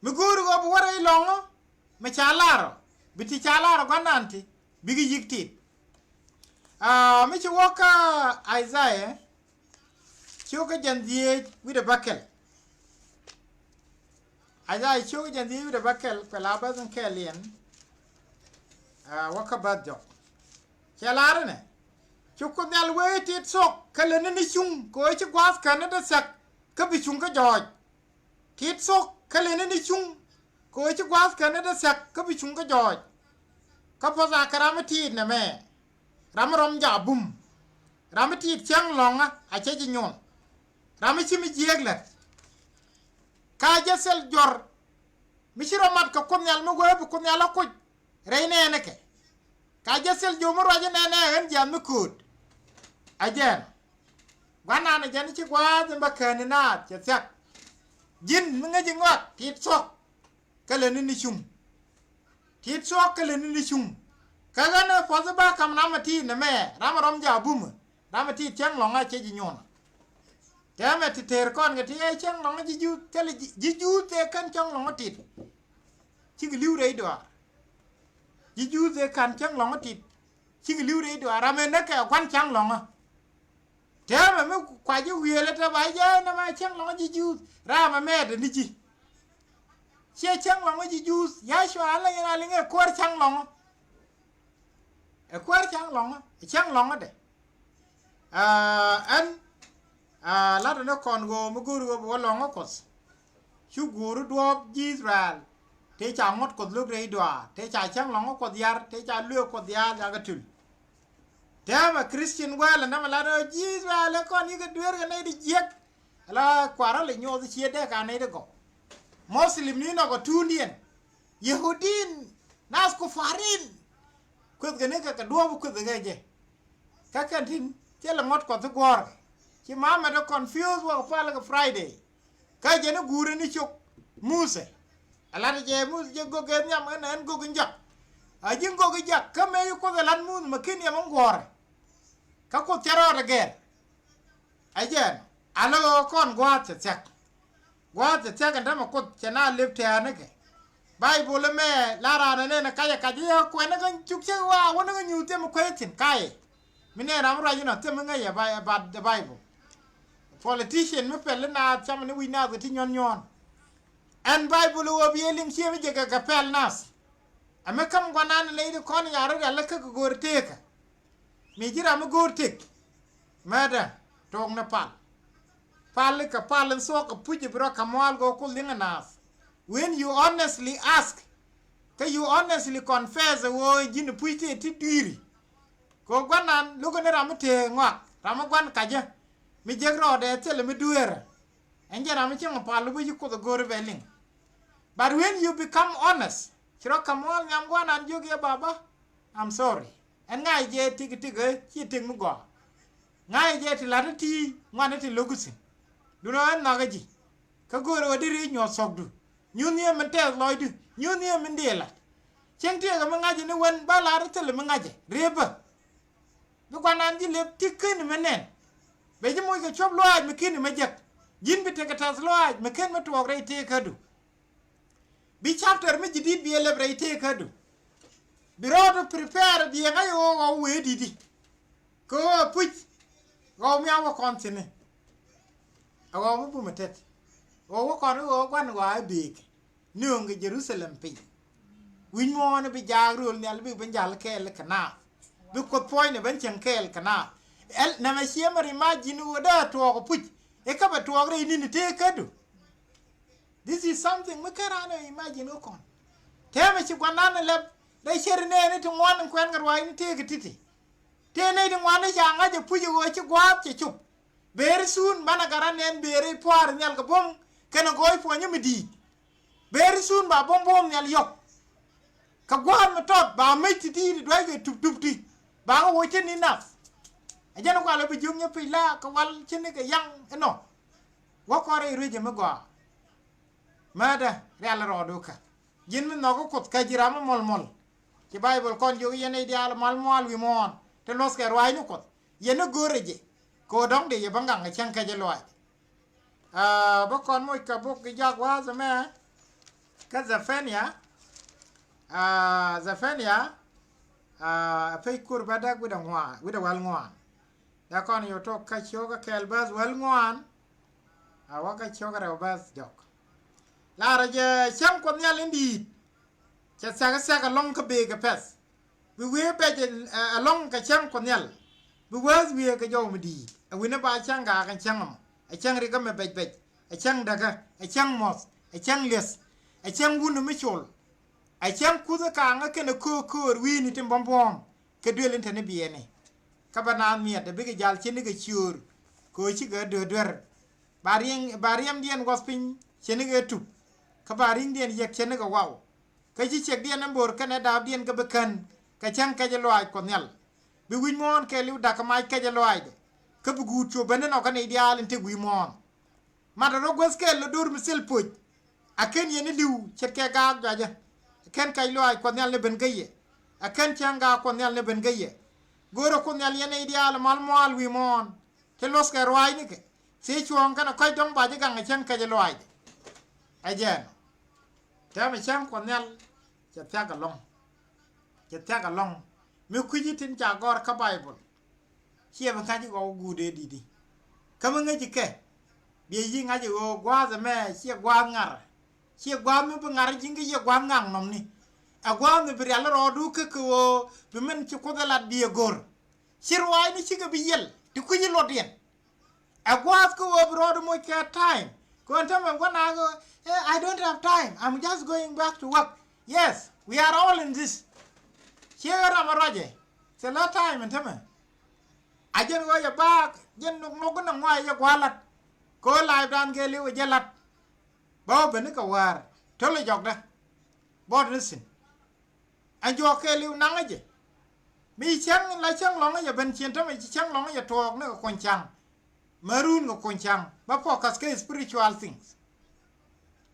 Mi go̱o̱ri ɣöö bi wä rɛy lɔ̱ŋä mi ca lar ɔ, bi ti ca lar ɔ gua̱nan ti bikɛ yi̱k tit. Aa, mi ci wä kä Isaiah cio̱kä jɛn dhieec wi̱cdɛ bäkɛl. Isaiah cio̱kä jɛn dhieec wi̱cdɛ bäkɛl, kuɛ la bäth in kɛɛl yɛn. Aa, wä kä bäth jɔk. Cɛ lar inɛ, ci Kuoth Nhial wee tit thuɔ̱k kä leni ni cuŋ kɛ ɣöö ci gua̱a̱th känä dee thia̱k kä bi cuŋ kä jɔɔc. Tit thuɔ̱k kä leni ni cuŋ kɛ ɣöö ci gua̱a̱th känä dee thia̱k kä bi cuŋ kä jɔɔc. Kä puɔth a kɛ ram mi tiit nɛmɛ, ram mi rɔm jaak bum, ram mi tiit cäŋ lɔ̱ŋä a cɛ ji̱ nyuɔn, ram mi ci mi jiääk lät. Ka jɛ thil juɔ̱r mi ci rɔ mat kɛ Kuoth Nhial mi wee bi Kuoth Nhial a kuc rɛy nɛɛnikɛ. Ka jɛ thil jiök mi ruac inɛnɛ ɣän jiath mi kööt. A jɛn gua̱nan a jɛn ci gua̱a̱th in bä kääni naath cɛ thia̱k. Ji̱n mi ŋäc i̱ ŋɔak tit thuɔ̱k kä leni ni cuŋ. Tit thuɔ̱k kä leni ni cuŋ. Kä ɣän ɛ puɔth i̱ ba ka̱m ram ɛ tiit nɛmɛ, ram ɛ rɔm jaak bumä, ram ɛ tiit cäŋ lɔ̱ŋä cɛ ji̱ nyuɔnä. Tɛmɛ ti teer kɔn kɛ ti ɛ cäŋ lɔ̱ŋä ji̱ Juudh, thilɛ ji̱, ji̱ Juudh ɛ kän cäŋ lɔ̱ŋä tit. Cikɛ li̱w rɛy dɔaar. Ji̱ Juudh ɛ kän cäŋ lɔ̱ŋä tit. Cikɛ li̱w rɛy dɔaar, ram ɛ näk kɛ gua̱n cäŋ lɔ̱ŋä. Tɛmɛ mi kua ji̱ wiëël ɛ te ba jɛ nɛmɛ cäŋ lɔ̱ŋä ji̱ Juudh, ram ɛ mɛɛt ɛ ni ji̱. Ciɛ cäŋ lɔ̱ŋä ji̱ Juudh, Yacua ala yɛn a liŋ ɛ kuäär cäŋ lɔ̱ŋä. Ɛ kuäär cäŋ lɔ̱ŋä, ɛ cäŋ lɔ̱ŋädɛ. Aa, ɛn, aa, latdɛ ni kɔn ɣöö mi go̱o̱ri ɣöö bi wä lɔ̱ŋä Kuɔth. Cu guuri duɔ̱ɔ̱p ji̱ Ithɛrɛl tëë ca ŋuɔ̱t Kuɔth lo̱k rɛy dɔaar, tëë ca cäŋ lɔ̱ŋä Kuɔth yar, tëë ca lueek Kuɔth ya̱a̱l yakɛ tul. Tɛmɛ Christian wäl ɛn tɛmɛ lat ɣöö ji̱ Ithɛrɛl ɛ kɔn yikɛ dueer kɛ nɛy ti jiäk. Ala kuarä lɛ nyuɔth cië dee ka nɛy ti gɔw. Muslim ni nɔk ɛ tuundiɛn. Yahudin, nas kufarin. Kuethkɛ ni kɛ kɛ duɔ̱ɔ̱p kuethkɛ jɛ. Kä kɛn tin thilɛ ŋuɔ̱t Kuɔth ti guɔ̱ɔ̱rkɛ. Ci mamɛ ti confuse wä kɛ pal kɛ Friday. Kä jɛn i̱ guuri ni cok Musɛ. Ɛ lat jɛ Musɛ jɛ gök ɛ nhiam ɛn ɛn gök in jak. A ji̱ gök in jak kä mëë ci Kuoth ɛ lat Musɛ mɛ ken yɛ mɛ guɔ̱ɔ̱rɛ. Kä Kuoth cɛ rɔɔdɛ gɛr. Ɛ jɛn a lä ɣöö kɔn gua̱a̱th cɛ thia̱k. Gua̱a̱th cɛ thia̱k ɛn täämɛ Kuoth cɛ na lep tɛ̈ɛ̈nikɛ. Baibol ɛmɛ la raan ɛ nɛn ɛ kac ɛ kac i̱ ɛ kuɛn ɛ kä cuk cä waa wä ni kä nyuuth thi̱em ɛ kuec thi̱n ka̱yɛ. Mi nɛn ram mi ruac inɔ thi̱em mi ŋäc ɛ Bi-, ɛ Bi-, ɛ Baibol. Politician mi pɛl inaath camɛ ni wi̱c naath kɛ ti nyuɔ̱n nyuɔ̱ɔ̱n. Ɛn Baibol ɛ ɣöö bi ɛ liŋ ciëë mi jɛ kɛ kɛ pɛl naath. Ɛ mi käm gua̱nan ɛ ley ti kɔn i̱ a rɔ rial ɛ kä kɛ go̱o̱r tëëkä. Mi ji̱ ram mi go̱o̱r tëk. Mɛtdä, tuɔɔknɛ pal. Pal kɛ pal in thuɔ̱k kɛ puc i̱ bi rɔ ka̱m muaal kɛ ɣöö Kuoth liŋ ɛ naath. When you honestly ask, kä you honestly confess ɛ ɣöö ji̱n puc tëë ti dui̱ri. Kɛ ɣöö gua̱nan lo̱kɛ ni ram mi tëë ŋɔak, ram mi gua̱n kacä. Mi jek rɔɔdɛ thilɛ mi dueerä. Ɛn jɛn ram mi cieŋ pal lo̱k bi ci Kuoth ɛ go̱o̱r i̱ bɛ liŋ. But when you become honest, ci rɔ ka̱m muaal nhiam gua̱nan jiök yɛ baba. I'm sorry. Ɛn ŋa̱c jɛ tik tik ɛ ci tik mi gɔaa. Ŋa̱c jɛ ti la̱t ti ŋuan ti lo̱k thi̱n. Duundɛ ɛn nhɔakä ji̱. Kä go̱o̱rɛ ɣöö di ri̱c nyuɔ̱th thɔ̱kdu. Nyuth ni ɛ min tɛth lɔcdu. Nyuth ni ɛ min dee la̱t. Cieŋ tiɛɛkɛ mi ŋa̱cä ni wän ba la̱r thilɛ mi ŋa̱cä. Riepä. Bi gua̱nan ji̱ lep ti ken mi nɛn. Bɛ ji̱ moc kɛ cuɔ̱p lɔaac mi ken mi jek. Ji̱n bi tekɛ tɛth lɔaac mi ken mi tuɔɔk rɛy tëëkädu. Bi chapter mi ji̱ di̱t bi ɛ lɛp rɛy tëëkädu. Bi rɔɔdu prepare bi ɛ ŋa̱c ɣɔw ɣɔw wee di̱t i̱. Kɛ ɣöö ɛ puc ɣɔw mi a wä kɔn thi̱n i̱. Ɛ ɣɔw mi bumɛ tet. Ɣɔw wä kɔn i̱ ɣɔw gua̱n ɣɔaa i̱ bëëk. Nööŋ kɛ Jerusalem piny. Wi̱c muɔ̱ɔ̱n i̱ bi jaak rööl nhial bi bi jal kɛɛl kɛ naath. Bi Kuoth puɔ̱ny ni ben cieŋ kɛɛl kɛ naath. Ɛl nɛmɛ ciëmɛ ri mac ji̱n ɣöö dee tuɔɔk ɛ puc. I̱ kä bɛ tuɔɔk rɛy ni̱n i̱ tëëkädu. This is something mi ken raan ɛ imagine kä kɔn. Tëëmɛ ci gua̱nan ɛ lɛp rɛy cɛr inɛɛni ti ŋuan in kuɛn kɛ ruaacni tëëkɛ ti̱ti̱. Tëë nɛy ti ŋuan i̱ ca ŋa̱c ɛ puc ɛ ɣöö ci gua̱a̱th cɛ cop. Very soon banɛ gat raan nɛn bëë rɛy pua̱a̱r nhial kɛ buɔ̱m kɛnɛ gɔɔy puɔ̱nyä mi di̱i̱t. Very soon ba buɔ̱m buɔ̱m nhial yɔ̱k. Kɛ gua̱a̱th mi tɔt ba mec ti di̱i̱t i̱ dua̱ckɛ tup tup ti. Ba kɛ woc cä ni nath. Ɛ jɛn kualɛ bi jiök nyɛ pec la kɛ wal cä ni kɛ yaŋ inɔ. Wä kɔn rɛy ruecä mi gɔaa. Mädä rial rɔɔdu kä. Ji̱n mi nhɔk kä Kuoth kä ji̱ ram mi mɔl mɔl. Ci Baibol kɔn jiök yɛn nɛy diaal mal mual wi̱i̱ muɔ̱ɔ̱n te luɔ̱thkɛ ruaacni Kuɔth. Yɛn ni go̱o̱rɛ jɛ kɛ ɣöö dɔ̱ŋ dee yɛ bä ŋaŋ ɛ cäŋ kɛcɛ lɔaac. Aa, bä kɔn moc kɛ bok kɛ jak wa̱a̱th ɛmɛ kä Zephania. Aa, Zephania, aa, pec kur bädäk wi̱cdɛ ŋuan, wi̱cdɛ wäl ŋuan. Dee kɔn yɛ tok kä ciök kä kɛl bäth wäl ŋuan. A wä kä ciök rɛw bäth jɔk. Laarä jɛ cäŋ Kuɔth Nhial in di̱i̱t. Cɛ thia̱k thia̱k ɛlɔ̱ŋ kä bëë kɛ pɛ̈th. Bi wëë bɛc ɛ, ɛ, ɛlɔ̱ŋ kɛ cäŋ Kuɔth Nhial. Bi wääth wëë kɛ jɔw mi di̱i̱t. Ɛ wi̱ni ba cäŋ gaak ɛ cäŋ ɛmɔ. Ɛ cäŋ rikä mi bɛc bɛc. Ɛ cäŋ däkä. Ɛ cäŋ muɔth. Ɛ cäŋ lieth. Ɛ cäŋ wun mi col. Ɛ cäŋ kuth ɛ kaaŋä kɛnɛ köör köör wi̱i̱ni tin buɔ̱m buɔ̱ɔ̱m. Kä duël in te ni biɛɛni. Kä bä naath miɛt ɛ bikɛ jal ce̱tnikɛ ciöör. Kɛ ɣöö cikɛ duer duer. Ba riɛm, ba riɛmdiɛn guɔth piny ce̱tnikɛ tup. Kä ba ri̱ŋdiɛn yiɛk ce̱tnikɛ waw. Kä ci ciɛkdiɛn ɛn bo̱r kɛnɛ daapdiɛn kä bi kän kɛ cäŋ kɛcɛ lɔaac Kuɔth Nhial. Bi wi̱c muɔ̱ɔ̱n kɛɛliw da̱k kä mac kɛcɛ lɔaacdɛ. Kä bi guut cu ben inɔ kä nɛy diaal in tëk wi̱i̱ muɔ̱ɔ̱n. Matɛ rɔ guäth kɛl lɔ do̱r mi thil puc. A ken yɛn i̱ li̱w ce̱tkɛ gaak juacä. A ken kɛc lɔaac Kuɔth Nhial ni ben kä yɛ. A ken cäŋ gaak Kuɔth Nhial ni ben kä yɛ. Go̱o̱rä Kuoth Nhial yɛn nɛy diaal mal mual wi̱i̱ muɔ̱ɔ̱n. Ti luɔ̱thkɛ ruaacnikɛ. Thiec cuɔ̱ɔ̱ŋ kɛnɛ kɔc dɔ̱ŋ ba ji̱ gaŋ ɛ cäŋ kɛcɛ lɔaacdɛ. Ɛ jɛn. Tɛmɛ cäŋ Kuɔth Nhial cɛ thiak ɛlɔ̱ŋ. Cɛ thiak ɛlɔ̱ŋ. Mi kui̱ci tin ca gɔ̱r kä Baibol. Ciɛ bi ŋa̱c i̱ ɣɔw guut ëë di̱t i̱. Kä mi ŋäc ikɛ. Biɛ yi̱ ŋa̱c i̱ ɣöö gua̱a̱th ɛmɛ ciɛ gua̱a̱th ŋa̱r. Ciɛ gua̱a̱th mi bi ŋa̱r ji̱n kä ciɛ gua̱a̱th ŋa̱k nɔmni. Ɛ gua̱a̱th mi bi rial rɔɔdu kä kɛ ɣöö bi min ci Kuoth ɛ lat biɛ go̱r. Ci ruaacni cikɛ bi yiɛl ti kui̱ci luɔtdiɛn. Ɛ gua̱a̱th kä ɣöö bi rɔɔdu moc kɛ time. Kɛ ɣöö ɛn tämɛ wä na ɣöö, eh, I don't have time. I'm just going back to work. Yes, we are all in this. Ciɛ ɣän ram a ruacɛ. Thilɛ time ɛn tämɛ. A jɛn ɣöö yɛ baak, jɛn nhɔk nhɔk gin a ŋuay yɛ gua̱a̱ lat. Kɛ ɣöö life dan kɛɛliw ɛ jɛ lat. Bä wä ben ni kɛ wäär. Tölɛ jɔkdä. Bɔt ni thi̱n. Ɛn juɔk kɛɛliw naŋä jɛ. Mi cäŋ la cäŋ lɔŋä jɛ ben cien tämɛ ci cäŋ lɔŋä jɛ tuɔɔk ni kɛ kuny ca̱ŋ. Mɛ run kɛ kuny ca̱ŋ bä focus kɛ spiritual things.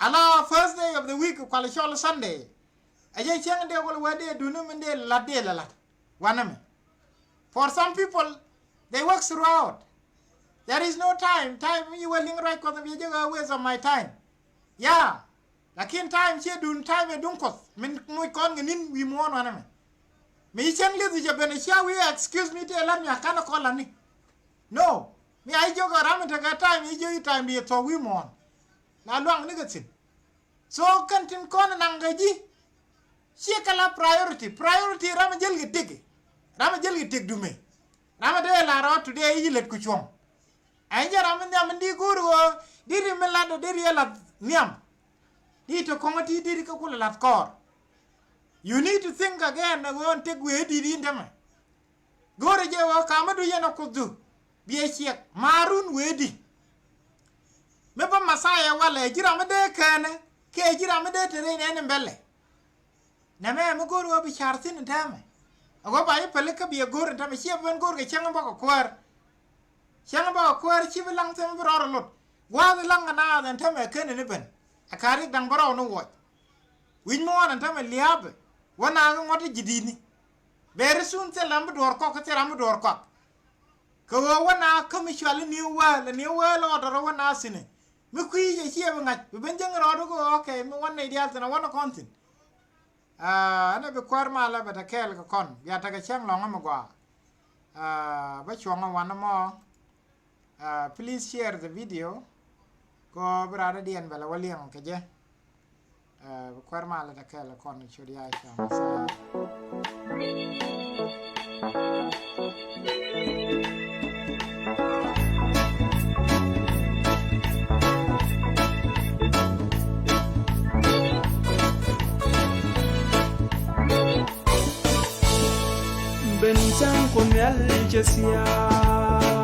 Ala first day of the week kualɛ cɔl Sunday. Ɛ jɛ cäŋ dee wal wee dee duni min dee lat dee lɛ lat. Wanɛ mɛ. For some people, they work throughout. There is no time. Time mi wä liŋ ruac Kuɔth mi jɛ jɛ waste of my time. Yeah. Lakin time ciɛ duŋ, time ɛ duŋ Kuɔth. Min muc kɔn kɛ ni̱n wi̱i̱ muɔ̱ɔ̱n wanɛ mɛ. Mi cäŋ lieth cɛ ben cia wi̱i̱ excuse me tëë lat mi a kanɛ kɔn lani. No. Mi a i̱ jiök ɛ ram in tekɛ time i̱ jiök i̱ time di ɛ thɔk wi̱i̱ muɔ̱ɔ̱n. La luaŋ ni kɛ thi̱n. So kɛn tin kɔn naŋ kɛ ji̱. Ciɛ kɛ la priority. Priority ram ɛ jäl kɛ tëk. Ram ɛ jäl kɛ tëk dumɛ. Ram ɛ dee la rɔɔd today i̱ ji̱ lät ku cuɔ̱ŋ. Ɛn jɛ ram mi nhiam mi di go̱o̱r ɣöö diri mi lat ɔ diri ɛ lath nhiam. Di te kɔŋä ti diri kä kulɛ lath kɔɔr. You need to think again ɣöö ɛn tëk wëë di̱t in tämɛ. Go̱o̱rɛ jɛ ɣöö kamädu yɛn ɛ Kuothdu. Biɛ ciɛk maarun wëë di̱t. Mi bä Messiah walɛ ji̱ ram mi dee kɛɛnɛ kiɛ ji̱ ram mi dee te rɛy nɛɛni bɛlɛ. Nɛmɛ mi go̱o̱r ɣöö bi ca̱r thi̱n in täämɛ. A ɣöö ba ji̱ päli kä biɛ go̱o̱r in täämɛ ciɛ ben go̱o̱r kɛ cäŋ in bä kɛ kuäär. Cäŋ in bä kɛ kuäär ci bi laŋ thi̱n bi rɔɔd a lot. Gua̱a̱th in laŋ kɛ naath in täämɛ ken in i̱ ben. Ɛ ka̱r rik da̱ŋ bä rɔw ni wuɔc. Wi̱c mi ɣɔn in täämɛ lia̱a̱pɛ wä naath in ŋuɔ̱t i̱ ji̱ di̱i̱ni. Beri thun thil ram bi duɔ̱ɔ̱r kɔk kä thil ram bi duɔ̱ɔ̱r kɔak. Kɛ ɣöö wä naath kä mi cual i̱ new world, new world order wä naath thi̱n i̱. Mi kui̱ jɛ ciɛ bi ŋa̱c bi ben jäŋ rɔɔdu kɛ ɣöö okay mi wän nɛy diaal thi̱n a wän a kɔn thi̱n. Aa, ɛn ɛ bi kuäär malä bɛ te kɛɛl kɛ kɔn bia tekɛ cäŋ lɔ̱ŋä mi gɔaa. Aa, bä cuɔ̱ŋä wanɛ mɔ. Aa, please share the video. Kɔ bi raadä diɛn bɛ lɛ wä liɛŋ kɛ jɛ. Aa, bi kuäär malä te kɛɛl kɛ kɔn ciöt ya̱a̱ cam. Ben cäŋ Kuɔth Nhial cɛ thia̱a̱.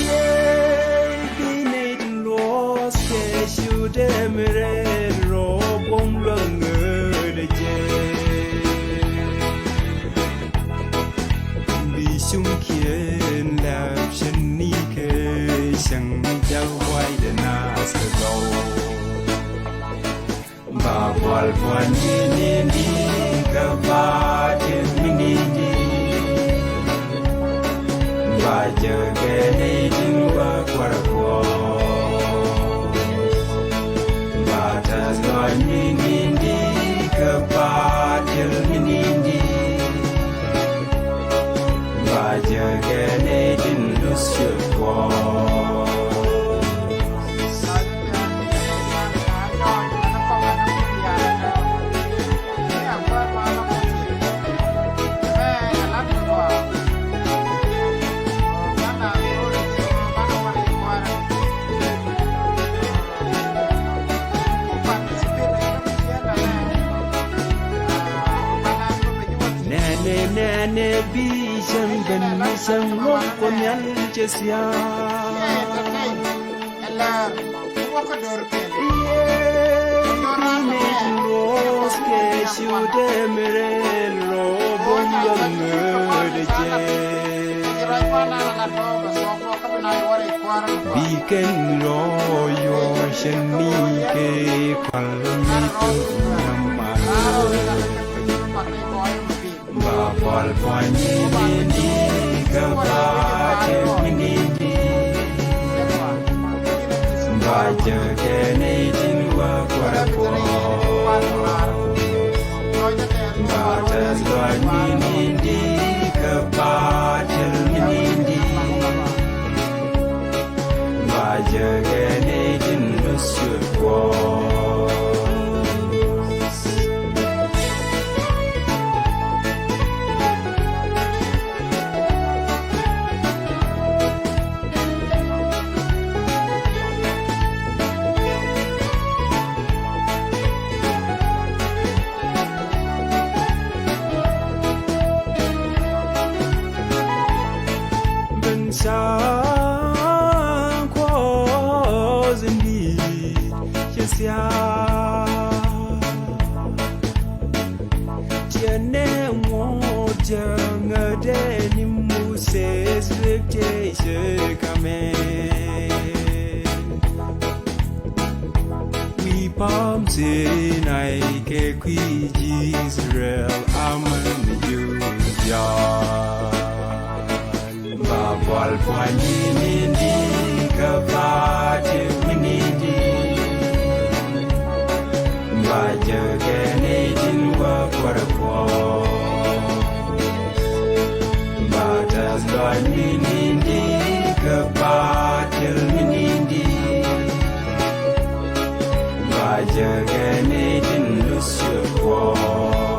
Yee bi nɛy tin luɔ̱ɔ̱th kɛ ciötdɛ mi rɛl rɔ buɔ̱m luäŋ ɣöödɛ jɛ. Bi cuŋkiɛn lap cɛn ni kɛ cäŋ mi jak buaydɛ na. Puɔ̱ny ni nindi kɛ pa̱a̱t kɛ mi nindi. Ba jäkɛ nɛy tin wä kuäär kuɔth. Ba tɛth lɔc mi nindi kɛ pa̱a̱t kɛ mi nindi. Ba jäkɛ nɛy tin luth ciöt kuɔth. Nɛnɛ, nɛnɛ bi cäŋ ben mi cäŋ wä Kuoth Nhial cɛ thia̱a̱. I̱ ni tin luɔth kɛ ciötdɛ mi rɛl rɔ bum yɔl ŋöödɛ jɛ. Bi kɛn rɔ yuɔ cɛ ni kɛ kual mi tuk nyamal. Ba puɔl puɔ̱ny ni nindi kɛ pa̱a̱t kɛ mi nindi. Ba jäkɛ nɛy tin wä kuäär kuɔth. Ba tɛth lɔc mi nindi kɛ pa̱a̱t kɛ mi nindi. Ba jäkɛ nɛy tin luth ciöt kuɔth. Bin ca̱a̱ŋ kuɔth in di̱i̱t cɛ thia̱a̱. Tiɛnɛ ŋuɔ̱t jäŋädɛ ni Moses riek tëë cɛ kamɛ. Wi̱i̱ pa̱a̱m Sinai kɛ kui̱ ji̱ Israel amäni ji̱ diaal. Ba puɔl puɔ̱ny ni nindi kɛ pa̱a̱t kɛ mi nindi. Ba jäkɛ nɛy tin wä kuäär kuɔth. Ba tɛth lɔc mi nindi kɛ pa̱a̱t kɛ mi nindi. Ba jäkɛ nɛy tin luth ciöt kuɔth.